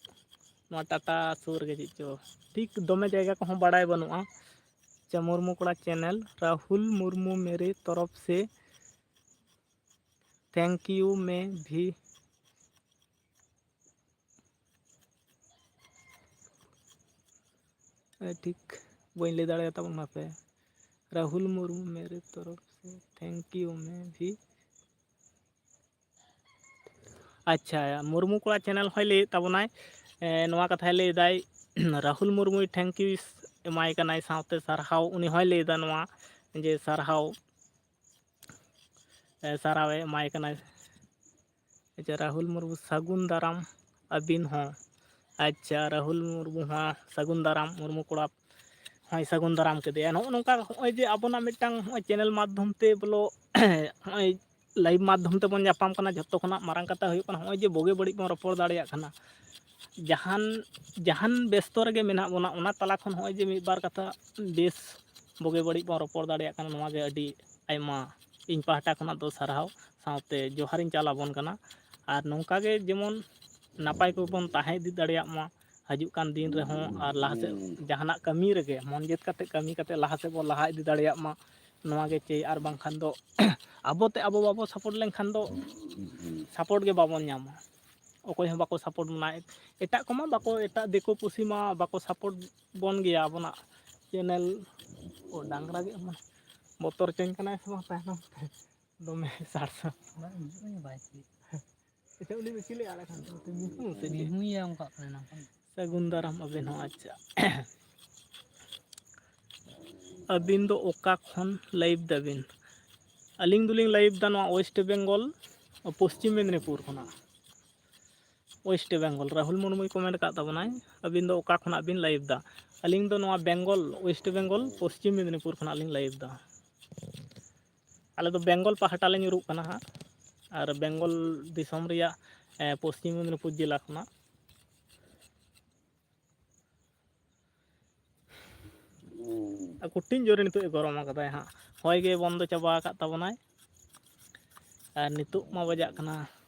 ᱱᱚᱣᱟ ᱴᱟᱴᱟ ᱥᱩᱨ ᱨᱮᱜᱮ ᱪᱮᱫ ᱪᱚ, ᱴᱷᱤᱠ ᱫᱚᱢᱮ ᱡᱟᱭᱜᱟ ᱠᱚᱦᱚᱸ ᱵᱟᱲᱟᱭ ᱵᱟᱹᱱᱩᱜᱼᱟ᱾ ᱟᱪᱪᱷᱟ, ᱢᱩᱨᱢᱩ ᱠᱚᱲᱟ ᱪᱮᱱᱮᱞ, ᱨᱟᱦᱩᱞ ᱢᱩᱨᱢᱩ ᱢᱮᱨᱮ ᱛᱚᱨᱚᱯ ᱥᱮ thank you ᱢᱮ ᱵᱷᱤ ᱮ, ᱴᱷᱤᱠ ᱵᱟᱹᱧ ᱞᱟᱹᱭ ᱫᱟᱲᱮᱭᱟᱜ ᱛᱟᱵᱚᱱ, ᱢᱟᱯᱮ᱾ ᱨᱟᱦᱩᱞ ᱢᱩᱨᱢᱩ ᱢᱮᱨᱮ ᱛᱚᱨᱚᱯ ᱥᱮ thank you ᱢᱮ ᱵᱷᱤ᱾ ᱟᱪᱪᱷᱟ, ᱢᱩᱨᱢᱩ ᱠᱚᱲᱟ ᱪᱮᱱᱮᱞ ᱦᱚᱸᱭ ᱞᱟᱹᱭᱮᱫ ᱛᱟᱵᱚᱱᱟᱭ, ᱮ, ᱱᱚᱣᱟ ᱠᱟᱛᱷᱟᱭ ᱞᱟᱹᱭᱫᱟᱭ, ᱨᱟᱦᱩᱞ ᱢᱩᱨᱢᱩᱭ thank you ᱮᱢᱟᱭ ᱠᱟᱱᱟᱭ, ᱥᱟᱶᱛᱮ ᱥᱟᱨᱦᱟᱣ᱾ ᱩᱱᱤ ᱦᱚᱸᱭ ᱞᱟᱹᱭᱫᱟ ᱱᱚᱣᱟ ᱡᱮ ᱥᱟᱨᱦᱟᱣ, ᱮ, ᱥᱟᱨᱦᱟᱣᱮ ᱮᱢᱟᱭ ᱠᱟᱱᱟᱭ᱾ ᱟᱪᱪᱷᱟ, ᱨᱟᱦᱩᱞ ᱢᱩᱨᱢᱩ, ᱥᱟᱹᱜᱩᱱ ᱫᱟᱨᱟᱢ ᱟᱹᱵᱤᱱ ᱦᱚᱸ᱾ ᱟᱪᱪᱷᱟ, ᱨᱟᱦᱩᱞ ᱢᱩᱨᱢᱩ ᱦᱚᱸ ᱥᱟᱹᱜᱩᱱ ᱫᱟᱨᱟᱢ, ᱢᱩᱨᱢᱩ ᱠᱚᱲᱟ ᱦᱚᱸᱭ ᱥᱟᱹᱜᱩᱱ ᱫᱟᱨᱟᱢ ᱠᱮᱫᱮᱭᱟ᱾ ᱱᱚᱜᱼᱚ ᱱᱚᱝᱠᱟ ᱱᱚᱜᱼᱚᱭ ᱡᱮ ᱟᱵᱚᱱᱟᱜ ᱢᱤᱫᱴᱟᱝ ᱱᱚᱜᱼᱚᱭ ᱪᱮᱱᱮᱞ ᱢᱟᱫᱽᱫᱷᱚᱢ ᱛᱮ ᱵᱚᱞᱚ, ᱱᱚᱜᱼᱚᱭ ᱞᱟᱭᱤᱵᱷ ᱢᱟᱫᱽᱫᱷᱚᱢ ᱛᱮᱵᱚᱱ ᱧᱟᱯᱟᱢ ᱠᱟᱱᱟ, ᱡᱷᱚᱛᱚ ᱠᱷᱚᱱᱟᱜ ᱢᱟᱨᱟᱝ ᱠᱟᱛᱷᱟ ᱦᱩᱭᱩᱜ ᱠᱟᱱᱟ ᱱᱚᱜᱼᱚᱭ ᱡᱮ ᱵᱩᱜᱤ ᱵᱟᱹᱲᱤᱡ ᱵᱚᱱ ᱨᱚᱯᱚᱲ ᱫᱟᱲᱮᱭᱟᱜ ᱠᱟᱱᱟ᱾ ᱡᱟᱦᱟᱱ, ᱡᱟᱦᱟᱱ ᱵᱮᱥᱛᱚ ᱨᱮᱜᱮ ᱢᱮᱱᱟᱜ ᱵᱚᱱᱟ, ᱚᱱᱟ ᱛᱟᱞᱟ ᱠᱷᱚᱱ ᱱᱚᱜᱼᱚᱭ ᱡᱮ ᱢᱤᱫ ᱵᱟᱨ ᱠᱟᱛᱷᱟ ᱵᱮᱥ ᱵᱩᱜᱤ ᱵᱟᱹᱲᱤᱡ ᱵᱚᱱ ᱨᱚᱯᱚᱲ ᱫᱟᱲᱮᱭᱟᱜ ᱠᱟᱱᱟ, ᱱᱚᱣᱟ ᱜᱮ ᱟᱹᱰᱤ ᱟᱭᱢᱟ ᱤᱧ ᱯᱟᱦᱴᱟ ᱠᱷᱚᱱᱟᱜ ᱫᱚ ᱥᱟᱨᱦᱟᱣ, ᱥᱟᱶᱛᱮ ᱡᱚᱦᱟᱨᱤᱧ ᱪᱟᱞ ᱟᱵᱚᱱ ᱠᱟᱱᱟ᱾ ᱟᱨ ᱱᱚᱝᱠᱟ ᱜᱮ ᱡᱮᱢᱚᱱ ᱱᱟᱯᱟᱭ ᱠᱚᱵᱚᱱ ᱛᱟᱦᱮᱸ ᱤᱫᱤ ᱫᱟᱲᱮᱭᱟᱜ ᱢᱟ, ᱦᱤᱡᱩᱜ ᱠᱟᱱ ᱫᱤᱱ ᱨᱮᱦᱚᱸ ᱟᱨ ᱞᱟᱦᱟ ᱥᱮᱫ ᱡᱟᱦᱟᱱᱟᱜ ᱠᱟᱹᱢᱤ ᱨᱮᱜᱮ ᱢᱚᱱ ᱡᱮᱫ ᱠᱟᱛᱮ ᱠᱟᱹᱢᱤ ᱠᱟᱛᱮ ᱞᱟᱦᱟ ᱥᱮᱫ ᱵᱚᱱ ᱞᱟᱦᱟ ᱤᱫᱤ ᱫᱟᱲᱮᱭᱟᱜ ᱢᱟ, ᱱᱚᱣᱟ ᱜᱮ ᱪᱟᱹᱭ᱾ ᱟᱨ ᱵᱟᱝᱠᱷᱟᱱ ᱫᱚ ᱟᱵᱚ ᱛᱮ ᱟᱵᱚ ᱵᱟᱵᱚ ᱥᱟᱯᱳᱨᱴ ᱞᱮᱱᱠᱷᱟᱱ ᱫᱚ ᱥᱟᱯᱳᱨᱴ ᱜᱮ ᱵᱟᱵᱚᱱ ᱧᱟᱢᱟ᱾ ᱚᱠᱚᱭ ᱦᱚᱸ ᱵᱟᱠᱚ ᱥᱟᱯᱳᱨᱴ ᱵᱚᱱᱟ᱾ ᱮᱴᱟᱜ ᱠᱚᱢᱟ ᱵᱟᱠᱚ, ᱮᱴᱟᱜ ᱫᱤᱠᱩ ᱯᱩᱥᱤ ᱢᱟ ᱵᱟᱠᱚ ᱥᱟᱯᱳᱨᱴ ᱵᱚᱱ ᱜᱮᱭᱟ ᱟᱵᱚᱱᱟᱜ ᱪᱮᱱᱮᱞ᱾ ᱚ, ᱰᱟᱝᱨᱟ ᱜᱮ ᱮᱢᱚᱱ ᱵᱚᱛᱚᱨ ᱦᱚᱪᱚᱧ ᱠᱟᱱᱟᱭ ᱥᱮ ᱵᱟᱝ ᱛᱟᱭᱱᱚᱢ ᱛᱮ, ᱫᱚᱢᱮ ᱥᱟᱲ ᱥᱟᱲ᱾ ᱵᱟᱝ ᱦᱤᱡᱩᱜ ᱠᱟᱱᱟ, ᱵᱟᱭ ᱪᱮᱫ᱾ ᱟᱪᱪᱷᱟ, ᱩᱱᱤ ᱫᱚ ᱪᱮᱫ ᱞᱮᱠᱟ ᱟᱲᱟᱜ ᱠᱟᱱ ᱛᱟᱢᱟ? ᱢᱤᱦᱩ ᱥᱮ ᱪᱮᱫ? ᱢᱤᱦᱩᱭᱟ ᱚᱱᱠᱟᱜ ᱠᱟᱱᱟ ᱮᱱᱟᱝ ᱠᱷᱚᱱ᱾ ᱥᱟᱹᱜᱩᱱ ᱫᱟᱨᱟᱢ ᱟᱵᱮᱱ ᱦᱚᱸ᱾ ᱟᱪᱪᱷᱟ, ᱟᱹᱵᱤᱱ ᱫᱚ ᱚᱠᱟ ᱠᱷᱚᱱ ᱞᱟᱭᱤᱵᱷ ᱫᱟᱵᱤᱱ? ᱟᱹᱞᱤᱧ ᱫᱚᱞᱤᱧ ᱞᱟᱭᱤᱵᱷ ᱫᱟ ᱱᱚᱣᱟ ᱳᱭᱮᱥᱴ ᱵᱮᱝᱜᱚᱞ, ᱯᱚᱥᱪᱤᱢ ᱢᱮᱫᱽᱱᱤᱯᱩᱨ ᱠᱷᱚᱱᱟᱜ᱾ ᱳᱭᱮᱥᱴ ᱵᱮᱝᱜᱚᱞ, ᱨᱟᱦᱩᱞ ᱢᱩᱨᱢᱩᱭ ᱠᱚᱢᱮᱱᱴ ᱟᱠᱟᱫ ᱛᱟᱵᱚᱱᱟᱭ, ᱟᱹᱵᱤᱱ ᱫᱚ ᱚᱠᱟ ᱠᱷᱚᱱᱟᱜ ᱵᱤᱱ ᱞᱟᱭᱤᱵᱷ ᱫᱟ? ᱟᱹᱞᱤᱧ ᱫᱚ ᱱᱚᱣᱟ ᱵᱮᱝᱜᱚᱞ, ᱳᱭᱮᱥᱴ ᱵᱮᱝᱜᱚᱞ, ᱯᱚᱥᱪᱤᱢ ᱢᱮᱫᱽᱱᱤᱯᱩᱨ ᱠᱷᱚᱱᱟᱜ ᱞᱤᱧ ᱞᱟᱭᱤᱵᱷ ᱫᱟ᱾ ᱟᱞᱮ ᱫᱚ ᱵᱮᱝᱜᱚᱞ ᱯᱟᱦᱴᱟ ᱞᱮ ᱧᱩᱨᱩᱜ ᱠᱟᱱᱟ ᱦᱟᱸᱜ, ᱟᱨ ᱵᱮᱝᱜᱚᱞ ᱫᱤᱥᱚᱢ ᱨᱮᱭᱟᱜ, ᱮ, ᱯᱚᱥᱪᱤᱢ ᱢᱮᱫᱽᱱᱤᱯᱩᱨ ᱡᱮᱞᱟ ᱠᱷᱚᱱᱟᱜ᱾ ᱟᱨ ᱠᱚᱴᱷᱤᱱ ᱡᱳᱨᱮ ᱱᱤᱛᱚᱜ ᱮ ᱜᱚᱨᱚᱢ ᱟᱠᱟᱫᱟᱭ ᱦᱟᱸᱜ, ᱦᱚᱭ ᱜᱮ ᱵᱚᱱᱫᱚ ᱪᱟᱵᱟ ᱟᱠᱟᱫ ᱛᱟᱵᱚᱱᱟᱭ᱾ ᱟᱨ ᱱᱤᱛᱚᱜ ᱢᱟ ᱵᱟᱡᱟᱜ ᱠᱟᱱᱟ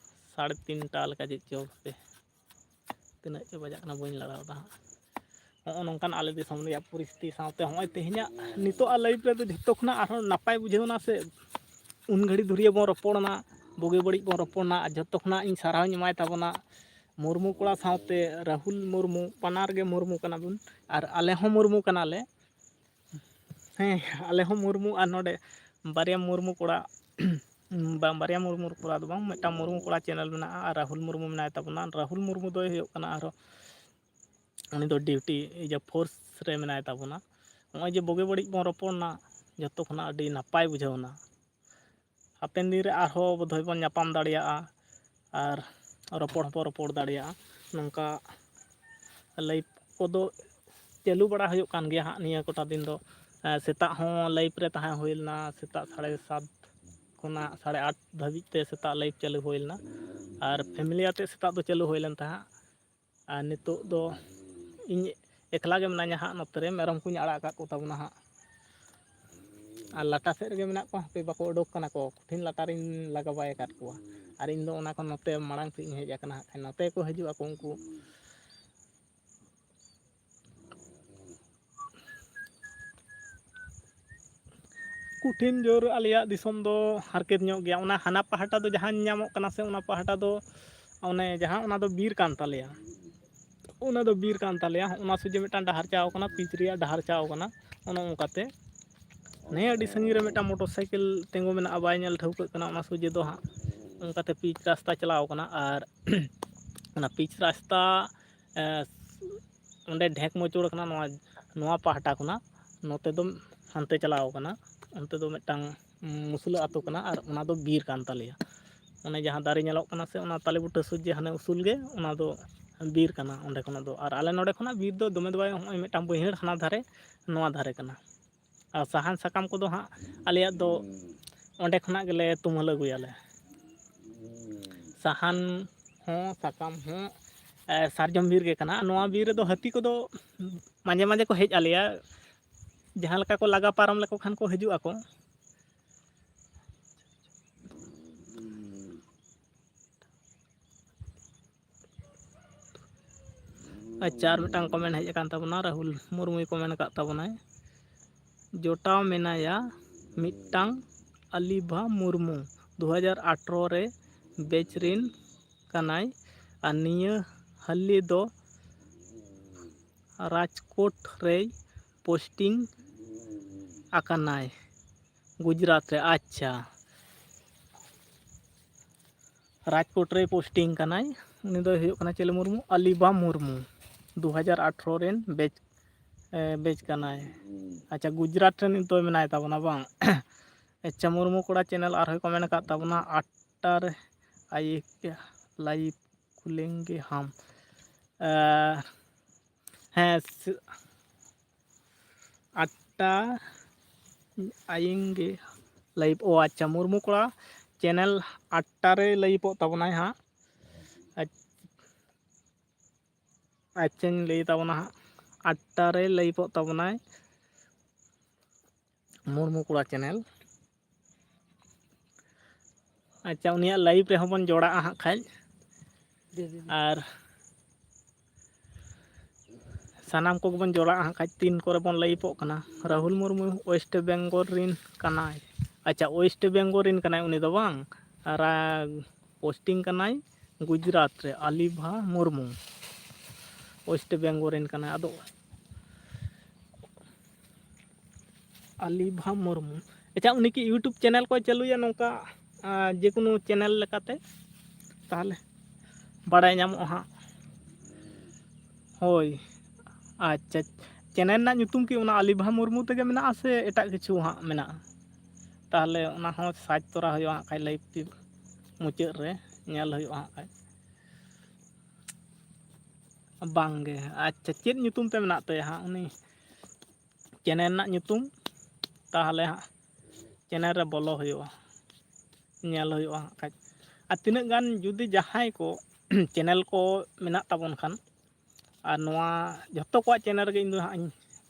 ᱥᱟᱲᱮ ᱛᱤᱱᱴᱟ ᱞᱮᱠᱟ ᱪᱮᱫ ᱪᱚ, ᱦᱟᱯᱮ ᱛᱤᱱᱟᱹᱜ ᱪᱚ ᱵᱟᱡᱟᱜ ᱠᱟᱱᱟ, ᱵᱟᱹᱧ ᱞᱟᱲᱟᱣ ᱫᱟ ᱦᱟᱸᱜ᱾ ᱦᱚᱸᱜᱼᱚ ᱱᱚᱝᱠᱟᱱ ᱟᱞᱮ ᱫᱤᱥᱚᱢ ᱨᱮᱭᱟᱜ ᱯᱚᱨᱤᱥᱛᱷᱤᱛᱤ ᱥᱟᱶᱛᱮ ᱦᱚᱸᱜᱼᱚᱭ ᱛᱮᱦᱮᱧᱟᱜ ᱱᱤᱛᱚᱜ ᱟᱜ ᱞᱟᱭᱤᱵᱷ ᱨᱮᱫᱚ ᱡᱷᱚᱛᱚ ᱠᱷᱚᱱᱟᱜ ᱟᱨᱦᱚᱸ ᱱᱟᱯᱟᱭ ᱵᱩᱡᱷᱟᱹᱣ ᱮᱱᱟ ᱥᱮ, ᱩᱱ ᱜᱷᱟᱹᱲᱤᱡ ᱫᱷᱩᱨᱭᱟᱹ ᱵᱚᱱ ᱨᱚᱯᱚᱲ ᱮᱱᱟ, ᱵᱩᱜᱤ ᱵᱟᱹᱲᱤᱡ ᱵᱚᱱ ᱨᱚᱯᱚᱲ ᱮᱱᱟ, ᱟᱨ ᱡᱷᱚᱛᱚ ᱠᱷᱚᱱᱟᱜ ᱤᱧ ᱥᱟᱨᱦᱟᱣ ᱤᱧ ᱮᱢᱟᱭ ᱛᱟᱵᱚᱱᱟ ᱢᱩᱨᱢᱩ ᱠᱚᱲᱟ ᱥᱟᱶᱛᱮ ᱨᱟᱦᱩᱞ ᱢᱩᱨᱢᱩ, ᱵᱟᱱᱟᱨ ᱜᱮ ᱢᱩᱨᱢᱩ ᱠᱟᱱᱟ ᱵᱚᱱ ᱟᱨ ᱟᱞᱮ ᱦᱚᱸ ᱢᱩᱨᱢᱩ ᱠᱟᱱᱟᱞᱮ᱾ ᱦᱮᱸ, ᱟᱞᱮ ᱦᱚᱸ ᱢᱩᱨᱢᱩ, ᱟᱨ ᱱᱚᱰᱮ ᱵᱟᱨᱭᱟ ᱢᱩᱨᱢᱩ ᱠᱚᱲᱟ, ᱵᱟᱝ, ᱵᱟᱨᱭᱟ ᱢᱩᱨᱢᱩ ᱠᱚᱲᱟ ᱫᱚ ᱵᱟᱝ, ᱢᱤᱫᱴᱟᱝ ᱢᱩᱨᱢᱩ ᱠᱚᱲᱟ ᱪᱮᱱᱮᱞ ᱢᱮᱱᱟᱜᱼᱟ ᱟᱨ ᱨᱟᱦᱩᱞ ᱢᱩᱨᱢᱩ ᱢᱮᱱᱟᱭ ᱛᱟᱵᱚᱱᱟ᱾ ᱨᱟᱦᱩᱞ ᱢᱩᱨᱢᱩ ᱫᱚᱭ ᱦᱩᱭᱩᱜ ᱠᱟᱱᱟ ᱟᱨᱦᱚᱸ ᱩᱱᱤ ᱫᱚ ᱰᱤᱭᱩᱴᱤ, ᱤᱭᱟᱹ, ᱯᱷᱳᱨᱥ ᱨᱮ ᱢᱮᱱᱟᱭ ᱛᱟᱵᱚᱱᱟ᱾ ᱱᱚᱜᱼᱚᱭ ᱡᱮ ᱵᱩᱜᱤ ᱵᱟᱹᱲᱤᱡ ᱵᱚᱱ ᱨᱚᱯᱚᱲ ᱮᱱᱟ, ᱡᱚᱛᱚ ᱠᱷᱚᱱᱟᱜ ᱟᱹᱰᱤ ᱱᱟᱯᱟᱭ ᱵᱩᱡᱷᱟᱹᱣ ᱮᱱᱟ᱾ ᱦᱟᱯᱮᱱ ᱫᱤᱱ ᱨᱮ ᱟᱨᱦᱚᱸ ᱵᱳᱫᱷᱚᱭ ᱵᱚᱱ ᱧᱟᱯᱟᱢ ᱫᱟᱲᱮᱭᱟᱜᱼᱟ ᱟᱨ ᱨᱚᱯᱚᱲ ᱦᱚᱸᱵᱚᱱ ᱨᱚᱯᱚᱲ ᱫᱟᱲᱮᱭᱟᱜᱼᱟ᱾ ᱱᱚᱝᱠᱟ ᱞᱟᱭᱤᱵᱷ ᱠᱚᱫᱚ ᱪᱟᱹᱞᱩ ᱵᱟᱲᱟ ᱦᱩᱭᱩᱜ ᱠᱟᱱ ᱜᱮᱭᱟ ᱦᱟᱸᱜ ᱱᱤᱭᱟᱹ ᱠᱚᱴᱟ ᱫᱤᱱ ᱫᱚ᱾ ᱮᱸ, ᱥᱮᱛᱟᱜ ᱦᱚᱸ ᱞᱟᱭᱤᱵᱷ ᱨᱮ ᱛᱟᱦᱮᱸ ᱦᱩᱭ ᱞᱮᱱᱟ, ᱥᱮᱛᱟᱜ ᱥᱟᱲᱮ ᱥᱟᱛ ᱠᱷᱚᱱᱟᱜ ᱥᱟᱲᱮ ᱟᱴ ᱫᱷᱟᱹᱵᱤᱡ ᱛᱮ ᱥᱮᱛᱟᱜ ᱞᱟᱭᱤᱵᱷ ᱪᱟᱹᱞᱩ ᱦᱩᱭ ᱞᱮᱱᱟ᱾ ᱟᱨ ᱯᱷᱮᱢᱤᱞᱤ ᱟᱛᱮᱫ ᱥᱮᱛᱟᱜ ᱫᱚ ᱪᱟᱹᱞᱩ ᱦᱩᱭ ᱞᱮᱱ ᱛᱟᱦᱮᱸᱫ᱾ ᱟᱨ ᱱᱤᱛᱚᱜ ᱫᱚ ᱤᱧ ᱮᱠᱞᱟ ᱜᱮ ᱢᱮᱱᱟᱧᱟ ᱦᱟᱸᱜ ᱱᱚᱛᱮ ᱨᱮ, ᱢᱮᱨᱚᱢ ᱠᱚᱧ ᱟᱲᱟᱜ ᱟᱠᱟᱫ ᱠᱚ ᱛᱟᱵᱚᱱᱟ ᱦᱟᱸᱜ᱾ ᱟᱨ ᱞᱟᱴᱟ ᱥᱮᱫ ᱨᱮᱜᱮ ᱢᱮᱱᱟᱜ ᱠᱚᱣᱟ, ᱦᱟᱯᱮ ᱵᱟᱠᱚ ᱩᱰᱩᱠ ᱠᱟᱱᱟ ᱠᱚ, ᱠᱚᱴᱷᱤᱱ ᱞᱟᱴᱟ ᱨᱤᱧ ᱞᱟᱜᱟ ᱵᱟᱭ ᱟᱠᱟᱫ ᱠᱚᱣᱟ᱾ ᱟᱨ ᱤᱧ ᱫᱚ ᱚᱱᱟ ᱠᱷᱚᱱ ᱱᱚᱛᱮ ᱢᱟᱲᱟᱝ ᱥᱮᱫ ᱤᱧ ᱦᱮᱡ ᱟᱠᱟᱱᱟ ᱦᱟᱸᱜ ᱠᱷᱟᱱ, ᱱᱚᱛᱮ ᱠᱚ ᱦᱤᱡᱩᱜ ᱟᱠᱚ ᱩᱱᱠᱩ᱾ ᱠᱚᱴᱷᱤᱱ ᱡᱳᱨ ᱟᱞᱮᱭᱟᱜ ᱫᱤᱥᱚᱢ ᱫᱚ ᱦᱟᱨᱠᱮᱛ ᱧᱚᱜ ᱜᱮᱭᱟ᱾ ᱚᱱᱟ ᱦᱟᱱᱟ ᱯᱟᱦᱴᱟ ᱫᱚ ᱡᱟᱦᱟᱸ ᱧᱟᱢᱚᱜ ᱠᱟᱱᱟ ᱥᱮ, ᱚᱱᱟ ᱯᱟᱦᱴᱟ ᱫᱚ ᱚᱱᱮ ᱡᱟᱦᱟᱸ, ᱚᱱᱟ ᱫᱚ ᱵᱤᱨ ᱠᱟᱱ ᱛᱟᱞᱮᱭᱟ᱾ ᱚᱱᱟ ᱫᱚ ᱵᱤᱨ ᱠᱟᱱ ᱛᱟᱞᱮᱭᱟ᱾ ᱚᱱᱟ ᱥᱚᱡᱷᱮ ᱢᱤᱫᱴᱟᱝ ᱰᱟᱦᱟᱨ ᱪᱟᱣ ᱠᱟᱱᱟ, ᱯᱤᱪ ᱨᱮᱭᱟᱜ ᱰᱟᱦᱟᱨ ᱪᱟᱣ ᱠᱟᱱᱟ᱾ ᱚᱱᱮ ᱚᱱᱠᱟᱛᱮ ᱱᱤᱭᱟᱹ ᱟᱹᱰᱤ ᱥᱟᱺᱜᱤᱧ ᱨᱮ ᱢᱤᱫᱴᱟᱝ ᱢᱚᱴᱚᱨ ᱥᱟᱭᱠᱮᱞ ᱛᱤᱸᱜᱩ ᱢᱮᱱᱟᱜᱼᱟ, ᱵᱟᱭ ᱧᱮᱞ ᱴᱷᱟᱹᱣᱠᱟᱹᱜ ᱠᱟᱱᱟ᱾ ᱚᱱᱟ ᱥᱚᱡᱷᱮ ᱫᱚ ᱦᱟᱸᱜ ᱚᱱᱠᱟᱛᱮ ᱯᱤᱪ ᱨᱟᱥᱛᱟ ᱪᱟᱞᱟᱣ ᱠᱟᱱᱟ᱾ ᱟᱨ ᱚᱱᱟ ᱯᱤᱪ ᱨᱟᱥᱛᱟ, ᱮᱸ, ᱚᱸᱰᱮ ᱰᱷᱮᱠ ᱢᱚᱪᱚᱲ ᱠᱟᱱᱟ, ᱱᱚᱣᱟ, ᱱᱚᱣᱟ ᱯᱟᱦᱴᱟ ᱠᱷᱚᱱᱟᱜ ᱱᱚᱛᱮ ᱫᱚ ᱦᱟᱱᱛᱮ ᱪᱟᱞᱟᱣ ᱠᱟᱱᱟ᱾ ᱚᱱᱛᱮ ᱫᱚ ᱢᱤᱫᱴᱟᱝ, ᱩᱸ, ᱢᱩᱥᱞᱟᱹ ᱟᱹᱛᱩ ᱠᱟᱱᱟ ᱟᱨ ᱚᱱᱟ ᱫᱚ ᱵᱤᱨ ᱠᱟᱱ ᱛᱟᱞᱮᱭᱟ᱾ ᱚᱱᱮ ᱡᱟᱦᱟᱸ ᱫᱟᱨᱮ ᱧᱮᱞᱚᱜ ᱠᱟᱱᱟ ᱥᱮ, ᱚᱱᱟ ᱛᱟᱞᱮ ᱵᱩᱴᱟᱹ ᱥᱩᱨ ᱡᱮ ᱦᱟᱱᱮ ᱩᱥᱩᱞ ᱜᱮ, ᱚᱱᱟ ᱫᱚ ᱵᱤᱨ ᱠᱟᱱᱟ᱾ ᱚᱸᱰᱮ ᱠᱷᱚᱱᱟᱜ ᱫᱚ, ᱟᱨ ᱟᱞᱮ ᱱᱚᱰᱮ ᱠᱷᱚᱱᱟᱜ ᱵᱤᱨ ᱫᱚ ᱫᱚᱢᱮ ᱫᱚ ᱵᱟᱭ, ᱦᱚᱸᱜᱼᱚᱭ ᱢᱤᱫᱴᱟᱝ ᱵᱟᱹᱭᱦᱟᱹᱲ ᱦᱟᱱᱟ ᱫᱷᱟᱨᱮ, ᱱᱚᱣᱟ ᱫᱷᱟᱨᱮ ᱠᱟᱱᱟ᱾ ᱟᱨ ᱥᱟᱦᱟᱱ ᱥᱟᱠᱟᱢ ᱠᱚᱫᱚ ᱦᱟᱸᱜ ᱟᱞᱮᱭᱟᱜ ᱫᱚ ᱚᱸᱰᱮ ᱠᱷᱚᱱᱟᱜ ᱜᱮᱞᱮ ᱛᱩᱢᱟᱹᱞ ᱟᱹᱜᱩᱭᱟᱞᱮ᱾ ᱥᱟᱦᱟᱱ ᱦᱚᱸ, ᱥᱟᱠᱟᱢ ᱦᱚᱸ, ᱮ, ᱥᱟᱨᱡᱚᱢ ᱵᱤᱨ ᱜᱮ ᱠᱟᱱᱟ᱾ ᱱᱚᱣᱟ ᱵᱤᱨ ᱨᱮᱫᱚ ᱦᱟᱹᱛᱤ ᱠᱚᱫᱚ ᱢᱟᱡᱷᱮ ᱢᱟᱡᱷᱮ ᱠᱚ ᱦᱮᱡ ᱟᱞᱮᱭᱟ᱾ ᱡᱟᱦᱟᱸ ᱞᱮᱠᱟ ᱠᱚ ᱞᱟᱜᱟ ᱯᱟᱨᱚᱢ ᱞᱮᱠᱚ ᱠᱷᱟᱱ ᱠᱚ ᱦᱤᱡᱩᱜ ᱟᱠᱚ᱾ ᱟᱪᱪᱷᱟ, ᱟᱨ ᱢᱤᱫᱴᱟᱝ ᱠᱚᱢᱮᱱᱴ ᱦᱮᱡ ᱟᱠᱟᱱ ᱛᱟᱵᱚᱱᱟ, ᱨᱟᱦᱩᱞ ᱢᱩᱨᱢᱩᱭ ᱠᱚᱢᱮᱱᱴ ᱟᱠᱟᱫ ᱛᱟᱵᱚᱱᱟᱭ, ᱡᱚᱴᱟᱣ ᱢᱮᱱᱟᱭᱟ ᱢᱤᱫᱴᱟᱝ ᱟᱞᱤᱵᱷᱟ ᱢᱩᱨᱢᱩ, ᱫᱩ ᱦᱟᱡᱟᱨ ᱟᱴᱷᱨᱚ ᱨᱮ ᱵᱮᱪ ᱨᱤᱱ ᱠᱟᱱᱟᱭ, ᱟᱨ ᱱᱤᱭᱟᱹ ᱦᱟᱹᱞᱤ ᱫᱚ ᱨᱟᱡᱽᱠᱳᱴ ᱨᱮᱭ ᱯᱳᱥᱴᱤᱝ ᱟᱠᱟᱱᱟᱭ, ᱜᱩᱡᱽᱨᱟᱴ ᱨᱮ᱾ ᱟᱪᱪᱷᱟ, ᱨᱟᱡᱽᱠᱳᱴ ᱨᱮᱭ ᱯᱳᱥᱴᱤᱝ ᱠᱟᱱᱟᱭ᱾ ᱩᱱᱤ ᱫᱚᱭ ᱦᱩᱭᱩᱜ ᱠᱟᱱᱟ ᱪᱤᱞᱤ ᱢᱩᱨᱢᱩ? ᱟᱞᱤᱵᱟ ᱢᱩᱨᱢᱩ, ᱫᱩ ᱦᱟᱡᱟᱨ ᱟᱴᱷᱨᱚ ᱨᱮᱱ ᱵᱮᱪ, ᱮ, ᱵᱮᱪ ᱠᱟᱱᱟᱭ᱾ ᱟᱪᱪᱷᱟ, ᱜᱩᱡᱽᱨᱟᱴ ᱨᱮ ᱱᱤᱛ ᱫᱚᱭ ᱢᱮᱱᱟᱭ ᱛᱟᱵᱚᱱᱟ ᱵᱟᱝ? ᱟᱪᱪᱷᱟ, ᱢᱩᱨᱢᱩ ᱠᱚᱲᱟ ᱪᱮᱱᱮᱞ ᱟᱨᱦᱚᱸᱭ ᱠᱚᱢᱮᱱᱴ ᱟᱠᱟᱫ ᱛᱟᱵᱚᱱᱟ, ᱟᱴᱴᱟ ᱨᱮ ᱟᱭᱮ ᱞᱟᱭᱤᱵᱷ ᱠᱷᱩᱞᱮᱝᱜᱮ ᱦᱟᱢ᱾ ᱮ, ᱦᱮᱸ, ᱥᱮ-, ᱟᱴᱴᱟ ᱟᱭᱮᱝᱜᱮ ᱞᱟᱭᱤᱵᱷ᱾ ᱚ ᱟᱪᱪᱷᱟ, ᱢᱩᱨᱢᱩ ᱠᱚᱲᱟ ᱪᱮᱱᱮᱞ ᱟᱴᱴᱟ ᱨᱮ ᱞᱟᱭᱤᱵᱷᱚᱜ ᱛᱟᱵᱚᱱᱟᱭ ᱦᱟᱸᱜ᱾ ᱟᱪ-, ᱟᱪᱪᱷᱟᱧ ᱞᱟᱹᱭ ᱛᱟᱵᱚᱱᱟ ᱦᱟᱸᱜ, ᱟᱴᱴᱟ ᱨᱮ ᱞᱟᱭᱤᱵᱷᱚᱜ ᱛᱟᱵᱚᱱᱟᱭ ᱢᱩᱨᱢᱩ ᱠᱚᱲᱟ ᱪᱮᱱᱮᱞ᱾ ᱟᱪᱪᱷᱟ, ᱩᱱᱤᱭᱟᱜ ᱞᱟᱭᱤᱵᱷ ᱨᱮᱦᱚᱸ ᱵᱚᱱ ᱡᱚᱲᱟᱜᱼᱟ ᱦᱟᱸᱜ ᱠᱷᱟᱡ᱾ ᱟᱨ ᱥᱟᱱᱟᱢ ᱠᱚᱜᱮ ᱵᱚᱱ ᱡᱚᱲᱟᱜᱼᱟ ᱦᱟᱸᱜ ᱠᱷᱟᱡ, ᱛᱤᱱ ᱠᱚᱨᱮ ᱵᱚᱱ ᱞᱟᱭᱤᱵᱷᱚᱜ ᱠᱟᱱᱟ᱾ ᱨᱟᱦᱩᱞ ᱢᱩᱨᱢᱩ ᱳᱭᱮᱥᱴ ᱵᱮᱝᱜᱚᱞ ᱨᱤᱱ ᱠᱟᱱᱟᱭ᱾ ᱟᱪᱪᱷᱟ, ᱳᱭᱮᱥᱴ ᱵᱮᱝᱜᱚᱞ ᱨᱤᱱ ᱠᱟᱱᱟᱭ ᱩᱱᱤ ᱫᱚ ᱵᱟᱝ? ᱟᱨ ᱯᱳᱥᱴᱤᱝ ᱠᱟᱱᱟᱭ ᱜᱩᱡᱽᱨᱟᱴ ᱨᱮ, ᱟᱞᱤᱵᱷᱟ ᱢᱩᱨᱢᱩ᱾ ᱳᱭᱮᱥᱴ ᱵᱮᱝᱜᱚᱞ ᱨᱮᱱ ᱠᱟᱱᱟᱭ᱾ ᱟᱫᱚ ᱟᱞᱤᱵᱷᱟ ᱢᱩᱨᱢᱩ, ᱟᱪᱪᱷᱟ, ᱩᱱᱤ ᱠᱤ YouTube ᱪᱮᱱᱮᱞ ᱠᱚᱭ ᱪᱟᱹᱞᱩᱭᱟ ᱱᱚᱝᱠᱟ, ᱟᱸ, ᱡᱮᱠᱳᱱᱳ ᱪᱮᱱᱮᱞ ᱞᱮᱠᱟᱛᱮ? ᱛᱟᱦᱚᱞᱮ ᱵᱟᱲᱟᱭ ᱧᱟᱢᱚᱜᱼᱟ ᱦᱟᱸᱜ᱾ ᱦᱳᱭ, ᱟᱪᱪᱷᱟ, ᱪᱮᱱᱮᱞ ᱨᱮᱱᱟᱜ ᱧᱩᱛᱩᱢ ᱠᱤ ᱚᱱᱟ ᱟᱞᱤᱵᱷᱟ ᱢᱩᱨᱢᱩ ᱛᱮᱜᱮ ᱢᱮᱱᱟᱜᱼᱟ ᱥᱮ ᱮᱴᱟᱜ ᱠᱤᱪᱷᱩ ᱦᱟᱸᱜ ᱢᱮᱱᱟᱜᱼᱟ? ᱛᱟᱦᱚᱞᱮ ᱚᱱᱟ ᱦᱚᱸ ᱥᱟᱨᱪ ᱛᱚᱨᱟ ᱦᱩᱭᱩᱜᱼᱟ ᱦᱟᱸᱜ ᱠᱷᱟᱡ, ᱞᱟᱭᱤᱵᱷ ᱢᱩᱪᱟᱹᱫ ᱨᱮ ᱧᱮᱞ ᱦᱩᱭᱩᱜᱼᱟ ᱦᱟᱸᱜ ᱠᱷᱟᱡ᱾ ᱵᱟᱝ ᱜᱮ, ᱟᱪᱪᱷᱟ, ᱪᱮᱫ ᱧᱩᱛᱩᱢ ᱛᱮ ᱢᱮᱱᱟᱜ ᱛᱟᱭᱟ ᱦᱟᱸᱜ ᱩᱱᱤ ᱪᱮᱱᱮᱞ ᱨᱮᱱᱟᱜ ᱧᱩᱛᱩᱢ? ᱛᱟᱦᱚᱞᱮ ᱦᱟᱸᱜ ᱪᱮᱱᱮᱞ ᱨᱮ ᱵᱚᱞᱚ ᱦᱩᱭᱩᱜᱼᱟ, ᱧᱮᱞ ᱦᱩᱭᱩᱜᱼᱟ ᱦᱟᱸᱜ ᱠᱷᱟᱡ᱾ ᱟᱨ ᱛᱤᱱᱟᱹᱜ ᱜᱟᱱ ᱡᱩᱫᱤ ᱡᱟᱦᱟᱸᱭ ᱠᱚ ᱪᱮᱱᱮᱞ ᱠᱚ ᱢᱮᱱᱟᱜ ᱛᱟᱵᱚᱱ ᱠᱷᱟᱱ, ᱟᱨ ᱱᱚᱣᱟ ᱡᱷᱚᱛᱚ ᱠᱚᱣᱟᱜ ᱪᱮᱱᱮᱞ ᱨᱮᱜᱮ ᱤᱧ ᱫᱚ ᱦᱟᱸᱜ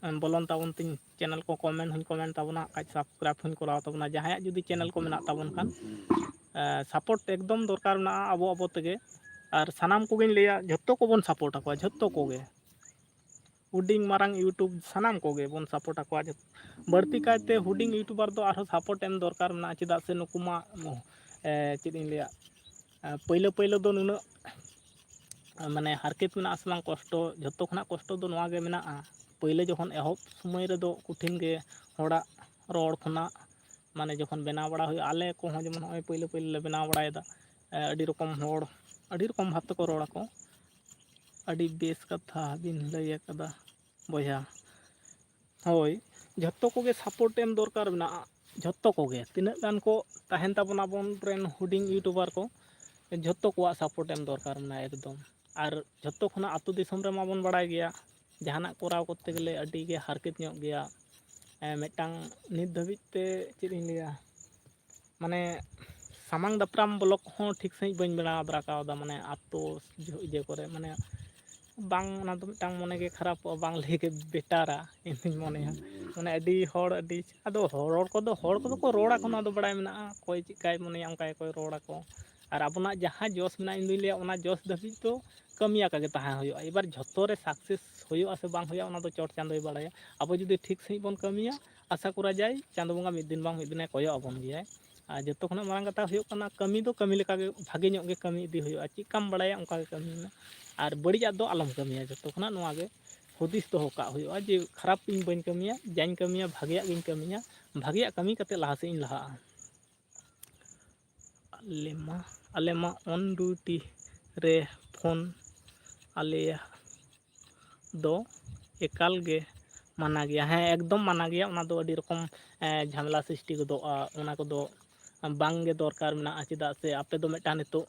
ᱤᱧ ᱵᱚᱞᱚᱱ ᱛᱟᱵᱚᱱ ᱛᱤᱧ, ᱪᱮᱱᱮᱞ ᱠᱚ ᱠᱚᱢᱮᱱᱴ ᱦᱚᱸᱧ ᱠᱚᱢᱮᱱᱴ ᱛᱟᱵᱚᱱᱟ ᱦᱟᱸᱜ ᱠᱷᱟᱡ, ᱥᱟᱵᱥᱠᱨᱟᱭᱤᱵᱽ ᱦᱚᱸᱧ ᱠᱚᱨᱟᱣ ᱛᱟᱵᱚᱱᱟ᱾ ᱡᱟᱦᱟᱸᱭᱟᱜ ᱡᱩᱫᱤ ᱪᱮᱱᱮᱞ ᱠᱚ ᱢᱮᱱᱟᱜ ᱛᱟᱵᱚᱱ ᱠᱷᱟᱱ, ᱥᱟᱯᱳᱨᱴ ᱮᱠᱫᱚᱢ ᱫᱚᱨᱠᱟᱨ ᱢᱮᱱᱟᱜᱼᱟ ᱟᱵᱚ ᱟᱵᱚ ᱛᱮᱜᱮ᱾ ᱟᱨ ᱥᱟᱱᱟᱢ ᱠᱚᱜᱮᱧ ᱞᱟᱹᱭᱟ, ᱡᱷᱚᱛᱚ ᱠᱚᱵᱚᱱ ᱥᱟᱯᱳᱨᱴ ᱟᱠᱚᱣᱟ, ᱡᱷᱚᱛᱚ ᱠᱚᱜᱮ᱾ ᱦᱩᱰᱤᱧ ᱢᱟᱨᱟᱝ YouTube ᱥᱟᱱᱟᱢ ᱠᱚᱜᱮ ᱵᱚᱱ ᱥᱟᱯᱳᱨᱴ ᱟᱠᱚᱣᱟ᱾ ᱡᱚᱛ-, ᱵᱟᱹᱲᱛᱤ ᱠᱟᱭᱛᱮ ᱦᱩᱰᱤᱧ YouTuber ᱫᱚ ᱟᱨᱦᱚᱸ ᱥᱟᱯᱳᱨᱴ ᱮᱢ ᱫᱚᱨᱠᱟᱨ ᱢᱮᱱᱟᱜᱼᱟ, ᱪᱮᱫᱟᱜ ᱥᱮ ᱱᱩᱠᱩ ᱢᱟ, ᱮ, ᱪᱮᱫ ᱤᱧ ᱞᱟᱹᱭᱟ, ᱮ, ᱯᱟᱹᱭᱞᱟᱹ ᱯᱟᱹᱭᱞᱟᱹ ᱫᱚ ᱱᱩᱱᱟᱹᱜ, ᱮ, ᱢᱟᱱᱮ ᱦᱟᱨᱠᱮᱛ ᱢᱮᱱᱟᱜᱼᱟ ᱥᱮ ᱵᱟᱝ, ᱠᱚᱥᱴᱚ, ᱡᱷᱚᱛᱚ ᱠᱷᱚᱱᱟᱜ ᱠᱚᱥᱴᱚ ᱫᱚ ᱱᱚᱣᱟ ᱜᱮ ᱢᱮᱱᱟᱜᱼᱟ᱾ ᱯᱟᱹᱭᱞᱟᱹ ᱡᱚᱠᱷᱚᱱ ᱮᱦᱚᱵ ᱥᱚᱢᱚᱭ ᱨᱮᱫᱚ ᱠᱚᱴᱷᱤᱱ ᱜᱮ ᱦᱚᱲᱟᱜ ᱨᱚᱲ ᱠᱷᱚᱱᱟᱜ, ᱢᱟᱱᱮ ᱡᱚᱠᱷᱚᱱ ᱵᱮᱱᱟᱣ ᱵᱟᱲᱟ ᱦᱩᱭᱩᱜᱼᱟ, ᱟᱞᱮ ᱠᱚᱦᱚᱸ ᱡᱮᱢᱚᱱ ᱱᱚᱜᱼᱚᱭ ᱯᱟᱹᱭᱞᱟᱹ ᱯᱟᱹᱭᱞᱟᱹ ᱞᱮ ᱵᱮᱱᱟᱣ ᱵᱟᱲᱟᱭᱮᱫᱟ, ᱮ, ᱟᱹᱰᱤ ᱨᱚᱠᱚᱢ ᱦᱚᱲ, ᱟᱹᱰᱤ ᱨᱚᱠᱚᱢ ᱵᱷᱟᱵᱽ ᱛᱮᱠᱚ ᱨᱚᱲ ᱟᱠᱚ᱾ ᱟᱹᱰᱤ ᱵᱮᱥ ᱠᱟᱛᱷᱟ ᱵᱤᱱ ᱞᱟᱹᱭ ᱟᱠᱟᱫᱟ ᱵᱚᱭᱦᱟ᱾ ᱦᱳᱭ, ᱡᱷᱚᱛᱚ ᱠᱚᱜᱮ ᱥᱟᱯᱳᱨᱴ ᱮᱢ ᱫᱚᱨᱠᱟᱨ ᱢᱮᱱᱟᱜᱼᱟ᱾ ᱡᱷᱚᱛᱚ ᱠᱚᱜᱮ, ᱛᱤᱱᱟᱹᱜ ᱜᱟᱱ ᱠᱚ ᱛᱟᱦᱮᱱ ᱛᱟᱵᱚᱱᱟ ᱟᱵᱚ ᱨᱮᱱ ᱦᱩᱰᱤᱧ YouTuber ᱠᱚ, ᱡᱷᱚᱛᱚ ᱠᱚᱣᱟᱜ ᱥᱟᱯᱳᱨᱴ ᱮᱢ ᱫᱚᱨᱠᱟᱨ ᱢᱮᱱᱟᱜᱼᱟ ᱮᱠᱫᱚᱢ᱾ ᱟᱨ ᱡᱷᱚᱛᱚ ᱠᱷᱚᱱᱟᱜ ᱟᱹᱛᱩ ᱫᱤᱥᱚᱢ ᱨᱮᱢᱟ ᱵᱚᱱ ᱵᱟᱲᱟᱭ ᱜᱮᱭᱟ, ᱡᱟᱦᱟᱱᱟᱜ ᱠᱚᱨᱟᱣ ᱠᱚᱨᱛᱮ ᱜᱮᱞᱮ ᱟᱹᱰᱤ ᱜᱮ ᱦᱟᱨᱠᱮᱛ ᱧᱚᱜ ᱜᱮᱭᱟ᱾ ᱮᱸ, ᱢᱤᱫᱴᱟᱝ ᱱᱤᱛ ᱫᱷᱟᱹᱵᱤᱡ ᱛᱮ ᱪᱮᱫ ᱤᱧ ᱞᱟᱹᱭᱟ, ᱢᱟᱱᱮ ᱥᱟᱢᱟᱝ ᱫᱟᱯᱨᱟᱢ ᱵᱞᱚᱜ ᱦᱚᱸ ᱴᱷᱤᱠ ᱥᱟᱺᱦᱤᱡ ᱵᱟᱹᱧ ᱵᱮᱱᱟᱣ ᱫᱟᱨᱟ ᱠᱟᱣᱫᱟ, ᱢᱟᱱᱮ ᱟᱛᱳ ᱤᱭᱟᱹ ᱠᱚᱨᱮ, ᱢᱟᱱᱮ ᱵᱟᱝ, ᱚᱱᱟ ᱫᱚ ᱢᱤᱫᱴᱟᱝ ᱢᱚᱱᱮ ᱜᱮ ᱠᱷᱟᱨᱟᱯᱚᱜᱼᱟ, ᱵᱟᱝ ᱞᱟᱹᱭ ᱜᱮ ᱵᱮᱴᱟᱨᱟ ᱤᱧ ᱫᱩᱧ ᱢᱚᱱᱮᱭᱟ᱾ ᱢᱟᱱᱮ ᱟᱹᱰᱤ ᱦᱚᱲ, ᱟᱹᱰᱤ, ᱟᱫᱚ ᱦᱚᱲ ᱠᱚᱫᱚ, ᱦᱚᱲ ᱠᱚᱫᱚ ᱠᱚ ᱨᱚᱲᱟ ᱠᱚ, ᱚᱱᱟ ᱫᱚ ᱵᱟᱲᱟᱭ ᱢᱮᱱᱟᱜᱼᱟ, ᱚᱠᱚᱭ ᱪᱮᱫᱠᱟᱭ ᱢᱚᱱᱮᱭᱟ ᱚᱱᱠᱟ ᱜᱮᱠᱚ ᱨᱚᱲᱟᱠᱚ᱾ ᱟᱨ ᱟᱵᱚᱱᱟᱜ ᱡᱟᱦᱟᱸ ᱡᱚᱥ ᱢᱮᱱᱟᱜᱼᱟ, ᱤᱧ ᱫᱩᱧ ᱞᱟᱹᱭᱟ ᱚᱱᱟ ᱡᱚᱥ ᱫᱷᱟᱹᱵᱤᱡ ᱫᱚ ᱠᱟᱹᱢᱤ ᱟᱠᱟ ᱜᱮ ᱛᱟᱦᱮᱸ ᱦᱩᱭᱩᱜᱼᱟ᱾ ᱮᱵᱟᱨ ᱡᱷᱚᱛᱚ ᱨᱮ success ᱦᱩᱭᱩᱜᱼᱟ ᱥᱮ ᱵᱟᱝ ᱦᱩᱭᱩᱜᱼᱟ, ᱚᱱᱟ ᱫᱚ ᱪᱚᱴ ᱪᱟᱸᱫᱚᱭ ᱵᱟᱲᱟᱭᱟ᱾ ᱟᱵᱚ ᱡᱩᱫᱤ ᱴᱷᱤᱠ ᱥᱟᱺᱦᱤᱡ ᱵᱚᱱ ᱠᱟᱹᱢᱤᱭᱟ, ᱟᱥᱟ ᱠᱚᱨᱟ ᱡᱟᱭ ᱪᱟᱸᱫᱚ ᱵᱚᱸᱜᱟ ᱢᱤᱫ ᱫᱤᱱ ᱵᱟᱝ ᱢᱤᱫ ᱫᱤᱱᱮ ᱠᱚᱭᱚᱜ ᱟᱵᱚᱱ ᱜᱮᱭᱟᱭ᱾ ᱟᱨ ᱡᱚᱛᱚ ᱠᱷᱚᱱᱟᱜ ᱢᱟᱨᱟᱝ ᱠᱟᱛᱷᱟ ᱦᱩᱭᱩᱜ ᱠᱟᱱᱟ, ᱠᱟᱹᱢᱤ ᱫᱚ ᱠᱟᱹᱢᱤ ᱞᱮᱠᱟᱜᱮ ᱵᱷᱟᱜᱮ ᱧᱚᱜ ᱜᱮ ᱠᱟᱹᱢᱤ ᱤᱫᱤ ᱦᱩᱭᱩᱜᱼᱟ᱾ ᱪᱮᱫ ᱠᱟᱢ ᱵᱟᱲᱟᱭᱟ, ᱚᱱᱠᱟ ᱜᱮ ᱠᱟᱹᱢᱤ ᱢᱮ᱾ ᱟᱨ ᱵᱟᱹᱲᱤᱡᱟᱜ ᱫᱚ ᱟᱞᱚᱢ ᱠᱟᱹᱢᱤᱭᱟ᱾ ᱡᱚᱛᱚ ᱠᱷᱚᱱᱟᱜ ᱱᱚᱣᱟ ᱜᱮ ᱦᱩᱫᱤᱥ ᱫᱚᱦᱚ ᱠᱟᱜ ᱦᱩᱭᱩᱜᱼᱟ ᱡᱮ ᱠᱷᱟᱨᱟᱯ ᱤᱧ ᱵᱟᱹᱧ ᱠᱟᱹᱢᱤᱭᱟ, ᱡᱟᱧ ᱠᱟᱹᱢᱤᱭᱟ ᱵᱷᱟᱜᱮᱭᱟᱜ ᱜᱤᱧ ᱠᱟᱹᱢᱤᱭᱟ, ᱵᱷᱟᱜᱮᱭᱟᱜ ᱠᱟᱹᱢᱤ ᱠᱟᱛᱮ ᱞᱟᱦᱟ ᱥᱮᱫ ᱤᱧ ᱞᱟᱦᱟᱜᱼᱟ᱾ ᱟᱞᱮ ᱢᱟ, ᱟᱞᱮ ᱢᱟ on duty ᱨᱮ ᱯᱷᱳᱱ ᱟᱞᱮᱭᱟ ᱫᱚ ᱮᱠᱟᱞ ᱜᱮ ᱢᱟᱱᱟ ᱜᱮᱭᱟ᱾ ᱦᱮᱸ, ᱮᱠᱫᱚᱢ ᱢᱟᱱᱟ ᱜᱮᱭᱟ᱾ ᱚᱱᱟ ᱫᱚ ᱟᱹᱰᱤ ᱨᱚᱠᱚᱢ, ᱮᱸ, ᱡᱷᱟᱢᱮᱞᱟ ᱥᱨᱤᱥᱴᱤ ᱜᱚᱫᱚᱜᱼᱟ᱾ ᱚᱱᱟ ᱠᱚᱫᱚ ᱵᱟᱝ ᱜᱮ ᱫᱚᱨᱠᱟᱨ ᱢᱮᱱᱟᱜᱼᱟ᱾ ᱪᱮᱫᱟᱜ ᱥᱮ ᱟᱯᱮ ᱫᱚ ᱢᱤᱫᱴᱟᱝ ᱱᱤᱛᱚᱜ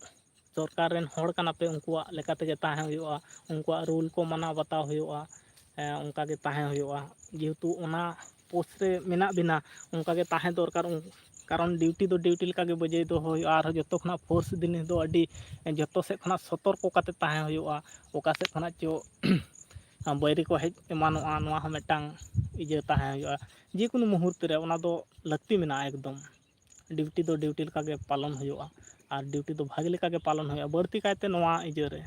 ᱥᱚᱨᱠᱟᱨ ᱨᱮᱱ ᱦᱚᱲ ᱠᱟᱱᱟ ᱯᱮ, ᱩᱱᱠᱩᱣᱟᱜ ᱞᱮᱠᱟ ᱛᱮᱜᱮ ᱛᱟᱦᱮᱸ ᱦᱩᱭᱩᱜᱼᱟ, ᱩᱱᱠᱩᱣᱟᱜ rule ᱠᱚ ᱢᱟᱱᱟᱣ ᱵᱟᱛᱟᱣ ᱦᱩᱭᱩᱜᱼᱟ᱾ ᱮᱸ, ᱚᱱᱠᱟ ᱜᱮ ᱛᱟᱦᱮᱸ ᱦᱩᱭᱩᱜᱼᱟ᱾ ᱡᱮᱦᱮᱛᱩ ᱚᱱᱟ post ᱨᱮ ᱢᱮᱱᱟᱜ ᱵᱤᱱᱟ, ᱚᱱᱠᱟ ᱜᱮ ᱛᱟᱦᱮᱸ ᱫᱚᱨᱠᱟᱨ᱾ ᱠᱟᱨᱚᱱ duty ᱫᱚ duty ᱞᱮᱠᱟ ᱜᱮ ᱵᱟᱹᱡᱟᱹᱭ ᱫᱚᱦᱚ ᱦᱩᱭᱩᱜᱼᱟ᱾ ᱟᱨᱦᱚᱸ ᱡᱚᱛᱚ ᱠᱷᱚᱱᱟᱜ force ᱡᱤᱱᱤᱥ ᱫᱚ ᱟᱹᱰᱤ ᱡᱚᱛᱚ ᱥᱮᱫ ᱠᱷᱚᱱᱟᱜ ᱥᱚᱛᱚᱨᱠᱚ ᱠᱟᱛᱮ ᱛᱟᱦᱮᱸ ᱦᱩᱭᱩᱜᱼᱟ᱾ ᱚᱠᱟ ᱥᱮᱫ ᱠᱷᱚᱱᱟᱜ ᱪᱚ ᱵᱟᱹᱭᱨᱤ ᱠᱚ ᱦᱮᱡ ᱮᱢᱟᱱᱚᱜᱼᱟ, ᱱᱚᱣᱟ ᱦᱚᱸ ᱢᱤᱫᱴᱟᱝ ᱤᱭᱟᱹ ᱛᱟᱦᱮᱸ ᱦᱩᱭᱩᱜᱼᱟ᱾ ᱡᱮᱠᱳᱱᱳ ᱢᱩᱦᱩᱨᱛᱚ ᱨᱮ ᱚᱱᱟ ᱫᱚ ᱞᱟᱹᱠᱛᱤ ᱢᱮᱱᱟᱜᱼᱟ ᱮᱠᱫᱚᱢ᱾ Duty ᱫᱚ duty ᱞᱮᱠᱟᱜᱮ ᱯᱟᱞᱚᱱ ᱦᱩᱭᱩᱜᱼᱟ, ᱟᱨ duty ᱫᱚ ᱵᱷᱟᱜᱮ ᱞᱮᱠᱟᱜᱮ ᱯᱟᱞᱚᱱ ᱦᱩᱭᱩᱜᱼᱟ᱾ ᱵᱟᱹᱲᱛᱤ ᱠᱟᱭᱛᱮ ᱱᱚᱣᱟ ᱤᱭᱟᱹᱨᱮ,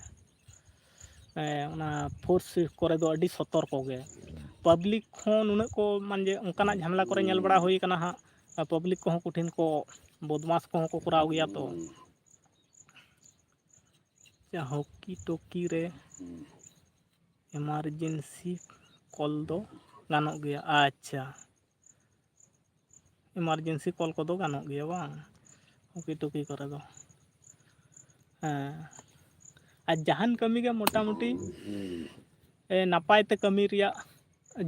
ᱮᱸ, ᱚᱱᱟ force ᱠᱚᱨᱮ ᱫᱚ ᱟᱹᱰᱤ ᱥᱚᱛᱚᱨᱠᱚ ᱜᱮ᱾ Public ᱦᱚᱸ ᱱᱩᱱᱟᱹᱜ ᱠᱚ, ᱢᱟᱱᱮ, ᱡᱮ ᱚᱱᱠᱟᱱᱟᱜ ᱡᱷᱟᱢᱮᱞᱟ ᱠᱚᱨᱮ ᱧᱮᱞ ᱵᱟᱲᱟ ᱦᱩᱭ ᱠᱟᱱᱟ ᱦᱟᱸᱜ, public ᱠᱚᱦᱚᱸ ᱠᱚᱴᱷᱤᱱ ᱠᱚ ᱵᱚᱫᱢᱟᱥ ᱠᱚᱦᱚᱸ ᱠᱚ ᱠᱚᱨᱟᱣ ᱜᱮᱭᱟ ᱛᱚ᱾ ᱦᱚᱠᱤ ᱴᱚᱠᱤ ᱨᱮ emergency call ᱫᱚ ᱜᱟᱱᱚᱜ ᱜᱮᱭᱟ᱾ ᱟᱪᱪᱷᱟ, emergency call ᱠᱚᱫᱚ ᱜᱟᱱᱚᱜ ᱜᱮᱭᱟ ᱵᱟᱝ, ᱦᱚᱠᱤ ᱴᱚᱠᱤ ᱠᱚᱨᱮ ᱫᱚ᱾ ᱦᱮᱸ, ᱟᱨ ᱡᱟᱦᱟᱱ ᱠᱟᱹᱢᱤ ᱜᱮ ᱢᱚᱴᱟᱢᱩᱴᱤ, ᱮ, ᱱᱟᱯᱟᱭ ᱛᱮ ᱠᱟᱹᱢᱤ ᱨᱮᱭᱟᱜ,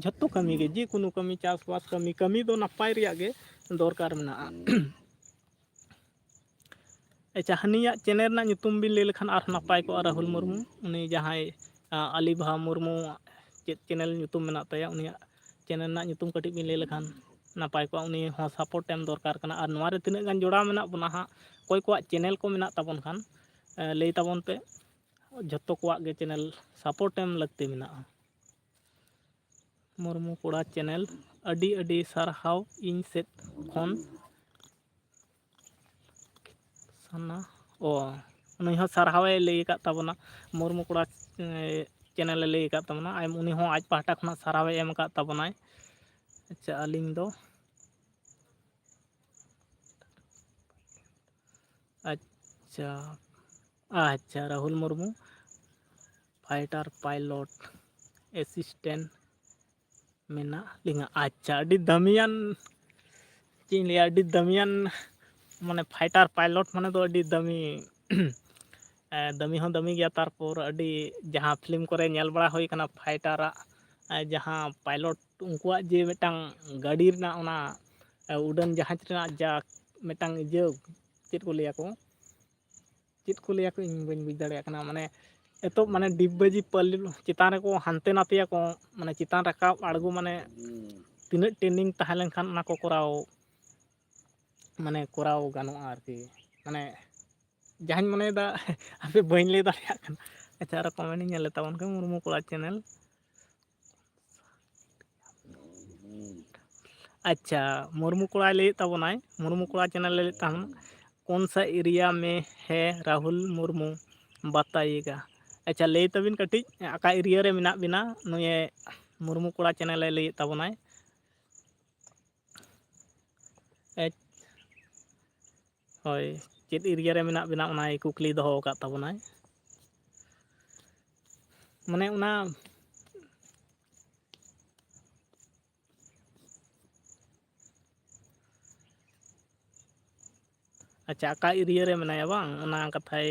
ᱡᱷᱚᱛᱚ ᱠᱟᱹᱢᱤ ᱜᱮ, ᱡᱮᱠᱳᱱᱳ ᱠᱟᱹᱢᱤ, ᱪᱟᱥᱵᱟᱥ ᱠᱟᱹᱢᱤ, ᱠᱟᱹᱢᱤ ᱫᱚ ᱱᱟᱯᱟᱭ ᱨᱮᱭᱟᱜ ᱜᱮ ᱫᱚᱨᱠᱟᱨ ᱢᱮᱱᱟᱜᱼᱟ᱾ ᱟᱪᱪᱷᱟ, ᱦᱟᱹᱱᱤᱭᱟᱜ channel ᱨᱮᱱᱟᱜ ᱧᱩᱛᱩᱢ ᱵᱤᱱ ᱞᱟᱹᱭ ᱞᱮᱠᱷᱟᱱ ᱟᱨᱦᱚᱸ ᱱᱟᱯᱟᱭ ᱠᱚᱜᱼᱟ, ᱨᱟᱦᱩᱞ ᱢᱩᱨᱢᱩ, ᱩᱱᱤ ᱡᱟᱦᱟᱸᱭ, ᱟ, ᱟᱞᱤ ᱵᱟᱦᱟ ᱢᱩᱨᱢᱩ ᱪᱮᱫ channel ᱧᱩᱛᱩᱢ ᱢᱮᱱᱟᱜ ᱛᱟᱭᱟ, ᱩᱱᱤᱭᱟᱜ channel ᱨᱮᱱᱟᱜ ᱧᱩᱛᱩᱢ ᱠᱟᱹᱴᱤᱡ ᱵᱤᱱ ᱞᱟᱹᱭ ᱞᱮᱠᱷᱟᱱ ᱱᱟᱯᱟᱭ ᱠᱚᱜᱼᱟ᱾ ᱩᱱᱤ ᱦᱚᱸ support ᱮᱢ ᱫᱚᱨᱠᱟᱨ ᱠᱟᱱᱟ᱾ ᱟᱨ ᱱᱚᱣᱟ ᱨᱮ ᱛᱤᱱᱟᱹᱜ ᱜᱟᱱ ᱡᱚᱲᱟᱣ ᱢᱮᱱᱟᱜ ᱵᱚᱱᱟ ᱦᱟᱸᱜ, ᱚᱠᱚᱭ ᱠᱚᱣᱟᱜ channel ᱠᱚ ᱢᱮᱱᱟᱜ ᱛᱟᱵᱚᱱ ᱠᱷᱟᱱ, ᱮ, ᱞᱟᱹᱭ ᱛᱟᱵᱚᱱ ᱯᱮ᱾ ᱡᱷᱚᱛᱚ ᱠᱚᱣᱟᱜ ᱜᱮ channel support ᱮᱢ ᱞᱟᱹᱠᱛᱤ ᱢᱮᱱᱟᱜᱼᱟ᱾ ᱢᱩᱨᱢᱩ ᱠᱚᱲᱟ channel, ᱟᱹᱰᱤ ᱟᱹᱰᱤ ᱥᱟᱨᱦᱟᱣ ᱤᱧ ᱥᱮᱫ ᱠᱷᱚᱱ᱾ ᱥᱟᱱᱟ, ᱚ, ᱩᱱᱤ ᱦᱚᱸ ᱥᱟᱨᱦᱟᱣᱮ ᱞᱟᱹᱭ ᱟᱠᱟᱫ ᱛᱟᱵᱚᱱᱟ, ᱢᱩᱨᱢᱩ ᱠᱚᱲᱟ, ᱮ, ᱪᱮᱱᱮᱞᱮ ᱞᱟᱹᱭ ᱟᱠᱟᱫ ᱛᱟᱵᱚᱱᱟ᱾ ᱟᱭ-, ᱩᱱᱤ ᱦᱚᱸ ᱟᱡ ᱯᱟᱦᱴᱟ ᱠᱷᱚᱱᱟᱜ ᱥᱟᱨᱦᱟᱣᱮ ᱮᱢ ᱟᱠᱟᱫ ᱛᱟᱵᱚᱱᱟᱭ᱾ ᱟᱪᱪᱷᱟ, ᱟᱹᱞᱤᱧ ᱫᱚ, ᱟᱪᱪᱷᱟ, ᱟᱪᱪᱷᱟ, Rahul Murmu, fighter pilot assistant ᱢᱮᱱᱟᱜ ᱞᱤᱧᱟ᱾ ᱟᱪᱪᱷᱟ, ᱟᱹᱰᱤ ᱫᱟᱹᱢᱤᱭᱟᱱ, ᱪᱮᱫ ᱤᱧ ᱞᱟᱹᱭᱟ, ᱟᱹᱰᱤ ᱫᱟᱹᱢᱤᱭᱟᱱ, ᱢᱟᱱᱮ fighter pilot ᱢᱟᱱᱮ ᱫᱚ ᱟᱹᱰᱤ ᱫᱟᱹᱢᱤ, ᱮ, ᱫᱟᱹᱢᱤ ᱦᱚᱸ ᱫᱟᱹᱢᱤ ᱜᱮᱭᱟ᱾ ᱛᱟᱨᱯᱚᱨ ᱟᱹᱰᱤ, ᱡᱟᱦᱟᱸ film ᱠᱚᱨᱮ ᱧᱮᱞ ᱵᱟᱲᱟ ᱦᱩᱭ ᱠᱟᱱᱟ, fighter ᱟᱜ, ᱮ, ᱡᱟᱦᱟᱸ pilot, ᱩᱱᱠᱩᱣᱟᱜ ᱡᱮ ᱢᱤᱫᱴᱟᱝ ᱜᱟᱹᱰᱤ ᱨᱮᱱᱟᱜ ᱚᱱᱟ, ᱮ, ᱩᱰᱟᱹᱱ ᱡᱟᱦᱟᱡᱽ ᱨᱮᱱᱟᱜ ᱡᱟ ᱢᱤᱫᱴᱟᱝ ᱤᱭᱟᱹ, ᱪᱮᱫ ᱠᱚ ᱞᱟᱹᱭᱟ ᱠᱚ, ᱪᱮᱫ ᱠᱚ ᱞᱟᱹᱭᱟ ᱠᱚ, ᱤᱧ ᱵᱟᱹᱧ ᱵᱩᱡᱽ ᱫᱟᱲᱮᱭᱟᱜ ᱠᱟᱱᱟ, ᱢᱟᱱᱮ ᱮᱛᱚᱦᱚᱵ ᱢᱟᱱᱮ ᱰᱤᱵᱵᱟᱹᱡᱤ ᱯᱟᱹᱞᱤ ᱪᱮᱛᱟᱱ ᱨᱮᱠᱚ ᱦᱟᱱᱛᱮ ᱱᱟᱛᱮᱭᱟᱠᱚ, ᱢᱟᱱᱮ ᱪᱮᱛᱟᱱ ᱨᱟᱠᱟᱵ ᱟᱬᱜᱚ, ᱢᱟᱱᱮ ᱛᱤᱱᱟᱹᱜ training ᱛᱟᱦᱮᱸ ᱞᱮᱱᱠᱷᱟᱱ ᱚᱱᱟ ᱠᱚ ᱠᱚᱨᱟᱣ, ᱢᱟᱱᱮ ᱠᱚᱨᱟᱣ ᱜᱟᱱᱚᱜᱼᱟ ᱟᱨᱠᱤ᱾ ᱢᱟᱱᱮ ᱡᱟᱦᱟᱸᱧ ᱢᱚᱱᱮᱭᱮᱫᱟ, ᱦᱟᱯᱮ ᱵᱟᱹᱧ ᱞᱟᱹᱭ ᱫᱟᱲᱮᱭᱟᱜ ᱠᱟᱱᱟ᱾ ᱟᱪᱪᱷᱟ, ᱟᱨᱚ comment ᱤᱧ ᱧᱮᱞ ᱞᱮ ᱛᱟᱵᱚᱱ ᱠᱷᱟᱱ, ᱢᱩᱨᱢᱩ ᱠᱚᱲᱟ channel᱾ ᱟᱪᱪᱷᱟ, ᱢᱩᱨᱢᱩ ᱠᱚᱲᱟᱭ ᱞᱟᱹᱭᱮᱫ ᱛᱟᱵᱚᱱᱟᱭ, ᱢᱩᱨᱢᱩ ᱠᱚᱲᱟ channel ᱮ ᱞᱟᱹᱭᱮᱫ ᱛᱟᱵᱚᱱᱟ, "कौन सा area में है राहुल मुर्मू, बताइएगा?" ᱟᱪᱪᱷᱟ, ᱞᱟᱹᱭ ᱛᱟᱵᱤᱱ ᱠᱟᱹᱴᱤᱡ, ᱚᱠᱟ area ᱨᱮ ᱢᱮᱱᱟᱜ ᱵᱤᱱᱟ? ᱱᱩᱭᱮ ᱢᱩᱨᱢᱩ ᱠᱚᱲᱟ channel ᱮ ᱞᱟᱹᱭᱮᱫ ᱛᱟᱵᱚᱱᱟᱭ᱾ ᱮᱪ-, ᱦᱳᱭ, ᱪᱮᱫ area ᱨᱮ ᱢᱮᱱᱟᱜ ᱵᱤᱱᱟ, ᱚᱱᱟᱭ ᱠᱩᱠᱞᱤ ᱫᱚᱦᱚ ᱟᱠᱟᱫ ᱛᱟᱵᱚᱱᱟᱭ᱾ ᱢᱟᱱᱮ ᱚᱱᱟ ᱟᱪᱪᱷᱟ, ᱚᱠᱟ area ᱨᱮ ᱢᱮᱱᱟᱭᱟ ᱵᱟᱝ, ᱚᱱᱟ ᱠᱟᱛᱷᱟᱭ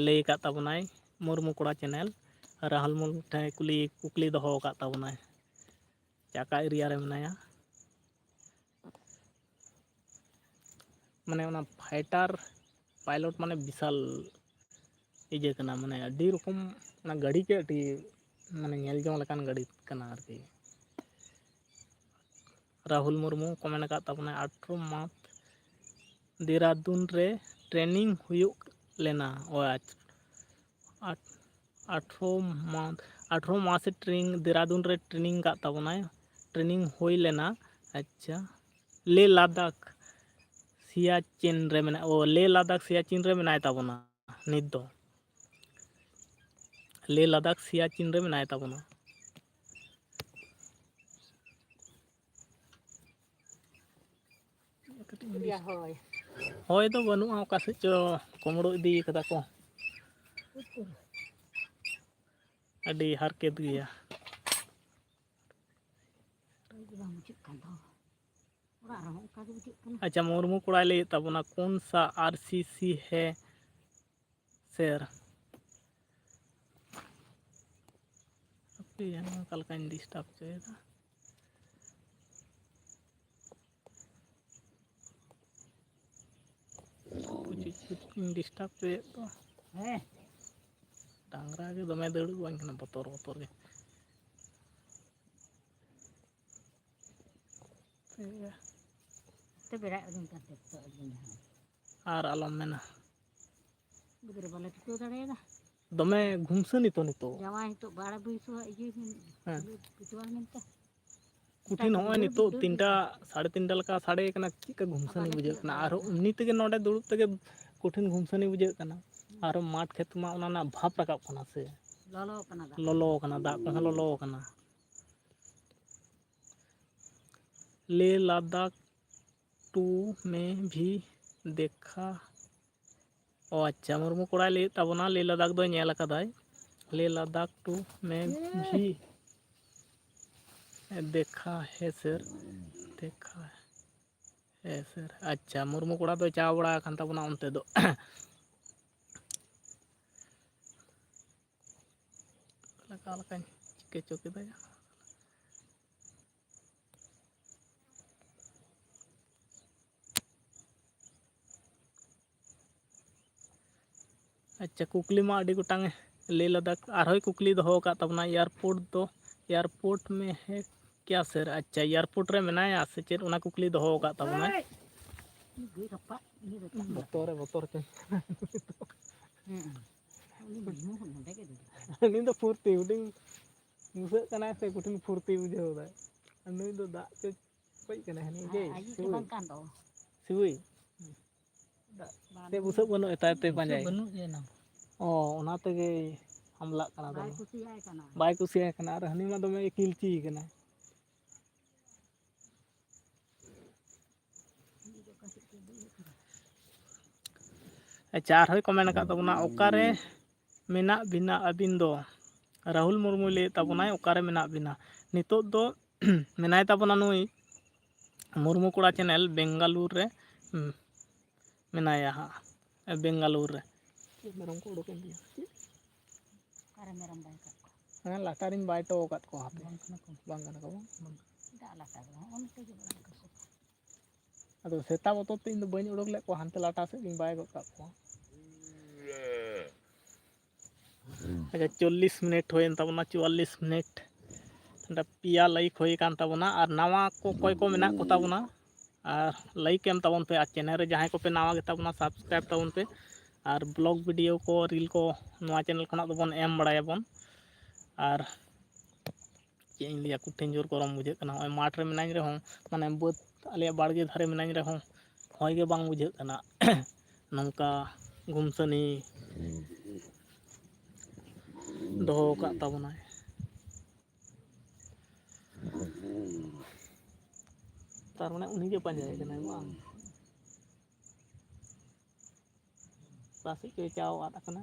ᱞᱟᱹᱭ ᱟᱠᱟᱫ ᱛᱟᱵᱚᱱᱟᱭ ᱢᱩᱨᱢᱩ ᱠᱚᱲᱟ channel᱾ ᱨᱟᱦᱩᱞ ᱢᱩᱨᱢᱩ ᱴᱷᱮᱱ ᱠᱩᱞᱤ, ᱠᱩᱠᱞᱤ ᱫᱚᱦᱚ ᱟᱠᱟᱫ ᱛᱟᱵᱚᱱᱟᱭ, ᱪᱮ ᱚᱠᱟ area ᱨᱮ ᱢᱮᱱᱟᱭᱟ᱾ ᱢᱟᱱᱮ ᱚᱱᱟ fighter pilot ᱢᱟᱱᱮ ᱵᱤᱥᱟᱞ ᱤᱭᱟᱹ ᱠᱟᱱᱟ, ᱢᱟᱱᱮ ᱟᱹᱰᱤ ᱨᱚᱠᱚᱢ, ᱚᱱᱟ ᱜᱟᱹᱰᱤ ᱜᱮ ᱟᱹᱰᱤ, ᱢᱟᱱᱮ ᱧᱮᱞ ᱡᱚᱝ ᱞᱮᱠᱟᱱ ᱜᱟᱹᱰᱤ ᱠᱟᱱᱟ ᱟᱨᱠᱤ᱾ ᱨᱟᱦᱩᱞ ᱢᱩᱨᱢᱩ comment ᱟᱠᱟᱫ ᱛᱟᱵᱚᱱᱟᱭ, "ᱟᱴᱷᱨᱚ ᱢᱟᱥ ᱫᱮᱦᱨᱟᱫᱩᱱ ᱨᱮ training ᱦᱩᱭᱩᱜ ᱞᱮᱱᱟ᱾" ᱚ, ᱟᱪᱪᱷᱟ, ᱟᱴ-, ᱟᱴᱷᱨᱚ ᱢᱟᱥ, ᱟᱴᱷᱨᱚ ᱢᱟᱥ training, ᱫᱮᱦᱨᱟᱫᱩᱱ ᱨᱮ training ᱟᱠᱟᱫ ᱛᱟᱵᱚᱱᱟᱭ, training ᱦᱩᱭ ᱞᱮᱱᱟ᱾ ᱟᱪᱪᱷᱟ, ᱞᱮ ᱞᱟᱫᱟᱠᱷ ᱥᱤᱭᱟᱪᱤᱱ ᱨᱮ ᱢᱮᱱᱟᱜ, ᱚ, ᱞᱮ ᱞᱟᱫᱟᱠᱷ ᱥᱤᱭᱟᱪᱤᱱ ᱨᱮ ᱢᱮᱱᱟᱭ ᱛᱟᱵᱚᱱᱟ᱾ ᱱᱤᱛ ᱫᱚ᱾ ᱞᱮ ᱞᱟᱫᱟᱠᱷ ᱥᱤᱭᱟᱪᱤᱱ ᱨᱮ ᱢᱮᱱᱟᱭ ᱛᱟᱵᱚᱱᱟ᱾ ᱦᱚᱭ ᱫᱚ ᱵᱟᱹᱱᱩᱜᱼᱟ, ᱚᱠᱟ ᱥᱮᱫ ᱪᱚ ᱠᱩᱢᱲᱩ ᱤᱫᱤ ᱠᱟᱫᱟ ᱠᱚ᱾ ᱟᱹᱰᱤ ᱦᱟᱨᱠᱮᱛ ᱜᱮᱭᱟ᱾ ᱟᱪᱪᱷᱟ, ᱢᱩᱨᱢᱩ ᱠᱚᱲᱟᱭ ᱞᱟᱹᱭᱮᱫ ᱛᱟᱵᱚᱱᱟ, ᱠᱚᱱ ᱥᱟ ᱟᱨ ᱥᱤ ᱥᱤ ᱦᱮ ᱥᱮᱨ? ᱦᱟᱯᱮ, ᱚᱠᱟ ᱞᱮᱠᱟᱧ ᱰᱤᱥᱴᱟᱵᱽ ᱦᱚᱪᱚᱭᱮᱫᱟ᱾ ᱪᱮᱫ ᱪᱮᱫ ᱤᱧ ᱰᱤᱥᱴᱟᱵᱽ ᱦᱚᱪᱚᱭᱮᱫ ᱫᱚ᱾ ᱦᱮᱸ᱾ ᱰᱟᱝᱨᱟ ᱜᱮ ᱫᱚᱢᱮ ᱫᱟᱹᱲ ᱟᱹᱜᱩᱣᱟᱹᱧ ᱠᱟᱱᱟ, ᱵᱚᱛᱚᱨ ᱵᱚᱛᱚᱨ ᱜᱮ᱾ ᱛᱚ ᱵᱮᱲᱟᱭ ᱩᱰᱩᱝ ᱠᱟᱱ ᱛᱮ ᱛᱚ ᱟᱹᱰᱤ ᱱᱟᱦᱟᱜ᱾ ᱟᱨ ᱟᱞᱚᱢ ᱢᱮᱱᱟ᱾ ᱜᱤᱫᱽᱨᱟᱹ ᱵᱟᱞᱮ ᱴᱤᱠᱟᱹᱣ ᱫᱟᱲᱮᱭᱟᱫᱟ᱾ ᱫᱚᱢᱮ ᱜᱷᱩᱢᱥᱟᱹᱱᱤ ᱛᱚ ᱱᱤᱛᱚᱜ᱾ ᱡᱟᱶᱟᱭ ᱱᱤᱛᱚᱜ ᱵᱟᱲᱮ ᱵᱩᱭᱥᱟᱹᱣᱟᱜ ᱤᱭᱟᱹ ᱢᱮᱱ-, ᱦᱮᱸ᱾ ᱯᱤᱴᱣᱟᱨ ᱢᱮᱱᱛᱮ᱾ ᱠᱩᱴᱷᱤᱱ ᱱᱚᱜᱼᱚᱭ ᱱᱤᱛᱚᱜ ᱛᱤᱱᱴᱟ, ᱥᱟᱲᱮ ᱛᱤᱱᱴᱟ ᱞᱮᱠᱟ ᱥᱟᱰᱮ ᱠᱟᱱᱟ, ᱪᱮᱫᱠᱟ ᱜᱷᱩᱢᱥᱟᱹᱱᱤ ᱵᱩᱡᱷᱟᱹᱜ ᱠᱟᱱᱟ᱾ ᱟᱨᱦᱚᱸ ᱮᱢᱱᱤ ᱛᱮᱜᱮ ᱱᱚᱰᱮ ᱫᱩᱲᱩᱵ ᱛᱮᱜᱮ ᱠᱩᱴᱷᱤᱱ ᱜᱷᱩᱢᱥᱟᱹᱱᱤ ᱵᱩᱡᱷᱟᱹᱜ ᱠᱟᱱᱟ᱾ ᱟᱨᱦᱚᱸ ᱢᱟᱴᱷ ᱠᱷᱮᱛ ᱢᱟ ᱚᱱᱟ ᱨᱮᱱᱟᱜ ᱵᱷᱟᱯ ᱨᱟᱠᱟᱵ ᱠᱟᱱᱟ ᱥᱮ᱾ ᱞᱚᱞᱚ ᱠᱟᱱᱟ ᱫᱟᱜ᱾ ᱞᱚᱞᱚ ᱠᱟᱱᱟ, ᱫᱟᱜ ᱠᱚᱦᱚᱸ ᱞᱚᱞᱚ ᱠᱟᱱᱟ᱾ ᱞᱮ ᱞᱟᱫᱟᱠᱷ ᱴᱩ ᱢᱮ ᱵᱷᱤ ᱫᱮᱠᱷᱟ᱾ ᱚ ᱟᱪᱪᱷᱟ, ᱢᱩᱨᱢᱩ ᱠᱚᱲᱟᱭ ᱞᱟᱹᱭᱮᱫ ᱛᱟᱵᱚᱱᱟ, ᱞᱮ ᱞᱟᱫᱟᱠᱷ ᱫᱚᱭ ᱧᱮᱞ ᱟᱠᱟᱫᱟᱭ᱾ ᱞᱮ ᱞᱟᱫᱟᱠᱷ ᱴᱩ ᱢᱮ ᱵᱷᱤ ᱫᱮᱠᱷᱟ ᱦᱮ ᱥᱮᱨ, ᱫᱮᱠᱷᱟ ᱦᱮ ᱥᱮᱨ᱾ ᱟᱪᱪᱷᱟ, ᱢᱩᱨᱢᱩ ᱠᱚᱲᱟ ᱫᱚᱭ ᱪᱟᱣ ᱵᱟᱲᱟ ᱟᱠᱟᱱ ᱛᱟᱵᱚᱱᱟ ᱚᱱᱛᱮ ᱫᱚ᱾ ᱚᱠᱟ ᱞᱮᱠᱟᱧ ᱪᱤᱠᱟᱹ ᱪᱚ ᱠᱮᱫᱟ ᱭᱟ᱾ ᱟᱪᱪᱷᱟ, ᱠᱩᱠᱞᱤ ᱢᱟ ᱟᱹᱰᱤ ᱜᱚᱴᱟᱝ ᱮ ᱞᱟᱹᱭ ᱞᱮᱫᱟ᱾ ᱟᱨᱦᱚᱸᱭ ᱠᱩᱠᱞᱤ ᱫᱚᱦᱚ ᱟᱠᱟᱫ ᱛᱟᱵᱚᱱᱟ, ᱮᱭᱟᱨᱯᱳᱨᱴ ᱫᱚ, ᱮᱭᱟᱨᱯᱳᱨᱴ ᱢᱮ ᱦᱮ ᱠᱮᱭᱟ ᱥᱮᱨ? ᱟᱪᱪᱷᱟ, ᱮᱭᱟᱨᱯᱳᱨᱴ ᱨᱮ ᱢᱮᱱᱟᱭᱟ ᱥᱮ ᱪᱮᱫ, ᱚᱱᱟ ᱠᱩᱠᱞᱤ ᱫᱚᱦᱚ ᱟᱠᱟᱫ ᱛᱟᱵᱚᱱᱟᱭ᱾ ᱜᱟᱹᱭ ᱨᱟᱯᱟᱜ, ᱤᱭᱟᱹ ᱨᱟᱯᱟᱜ᱾ ᱵᱚᱛᱚᱨ ᱨᱮ, ᱵᱚᱛᱚᱨ ᱨᱮ᱾ ᱦᱮᱸ᱾ ᱩᱱᱤ ᱢᱤᱦᱩ ᱦᱚᱸ ᱱᱚᱰᱮ ᱜᱮ ᱫᱩᱲᱩᱵ ᱟᱭ᱾ ᱩᱱᱤ ᱫᱚ ᱯᱷᱩᱨᱛᱤ, ᱦᱩᱰᱤᱧ ᱵᱩᱥᱟᱹᱜ ᱠᱟᱱᱟᱭ ᱥᱮ, ᱠᱚᱴᱷᱤᱱ ᱯᱷᱩᱨᱛᱤ ᱵᱩᱡᱷᱟᱹᱣ ᱫᱟᱭ᱾ ᱟᱨ ᱱᱩᱭ ᱫᱚ ᱫᱟᱜ ᱪᱚ ᱠᱚᱡ ᱠᱟᱱᱟᱭ ᱦᱟᱹᱱᱤ ᱟᱨ ᱜᱟᱹᱭ, ᱟᱡᱤᱡ ᱜᱮ ᱥᱤᱵᱩᱭ᱾ ᱵᱟᱝ ᱠᱟᱱ ᱫᱚ᱾ ᱥᱤᱵᱩᱭ᱾ ᱪᱮᱫ ᱵᱩᱥᱟᱹᱜ ᱵᱟᱹᱱᱩᱜ ᱮᱛᱟᱭ ᱛᱮ ᱯᱟᱸᱡᱟᱭ? ᱵᱟᱹᱱᱩᱜ ᱮᱱᱟ᱾ ᱚ, ᱚᱱᱟ ᱛᱮᱜᱮ ᱦᱟᱢᱞᱟᱜ ᱠᱟᱱᱟ ᱵᱟᱭ ᱫᱚᱢᱮ᱾ ᱠᱩᱥᱤᱭᱟᱭ ᱠᱟᱱᱟ᱾ ᱵᱟᱭ ᱠᱩᱥᱤᱭᱟᱭ ᱠᱟᱱᱟ, ᱟᱨ ᱦᱟᱹᱱᱤ ᱢᱟ ᱫᱚᱢᱮ ᱠᱤᱞᱪᱤ ᱠᱟᱱᱟ᱾ ᱟᱪᱪᱷᱟ, ᱟᱨᱦᱚᱸᱭ ᱠᱚᱢᱮᱱᱴ ᱟᱠᱟᱫ ᱛᱟᱵᱚᱱᱟ, "ᱚᱠᱟᱨᱮ ᱢᱮᱱᱟᱜ ᱵᱤᱱᱟ ᱟᱹᱵᱤᱱ ᱫᱚ?" ᱨᱟᱦᱩᱞ ᱢᱩᱨᱢᱩᱭ ᱞᱟᱹᱭᱮᱫ ᱛᱟᱵᱚᱱᱟᱭ, "ᱚᱠᱟᱨᱮ ᱢᱮᱱᱟᱜ ᱵᱤᱱᱟ?" ᱱᱤᱛᱚᱜ ᱫᱚ ᱢᱮᱱᱟᱭ ᱛᱟᱵᱚᱱᱟ ᱱᱩᱭ ᱢᱩᱨᱢᱩ ᱠᱚᱲᱟ ᱪᱮᱱᱮᱞ ᱵᱮᱝᱜᱟᱞᱩᱨ ᱨᱮ, ᱦᱩᱸ, ᱢᱮᱱᱟᱭᱟ ᱦᱟᱸᱜ, ᱵᱮᱝᱜᱟᱞᱩᱨ ᱨᱮ᱾ ᱪᱮᱫ ᱢᱮᱨᱚᱢ ᱠᱚ ᱩᱰᱩᱠᱮᱱ ᱛᱤᱧᱟ? ᱪᱮᱫ? ᱚᱠᱟᱨᱮ ᱢᱮᱨᱚᱢ ᱵᱟᱭ ᱠᱟᱜ ᱠᱚᱣᱟ? ᱦᱮᱸ, ᱞᱟᱴᱟ ᱨᱤᱧ ᱵᱟᱭ ᱦᱚᱴᱚ ᱟᱠᱟᱫ ᱠᱚᱣᱟ ᱦᱟᱯᱮ᱾ ᱵᱟᱝ ᱠᱟᱱᱟ ᱠᱚ᱾ ᱵᱟᱝ ᱠᱟᱱᱟ ᱠᱚ, ᱵᱟᱝ? ᱵᱟᱝ᱾ ᱪᱮᱫᱟᱜ ᱞᱟᱴᱟ ᱫᱚ? ᱦᱚᱸᱜᱼᱚ ᱱᱚᱛᱮ ᱜᱮ ᱢᱮᱱᱟᱜ ᱠᱚᱣᱟ᱾ ᱟᱫᱚ ᱥᱮᱛᱟ ᱵᱚᱛᱚᱨ ᱛᱮ ᱤᱧ ᱫᱚ ᱵᱟᱹᱧ ᱩᱰᱩᱠ ᱞᱮᱫ ᱠᱚᱣᱟ, ᱦᱟᱱᱛᱮ ᱞᱟᱴᱟ ᱥᱮᱫ ᱜᱤᱧ ᱵᱟᱭ ᱜᱚᱫ ᱠᱟᱜ ᱠᱚᱣᱟ᱾ ᱟᱪᱪᱷᱟ, ᱪᱚᱞᱞᱤᱥ ᱢᱤᱱᱤᱴ ᱦᱩᱭᱮᱱ ᱛᱟᱵᱚᱱᱟ, ᱪᱩᱣᱟᱞᱞᱤᱥ ᱢᱤᱱᱤᱴ᱾ ᱱᱚᱰᱮ ᱯᱮᱭᱟ ᱞᱟᱭᱤᱠ ᱦᱩᱭ ᱟᱠᱟᱱ ᱛᱟᱵᱚᱱᱟ, ᱟᱨ ᱱᱟᱣᱟ ᱠᱚ ᱚᱠᱚᱭ ᱠᱚ ᱢᱮᱱᱟᱜ ᱠᱚ ᱛᱟᱵᱚᱱᱟ, ᱟᱨ ᱞᱟᱭᱤᱠ ᱮᱢ ᱛᱟᱵᱚᱱ ᱯᱮ, ᱟᱨ ᱪᱮᱱᱮᱞ ᱨᱮ ᱡᱟᱦᱟᱸᱭ ᱠᱚᱯᱮ ᱱᱟᱣᱟ ᱜᱮᱛᱟ ᱵᱚᱱᱟ, ᱥᱟᱵᱥᱠᱨᱟᱭᱤᱵᱽ ᱛᱟᱵᱚᱱ ᱯᱮ᱾ ᱟᱨ ᱵᱞᱚᱜ ᱵᱷᱤᱰᱤᱭᱳ ᱠᱚ, ᱨᱤᱞ ᱠᱚ ᱱᱚᱣᱟ ᱪᱮᱱᱮᱞ ᱠᱷᱚᱱᱟᱜ ᱫᱚᱵᱚᱱ ᱮᱢ ᱵᱟᱲᱟᱭᱟᱵᱚᱱ᱾ ᱟᱨ ᱪᱮᱫ ᱤᱧ ᱞᱟᱹᱭᱟ, ᱠᱚᱴᱷᱤᱱ ᱡᱳᱨ ᱜᱚᱨᱚᱢ ᱵᱩᱡᱷᱟᱹᱜ ᱠᱟᱱᱟ᱾ ᱱᱚᱜᱼᱚᱭ ᱢᱟᱴᱷ ᱨᱮ ᱢᱤᱱᱟᱹᱧ ᱨᱮᱦᱚᱸ, ᱢᱟᱱᱮ ᱵᱟᱹᱫᱽ ᱟᱞᱮᱭᱟᱜ ᱵᱟᱲᱜᱮ ᱫᱷᱟᱨᱮ ᱢᱤᱱᱟᱹᱧ ᱨᱮᱦᱚᱸ, ᱦᱚᱭ ᱜᱮ ᱵᱟᱝ ᱵᱩᱡᱷᱟᱹᱜ ᱠᱟᱱᱟ᱾ ᱱᱚᱝᱠᱟ ᱜᱩᱢᱥᱟᱹᱱᱤ ᱫᱚᱦᱚ ᱟᱠᱟᱫ ᱛᱟᱵᱚᱱᱟᱭ᱾ ᱛᱟᱨ ᱢᱟᱱᱮ ᱩᱱᱤ ᱜᱮ ᱯᱟᱸᱡᱟᱭᱮ ᱠᱟᱱᱟᱭ ᱵᱟᱝ? ᱚᱠᱟ ᱥᱮᱫ ᱪᱚᱭ ᱪᱟᱣ ᱟᱫ ᱟᱠᱟᱱᱟ᱾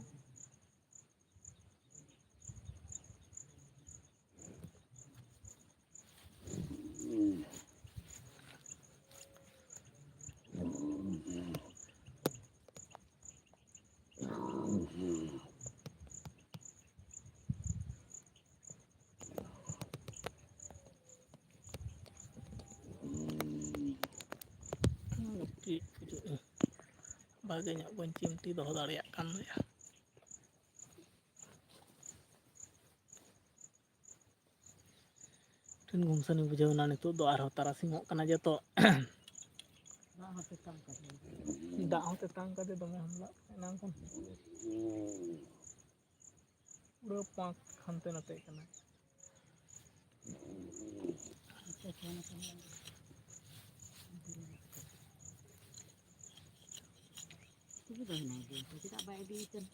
ᱪᱮᱫ ᱵᱩᱡᱷᱟᱹᱜᱼᱟ? ᱵᱷᱟᱜᱮ ᱧᱚᱜ ᱵᱟᱹᱧ ᱪᱤᱢᱴᱤ ᱫᱚᱦᱚ ᱫᱟᱲᱮᱭᱟᱜ ᱠᱟᱱ ᱜᱮᱭᱟ᱾ ᱠᱚᱴᱷᱤᱱ ᱜᱩᱢᱥᱟᱱᱤ ᱵᱩᱡᱷᱟᱹᱣ ᱮᱱᱟ ᱱᱤᱛᱚᱜ ᱫᱚ, ᱟᱨᱦᱚᱸ ᱛᱟᱨᱟᱥᱤᱧᱚᱜ ᱠᱟᱱᱟ ᱡᱮ ᱛᱚ᱾ ᱫᱟᱜ ᱦᱚᱸ ᱛᱮᱛᱟᱝ ᱠᱟᱫᱮ ᱫᱚᱢᱮ ᱦᱟᱢᱞᱟᱜ ᱠᱟᱱᱟ ᱮᱱᱟᱝ ᱠᱷᱚᱱ᱾ ᱯᱩᱨᱟᱹ ᱯᱟᱸᱠ ᱦᱟᱱᱛᱮ ᱱᱟᱛᱮᱜ ᱠᱟᱱᱟ᱾ ᱟᱪᱪᱷᱟ, ᱯᱷᱳᱱ ᱟᱠᱟᱱᱟ᱾ ᱟᱪᱪᱷᱟ, ᱯᱷᱳᱱ ᱟᱠᱟᱱᱟ᱾ ᱤᱫᱤ ᱫᱚ ᱦᱮᱱᱟᱭ ᱜᱮᱭᱟ ᱛᱚ, ᱪᱮᱫᱟᱜ ᱵᱟᱭ ᱤᱫᱤᱭᱮ ᱠᱟᱱᱟ?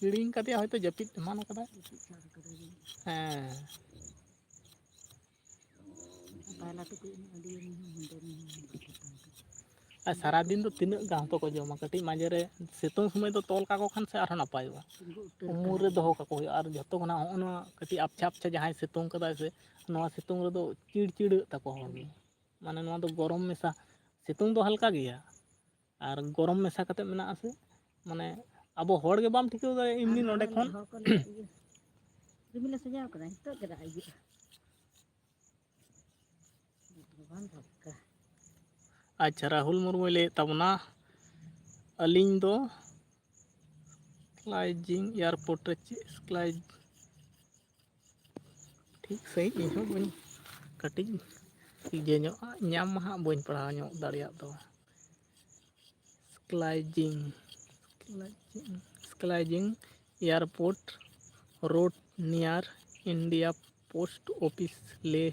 ᱦᱤᱲᱤᱧ ᱠᱟᱫᱮᱭᱟ, ᱦᱚᱭᱛᱳ ᱡᱟᱹᱯᱤᱫ ᱮᱢᱟᱱ ᱠᱟᱫᱟᱭ᱾ ᱡᱟᱹᱯᱤᱫ ᱥᱟᱵ ᱠᱟᱫᱟᱭ ᱡᱟᱹᱱᱤᱡ᱾ ᱦᱮᱸ᱾ ᱯᱟᱭᱞᱟ ᱛᱟᱠᱚ ᱟᱹᱰᱤ ᱦᱚᱸ ᱦᱮᱸᱫᱮ ᱢᱮ ᱦᱚᱸ ᱵᱟᱠᱚ ᱛᱟᱦᱮᱸ ᱠᱟᱱᱟ᱾ ᱟᱨ ᱥᱟᱨᱟᱫᱤᱱ ᱫᱚ ᱛᱤᱱᱟᱹᱜ ᱜᱟᱱ ᱦᱚᱛᱚ ᱠᱚ ᱡᱚᱢᱟ? ᱠᱟᱹᱴᱤᱡ ᱢᱟᱡᱷᱮ ᱨᱮ ᱥᱤᱛᱩᱝ ᱥᱚᱢᱚᱭ ᱫᱚ ᱛᱚᱞ ᱠᱟᱠᱚ ᱠᱷᱟᱱ ᱥᱮ ᱟᱨᱦᱚᱸ ᱱᱟᱯᱟᱭᱚᱜᱼᱟ᱾ ᱛᱤᱸᱜᱩ ᱩᱛᱟᱹᱨ ᱩᱢᱩᱞ ᱠᱟᱱᱟ᱾ ᱨᱮ ᱫᱚᱦᱚ ᱠᱟᱠᱚ ᱦᱩᱭᱩᱜᱼᱟ᱾ ᱟᱨ ᱡᱷᱚᱛᱚ ᱠᱷᱚᱱᱟᱜ ᱦᱚᱸᱜᱼᱚ ᱱᱚᱣᱟ ᱠᱟᱹᱴᱤᱡ ᱟᱯᱪᱷᱟ ᱟᱯᱪᱷᱟ ᱡᱟᱦᱟᱸᱭ ᱥᱤᱛᱩᱝ ᱠᱟᱫᱟᱭ ᱥᱮ, ᱱᱚᱣᱟ ᱥᱤᱛᱩᱝ ᱨᱮᱫᱚ ᱪᱤᱲᱪᱤᱲᱟᱹᱜ ᱛᱟᱠᱚ ᱦᱚᱲᱢᱚ᱾ ᱢᱟᱱᱮ ᱱᱚᱣᱟ ᱫᱚ ᱜᱚᱨᱚᱢ ᱢᱮᱥᱟ, ᱥᱤᱛᱩᱝ ᱫᱚ ᱦᱟᱞᱠᱟ ᱜᱮᱭᱟ, ᱟᱨ ᱜᱚᱨᱚᱢ ᱢᱮᱥᱟ ᱠᱟᱛᱮ ᱢᱮᱱᱟᱜᱼᱟ ᱥᱮ, ᱢᱟᱱᱮ ᱟᱵᱚ ᱦᱚᱲ ᱜᱮ ᱵᱟᱢ ᱴᱷᱤᱠᱟᱹᱣ ᱫᱟᱲᱮᱭᱟᱜᱼᱟ ᱮᱢᱱᱤ ᱟᱨ ᱱᱚᱰᱮ ᱦᱚᱲ ᱠᱷᱚᱱ᱾ ᱦᱚᱲ ᱠᱚ ᱞᱟᱹᱭᱟ, ᱤᱭᱟᱹ, ᱨᱤᱢᱤᱞᱮ ᱥᱟᱡᱟᱣ ᱠᱟᱫᱟ, ᱱᱤᱛᱚᱜ ᱜᱮ ᱫᱟᱜ ᱦᱤᱡᱩᱜᱼᱟ᱾ ᱵᱟᱝ ᱫᱷᱟᱯᱠᱟ᱾ ᱟᱪᱪᱷᱟ, ᱨᱟᱦᱩᱞ ᱢᱩᱨᱢᱩᱭ ᱞᱟᱹᱭᱮᱫ ᱛᱟᱵᱚᱱᱟ, ᱟᱹᱞᱤᱧ ᱫᱚ ᱥᱠᱞᱟᱭᱡᱤᱝ ᱮᱭᱟᱨᱯᱳᱨᱴ ᱨᱮ ᱪᱮᱫ ᱥᱠᱞᱟᱭ ᱴᱷᱤᱠ ᱥᱟᱺᱦᱤᱡ ᱤᱧᱦᱚᱸ ᱵᱟᱹᱧ, ᱠᱟᱹᱴᱤᱡ ᱤᱭᱟᱹ ᱧᱚᱜ, ᱧᱟᱢ ᱢᱟ ᱦᱟᱸᱜ ᱵᱟᱹᱧ ᱯᱟᱲᱦᱟᱣ ᱧᱚᱜ ᱫᱟᱲᱮᱭᱟᱜ ᱫᱚ᱾ ᱥᱠᱞᱟᱭᱡᱤᱝ, ᱥᱠᱞᱟᱭᱡᱤᱝ, ᱥᱠᱞᱟᱭᱡᱤᱝ airport road near India post office Leh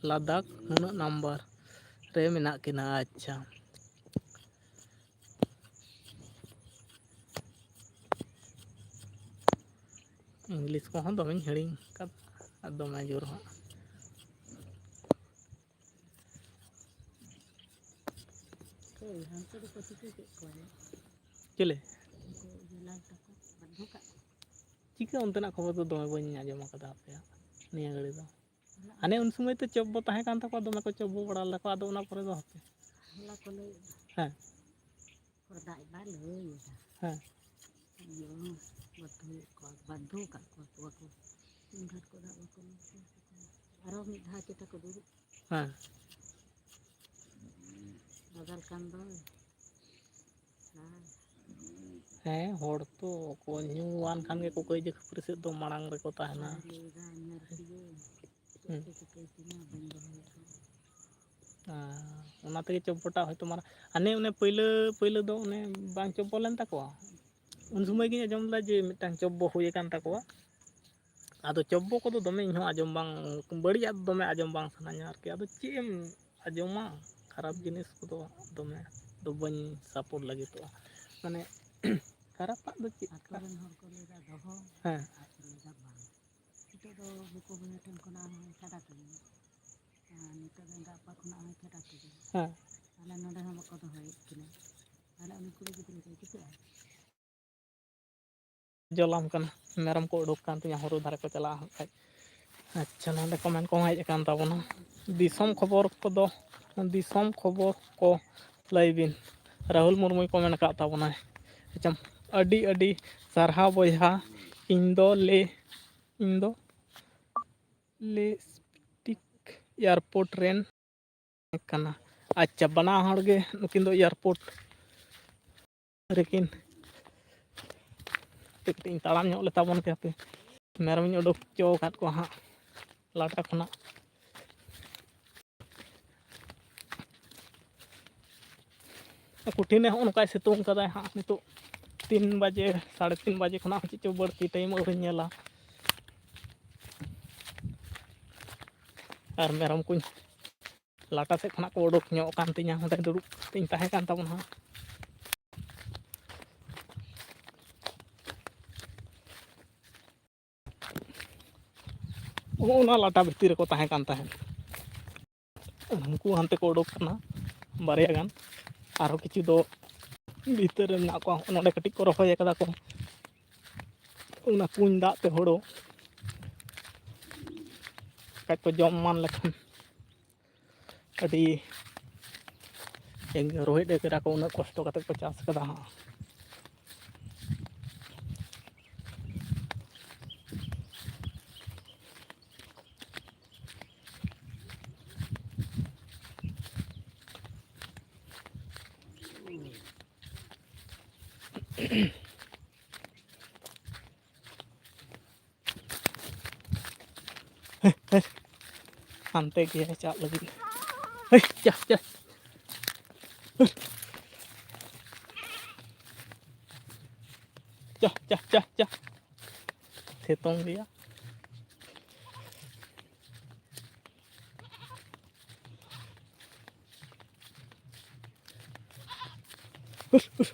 Ladakh ᱱᱩᱱᱟᱹᱜ ᱱᱟᱢᱵᱟᱨ ᱨᱮ ᱢᱮᱱᱟᱜ ᱠᱤᱱᱟ᱾ ᱟᱪᱪᱷᱟ, ᱤᱝᱞᱤᱥ ᱠᱚᱦᱚᱸ ᱫᱚᱢᱮᱧ ᱦᱤᱲᱤᱧ ᱟᱠᱟᱫ ᱟᱨ ᱫᱚᱢᱮ ᱡᱳᱨ ᱦᱚᱸ᱾ ᱦᱳᱭ, ᱦᱟᱱᱛᱮ ᱫᱚᱠᱚ ᱪᱤᱠᱟᱹ ᱠᱮᱫ ᱠᱚᱣᱟ? ᱪᱮᱞᱮ? ᱩᱱᱠᱩ ᱤᱭᱟᱹ ᱞᱟᱞ ᱛᱟᱠᱚ, ᱵᱟᱫᱽᱫᱷᱚ ᱠᱟᱜ ᱠᱚ᱾ ᱪᱤᱠᱟᱹ ᱚᱱᱛᱮᱱᱟᱜ ᱠᱷᱚᱵᱚᱨ ᱫᱚ ᱫᱚᱢᱮ ᱵᱟᱹᱧ ᱟᱸᱡᱚᱢ ᱟᱠᱟᱫᱟ ᱦᱟᱯᱮᱭᱟᱜ ᱱᱤᱭᱟᱹ ᱜᱷᱟᱹᱲᱤ ᱫᱚ᱾ ᱦᱚᱞᱟ ᱦᱟᱱᱮ ᱩᱱ ᱥᱚᱢᱚᱭ ᱛᱚ ᱪᱚᱯ ᱵᱚ ᱛᱟᱦᱮᱸ ᱠᱟᱱ ᱛᱟᱠᱚᱣᱟ, ᱫᱚᱢᱮ ᱠᱚ ᱪᱚᱯ ᱵᱚ ᱵᱟᱲᱟ ᱞᱮᱫᱟ ᱠᱚ, ᱟᱫᱚ ᱚᱱᱟ ᱯᱚᱨᱮ ᱫᱚ ᱦᱟᱯᱮ᱾ ᱦᱚᱞᱟ ᱠᱚ ᱞᱟᱹᱭ ᱮᱫᱟ᱾ ᱦᱮᱸ᱾ ᱦᱚᱲ ᱫᱟᱜ ᱮ ᱵᱟᱭ ᱞᱟᱹᱭ ᱮᱫᱟ᱾ ᱦᱮᱸ᱾ ᱤᱭᱟᱹ, ᱵᱟᱫᱽᱫᱷᱚᱭᱮᱫ ᱠᱚᱣᱟ, ᱵᱟᱫᱽᱫᱷᱚ ᱟᱠᱟᱫ ᱠᱚᱣᱟ ᱠᱚ ᱵᱟᱠᱚ᱾ ᱩᱱ ᱜᱷᱟᱴ ᱠᱚ ᱫᱟᱜ ᱵᱟᱠᱚ ᱞᱟᱹᱭ ᱠᱚᱣᱟ᱾ ᱟᱨᱚ ᱢᱤᱫ ᱫᱷᱟᱣ ᱪᱮᱛᱟ ᱠᱚ ᱫᱩᱲᱩᱵ᱾ ᱦᱮᱸ᱾ ᱵᱟᱫᱟᱞ ᱠᱟᱱ ᱫᱚᱭ᱾ ᱦᱮᱸ᱾ ᱦᱮᱸ, ᱦᱚᱲ ᱛᱚ ᱚᱠᱚᱭ ᱧᱩᱣᱟᱱ ᱠᱷᱟᱱ ᱜᱮᱠᱚ ᱠᱟᱹᱭᱡᱟᱹ ᱠᱷᱟᱹᱯᱟᱹᱨᱤ ᱥᱮᱫ ᱫᱚ ᱢᱟᱲᱟᱝ ᱨᱮᱠᱚ ᱛᱟᱦᱮᱱᱟ᱾ ᱟᱨ ᱞᱟᱹᱭ ᱮᱫᱟ, ᱧᱮᱞ ᱠᱮᱫᱟᱹᱧ᱾ ᱪᱮᱫ ᱦᱩᱸ᱾ ᱯᱮ ᱪᱤᱠᱟᱹᱭ ᱛᱤᱧᱟ? ᱵᱟᱹᱧ ᱫᱚᱦᱚᱭᱮᱫ ᱠᱚᱣᱟ᱾ ᱟᱸ, ᱚᱱᱟ ᱛᱮᱜᱮ ᱪᱚᱯ ᱵᱚᱴᱟ ᱦᱚᱭᱛᱳ ᱢᱟᱨᱟᱝ, ᱦᱟᱱᱮ ᱚᱱᱮ ᱯᱟᱹᱭᱞᱟᱹ, ᱯᱟᱹᱭᱞᱟᱹ ᱫᱚ ᱚᱱᱮ ᱵᱟᱝ ᱪᱚᱯ ᱵᱚ ᱞᱮᱱ ᱛᱟᱠᱚᱣᱟ? ᱩᱱ ᱥᱚᱢᱚᱭ ᱜᱤᱧ ᱟᱸᱡᱚᱢ ᱞᱮᱫᱟ ᱡᱮ ᱢᱤᱫᱴᱟᱝ ᱪᱚᱯ ᱵᱚ ᱦᱩᱭ ᱟᱠᱟᱱ ᱛᱟᱠᱚᱣᱟ᱾ ᱟᱫᱚ ᱪᱚᱯ ᱵᱚ ᱠᱚᱫᱚ ᱫᱚᱢᱮ ᱤᱧᱦᱚᱸ ᱟᱸᱡᱚᱢ ᱵᱟᱝ, ᱵᱟᱹᱲᱤᱡᱟᱜ ᱫᱚᱢᱮ ᱟᱸᱡᱚᱢ ᱵᱟᱝ ᱥᱟᱱᱟᱧᱟ ᱟᱨᱠᱤ᱾ ᱟᱫᱚ ᱪᱮᱫ ᱮᱢ ᱟᱸᱡᱚᱢᱟ? ᱠᱷᱟᱨᱟᱯ ᱡᱤᱱᱤᱥ ᱠᱚᱫᱚ ᱫᱚᱢᱮ ᱫᱚ ᱵᱟᱹᱧ ᱥᱟᱯᱳᱨᱴ ᱞᱟᱹᱜᱤᱫᱚᱜᱼᱟ᱾ ᱢᱟᱱᱮ ᱠᱷᱟᱨᱟᱯᱟᱜ ᱫᱚ ᱪᱮᱫ? ᱟᱛᱳ ᱨᱮᱱ ᱦᱚᱲ ᱠᱚ ᱞᱟᱹᱭᱫᱟ ᱫᱚᱦᱚ, ᱦᱮᱸ᱾ ᱟᱨ ᱠᱚ ᱞᱟᱹᱭᱫᱟ ᱵᱟᱝ᱾ ᱱᱤᱛᱚᱜ ᱫᱚ ᱵᱩᱠᱩ ᱵᱚᱭᱦᱟ ᱴᱷᱮᱱ ᱠᱷᱚᱱᱟᱜ ᱦᱚᱸ ᱪᱷᱟᱰᱟ ᱠᱮᱫᱮᱭᱟ, ᱟᱨ ᱱᱤᱛᱚᱜ ᱫᱚ ᱮᱸᱜᱟ ᱟᱯᱟ ᱠᱷᱚᱱᱟᱜ ᱦᱚᱸ ᱪᱷᱟᱰᱟ ᱠᱮᱫᱮᱭᱟ᱾ ᱦᱮᱸ᱾ ᱟᱞᱮ ᱱᱚᱰᱮ ᱦᱚᱸ ᱵᱟᱠᱚ ᱫᱚᱦᱚᱭᱮᱫ ᱠᱤᱱᱟ᱾ ᱛᱟᱦᱞᱮ ᱩᱱᱤ ᱠᱩᱲᱤ ᱜᱤᱫᱽᱨᱟᱹ ᱫᱚᱭ ᱪᱤᱠᱟᱹᱜᱼᱟ? ᱡᱚᱞᱟᱢ ᱠᱟᱱᱟ, ᱢᱮᱨᱚᱢ ᱠᱚ ᱩᱰᱩᱠ ᱠᱟᱱ ᱛᱤᱧᱟᱹ, ᱦᱩᱲᱩ ᱫᱷᱟᱨᱮ ᱠᱚ ᱪᱟᱞᱟᱜᱼᱟ ᱦᱟᱸᱜ ᱠᱷᱟᱡ᱾ ᱟᱪᱪᱷᱟ, ᱱᱚᱰᱮ comment ᱠᱚᱦᱚᱸ ᱦᱮᱡ ᱟᱠᱟᱱ ᱛᱟᱵᱚᱱᱟ᱾ ᱫᱤᱥᱚᱢ ᱠᱷᱚᱵᱚᱨ ᱠᱚᱫᱚ, ᱫᱤᱥᱚᱢ ᱠᱷᱚᱵᱚᱨ ᱠᱚ ᱞᱟᱹᱭ ᱵᱤᱱ᱾ ᱨᱟᱦᱩᱞ ᱢᱩᱨᱢᱩᱭ comment ᱟᱠᱟᱫ ᱛᱟᱵᱚᱱᱟᱭ᱾ ᱟᱪᱪᱷᱟ, ᱟᱹᱰᱤ ᱟᱹᱰᱤ ᱥᱟᱨᱦᱟᱣ ᱵᱚᱭᱦᱟ᱾ ᱤᱧ ᱫᱚ ᱞᱮ, ᱤᱧ ᱫᱚ ᱞᱮᱥᱯᱤᱴᱤᱠ airport ᱨᱮᱱ ᱠᱟᱱᱟ᱾ ᱟᱪᱪᱷᱟ, ᱵᱟᱱᱟ ᱦᱚᱲ ᱜᱮ ᱱᱩᱠᱤᱱ ᱫᱚ airport ᱨᱮᱠᱤᱱ, ᱠᱟᱹᱴᱤᱡ ᱤᱧ ᱛᱟᱲᱟᱢ ᱧᱚᱜ ᱞᱮ ᱛᱟᱵᱚᱱ ᱯᱮ ᱦᱟᱯᱮ᱾ ᱢᱮᱨᱚᱢᱤᱧ ᱩᱰᱩᱠ ᱦᱚᱪᱚ ᱟᱠᱟᱫ ᱠᱚᱣᱟ ᱦᱟᱸᱜ ᱞᱟᱴᱟ ᱠᱷᱚᱱᱟᱜ᱾ ᱠᱩᱴᱷᱤᱱᱮ ᱦᱚᱸᱜᱼᱚ ᱱᱚᱝᱠᱟᱭ ᱥᱤᱛᱩᱝ ᱠᱟᱫᱟᱭ ᱦᱟᱸᱜ ᱱᱤᱛᱚᱜ ᱛᱤᱱ ᱵᱟᱡᱮ, ᱥᱟᱲᱮ ᱛᱤᱱ ᱵᱟᱡᱮ ᱠᱷᱚᱱᱟᱜ ᱦᱚᱸ ᱪᱮᱫ ᱪᱚ ᱵᱟᱹᱲᱛᱤ time ᱟᱹᱣᱨᱤᱧ ᱧᱮᱞᱟ᱾ ᱟᱨ ᱢᱮᱨᱚᱢ ᱠᱚᱧ ᱞᱟᱴᱟ ᱥᱮᱫ ᱠᱷᱚᱱᱟᱜ ᱠᱚ ᱚᱰᱚᱠ ᱧᱚᱜ ᱟᱠᱟᱱ ᱛᱤᱧᱟᱹ, ᱚᱸᱰᱮ ᱫᱩᱲᱩᱵ ᱠᱟᱛᱮᱧ ᱛᱟᱦᱮᱸ ᱠᱟᱱ ᱛᱟᱵᱚᱱᱟ ᱦᱟᱸᱜ᱾ ᱦᱚᱸᱜᱼᱚ ᱱᱟ ᱞᱟᱴᱟ ᱵᱷᱤᱛᱤᱨ ᱨᱮᱠᱚ ᱛᱟᱦᱮᱸ ᱠᱟᱱ ᱛᱟᱦᱮᱸᱫ᱾ ᱩᱱᱠᱩ ᱦᱟᱱᱛᱮ ᱠᱚ ᱚᱰᱚᱠ ᱠᱟᱱᱟ ᱵᱟᱨᱭᱟ ᱜᱟᱱ, ᱟᱨᱦᱚᱸ ᱠᱤᱪᱷᱩ ᱫᱚ ᱵᱷᱤᱛᱟᱹᱨ ᱨᱮ ᱢᱮᱱᱟᱜ ᱠᱚᱣᱟ᱾ ᱱᱚᱰᱮ ᱠᱟᱹᱴᱤᱡ ᱠᱚ ᱨᱚᱦᱚᱭ ᱟᱠᱟᱫᱟ ᱠᱚ, ᱚᱱᱟ ᱠᱩᱧ ᱫᱟᱜ ᱛᱮ ᱦᱳᱲᱳ ᱠᱟᱡ ᱠᱚ ᱡᱚᱢ ᱮᱢᱟᱱ ᱞᱮᱠᱷᱟᱱ᱾ ᱟᱹᱰᱤ ᱨᱳᱦᱮᱫ ᱮ ᱠᱟᱱᱟ ᱠᱚ, ᱩᱱᱟᱹᱜ ᱠᱚᱥᱴᱚ ᱠᱟᱛᱮ ᱠᱚ ᱪᱟᱥ ᱠᱟᱫᱟ ᱦᱟᱸᱜ᱾ ᱦᱮ, ᱦᱮ᱾ ᱦᱟᱱᱛᱮ ᱜᱮ ᱪᱟᱜ ᱞᱟᱹᱜᱤᱫ᱾ ᱦᱮ, ᱪᱟ, ᱪᱟ᱾ ᱪᱟ, ᱪᱟ, ᱪᱟ, ᱪᱟ᱾ ᱥᱤᱛᱩᱝ ᱜᱮᱭᱟ᱾ ᱦᱩᱥ, ᱦᱩᱥ᱾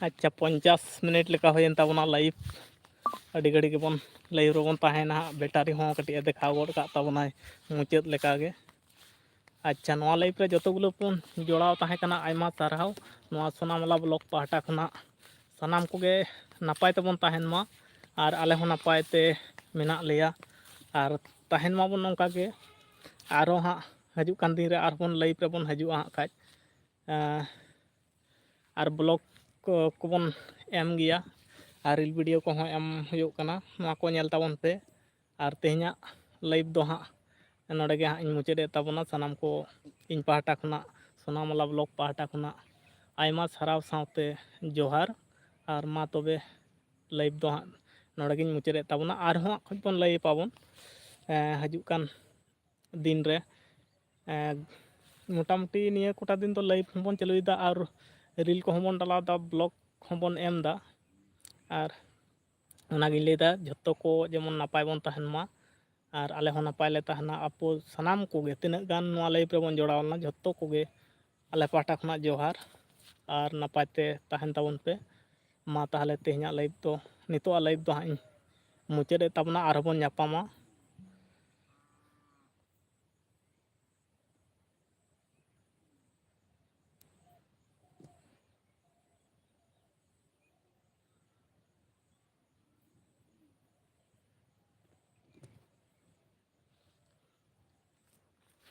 ᱟᱪᱪᱷᱟ, ᱯᱚᱧᱪᱟᱥ ᱢᱤᱱᱤᱴ ᱞᱮᱠᱟ ᱦᱩᱭᱮᱱ ᱛᱟᱵᱚᱱᱟ ᱞᱟᱭᱤᱵᱷ᱾ ᱟᱹᱰᱤ ᱜᱷᱟᱹᱲᱤᱡ ᱜᱮᱵᱚᱱ ᱞᱟᱭᱤᱵᱷ ᱨᱮᱵᱚᱱ ᱛᱟᱦᱮᱸᱭᱮᱱᱟ ᱦᱟᱸᱜ᱾ ᱵᱮᱴᱟᱨᱤ ᱦᱚᱸ ᱠᱟᱹᱴᱤᱡ ᱮ ᱫᱮᱠᱷᱟᱣ ᱜᱚᱫ ᱠᱟᱜ ᱛᱟᱵᱚᱱᱟᱭ ᱢᱩᱪᱟᱹᱫ ᱞᱮᱠᱟᱜᱮ᱾ ᱟᱪᱪᱷᱟ, ᱱᱚᱣᱟ ᱞᱟᱭᱤᱵᱷ ᱨᱮ ᱡᱚᱛᱚ ᱜᱩᱞᱟᱹ ᱵᱚᱱ ᱡᱚᱲᱟᱣ ᱛᱟᱦᱮᱸ ᱠᱟᱱᱟ, ᱟᱭᱢᱟ ᱥᱟᱨᱦᱟᱣ᱾ ᱱᱚᱣᱟ ᱥᱳᱱᱟᱢᱟᱞᱟ ᱵᱞᱚᱠ ᱯᱟᱦᱴᱟ ᱠᱷᱚᱱᱟᱜ ᱥᱟᱱᱟᱢ ᱠᱚᱜᱮ ᱱᱟᱯᱟᱭ ᱛᱮᱵᱚᱱ ᱛᱟᱦᱮᱱ ᱢᱟ, ᱟᱨ ᱟᱞᱮ ᱦᱚᱸ ᱱᱟᱯᱟᱭ ᱛᱮ ᱢᱮᱱᱟᱜ ᱞᱮᱭᱟ, ᱟᱨ ᱛᱟᱦᱮᱱ ᱢᱟᱵᱚᱱ ᱱᱚᱝᱠᱟ ᱜᱮ᱾ ᱟᱨᱦᱚᱸ ᱦᱟᱸᱜ ᱦᱤᱡᱩᱜ ᱠᱟᱱ ᱫᱤᱱ ᱨᱮ ᱟᱨᱦᱚᱸ ᱵᱚᱱ ᱞᱟᱭᱤᱵᱷ ᱨᱮᱵᱚᱱ ᱦᱤᱡᱩᱜᱼᱟ ᱦᱟᱸᱜ ᱠᱷᱟᱡ᱾ ᱟᱨ ᱵᱞᱚᱜ ᱠᱚ ᱠᱚᱵᱚᱱ ᱮᱢ ᱜᱮᱭᱟ, ᱟᱨ ᱨᱤᱞ ᱵᱷᱤᱰᱤᱭᱳ ᱠᱚᱦᱚᱸ ᱮᱢ ᱦᱩᱭᱩᱜ ᱠᱟᱱᱟ᱾ ᱱᱚᱣᱟ ᱠᱚ ᱧᱮᱞ ᱛᱟᱵᱚᱱ ᱯᱮ᱾ ᱟᱨ ᱛᱮᱦᱮᱧᱟᱜ ᱞᱟᱭᱤᱵᱷ ᱫᱚ ᱦᱟᱸᱜ ᱱᱚᱰᱮ ᱜᱮ ᱦᱟᱸᱜ ᱤᱧ ᱢᱩᱪᱟᱹᱫᱮᱫ ᱛᱟᱵᱚᱱᱟ᱾ ᱥᱟᱱᱟᱢ ᱠᱚ ᱤᱧ ᱯᱟᱦᱴᱟ ᱠᱷᱚᱱᱟᱜ, ᱥᱳᱱᱟᱢᱟᱞᱟ ᱵᱞᱚᱜ ᱯᱟᱦᱴᱟ ᱠᱷᱚᱱᱟᱜ ᱟᱭᱢᱟ ᱥᱟᱨᱦᱟᱣ ᱥᱟᱶᱛᱮ ᱡᱚᱦᱟᱨ᱾ ᱟᱨ ᱢᱟ ᱛᱚᱵᱮ, ᱞᱟᱭᱤᱵᱷ ᱫᱚ ᱦᱟᱸᱜ ᱱᱚᱰᱮ ᱜᱤᱧ ᱢᱩᱪᱟᱹᱫᱮᱫ ᱛᱟᱵᱚᱱᱟ᱾ ᱟᱨᱦᱚᱸ ᱦᱟᱸᱜ ᱠᱷᱚᱡ ᱵᱚᱱ ᱞᱟᱭᱤᱵᱷ ᱟᱵᱚᱱ, ᱮᱸ, ᱦᱤᱡᱩᱜ ᱠᱟᱱ ᱫᱤᱱ ᱨᱮ᱾ ᱮᱸ, ᱢᱚᱴᱟᱢᱩᱴᱤ ᱱᱤᱭᱟᱹ ᱠᱚᱴᱟ ᱫᱤᱱ ᱫᱚ ᱞᱟᱭᱤᱵᱷ ᱦᱚᱸᱵᱚᱱ ᱪᱟᱹᱞᱩᱭᱮᱫᱟ ᱟᱨ ᱨᱤᱞ ᱠᱚᱦᱚᱸ ᱵᱚᱱ ᱰᱟᱞᱟᱣᱫᱟ, ᱵᱞᱚᱜ ᱦᱚᱸᱵᱚᱱ ᱮᱢᱫᱟ᱾ ᱟᱨ ᱚᱱᱟᱜᱤᱧ ᱞᱟᱹᱭᱫᱟ, ᱡᱷᱚᱛᱚ ᱠᱚ ᱡᱮᱢᱚᱱ ᱱᱟᱯᱟᱭ ᱵᱚᱱ ᱛᱟᱦᱮᱱ ᱢᱟ, ᱟᱨ ᱟᱞᱮ ᱦᱚᱸ ᱱᱟᱯᱟᱭ ᱞᱮ ᱛᱟᱦᱮᱱᱟ᱾ ᱟᱯᱚ ᱥᱟᱱᱟᱢ ᱠᱚᱜᱮ ᱛᱤᱱᱟᱹᱜ ᱜᱟᱱ ᱱᱚᱣᱟ ᱞᱟᱭᱤᱵᱷ ᱨᱮᱵᱚᱱ ᱡᱚᱲᱟᱣ ᱞᱮᱱᱟ, ᱡᱷᱚᱛᱚ ᱠᱚᱜᱮ ᱟᱞᱮ ᱯᱟᱦᱴᱟ ᱠᱷᱚᱱᱟᱜ ᱡᱚᱦᱟᱨ, ᱟᱨ ᱱᱟᱯᱟᱭ ᱛᱮ ᱛᱟᱦᱮᱱ ᱛᱟᱵᱚᱱ ᱯᱮ᱾ ᱢᱟ ᱛᱟᱦᱚᱞᱮ ᱛᱮᱦᱮᱧᱟᱜ ᱞᱟᱭᱤᱵᱷ ᱫᱚ, ᱱᱤᱛᱚᱜᱟᱜ ᱞᱟᱭᱤᱵᱷ ᱫᱚ ᱦᱟᱸᱜ ᱤᱧ ᱢᱩᱪᱟᱹᱫᱮᱫ ᱛᱟᱵᱚᱱᱟ᱾ ᱟᱨᱦᱚᱸ ᱵᱚᱱ ᱧᱟᱯᱟᱢᱟ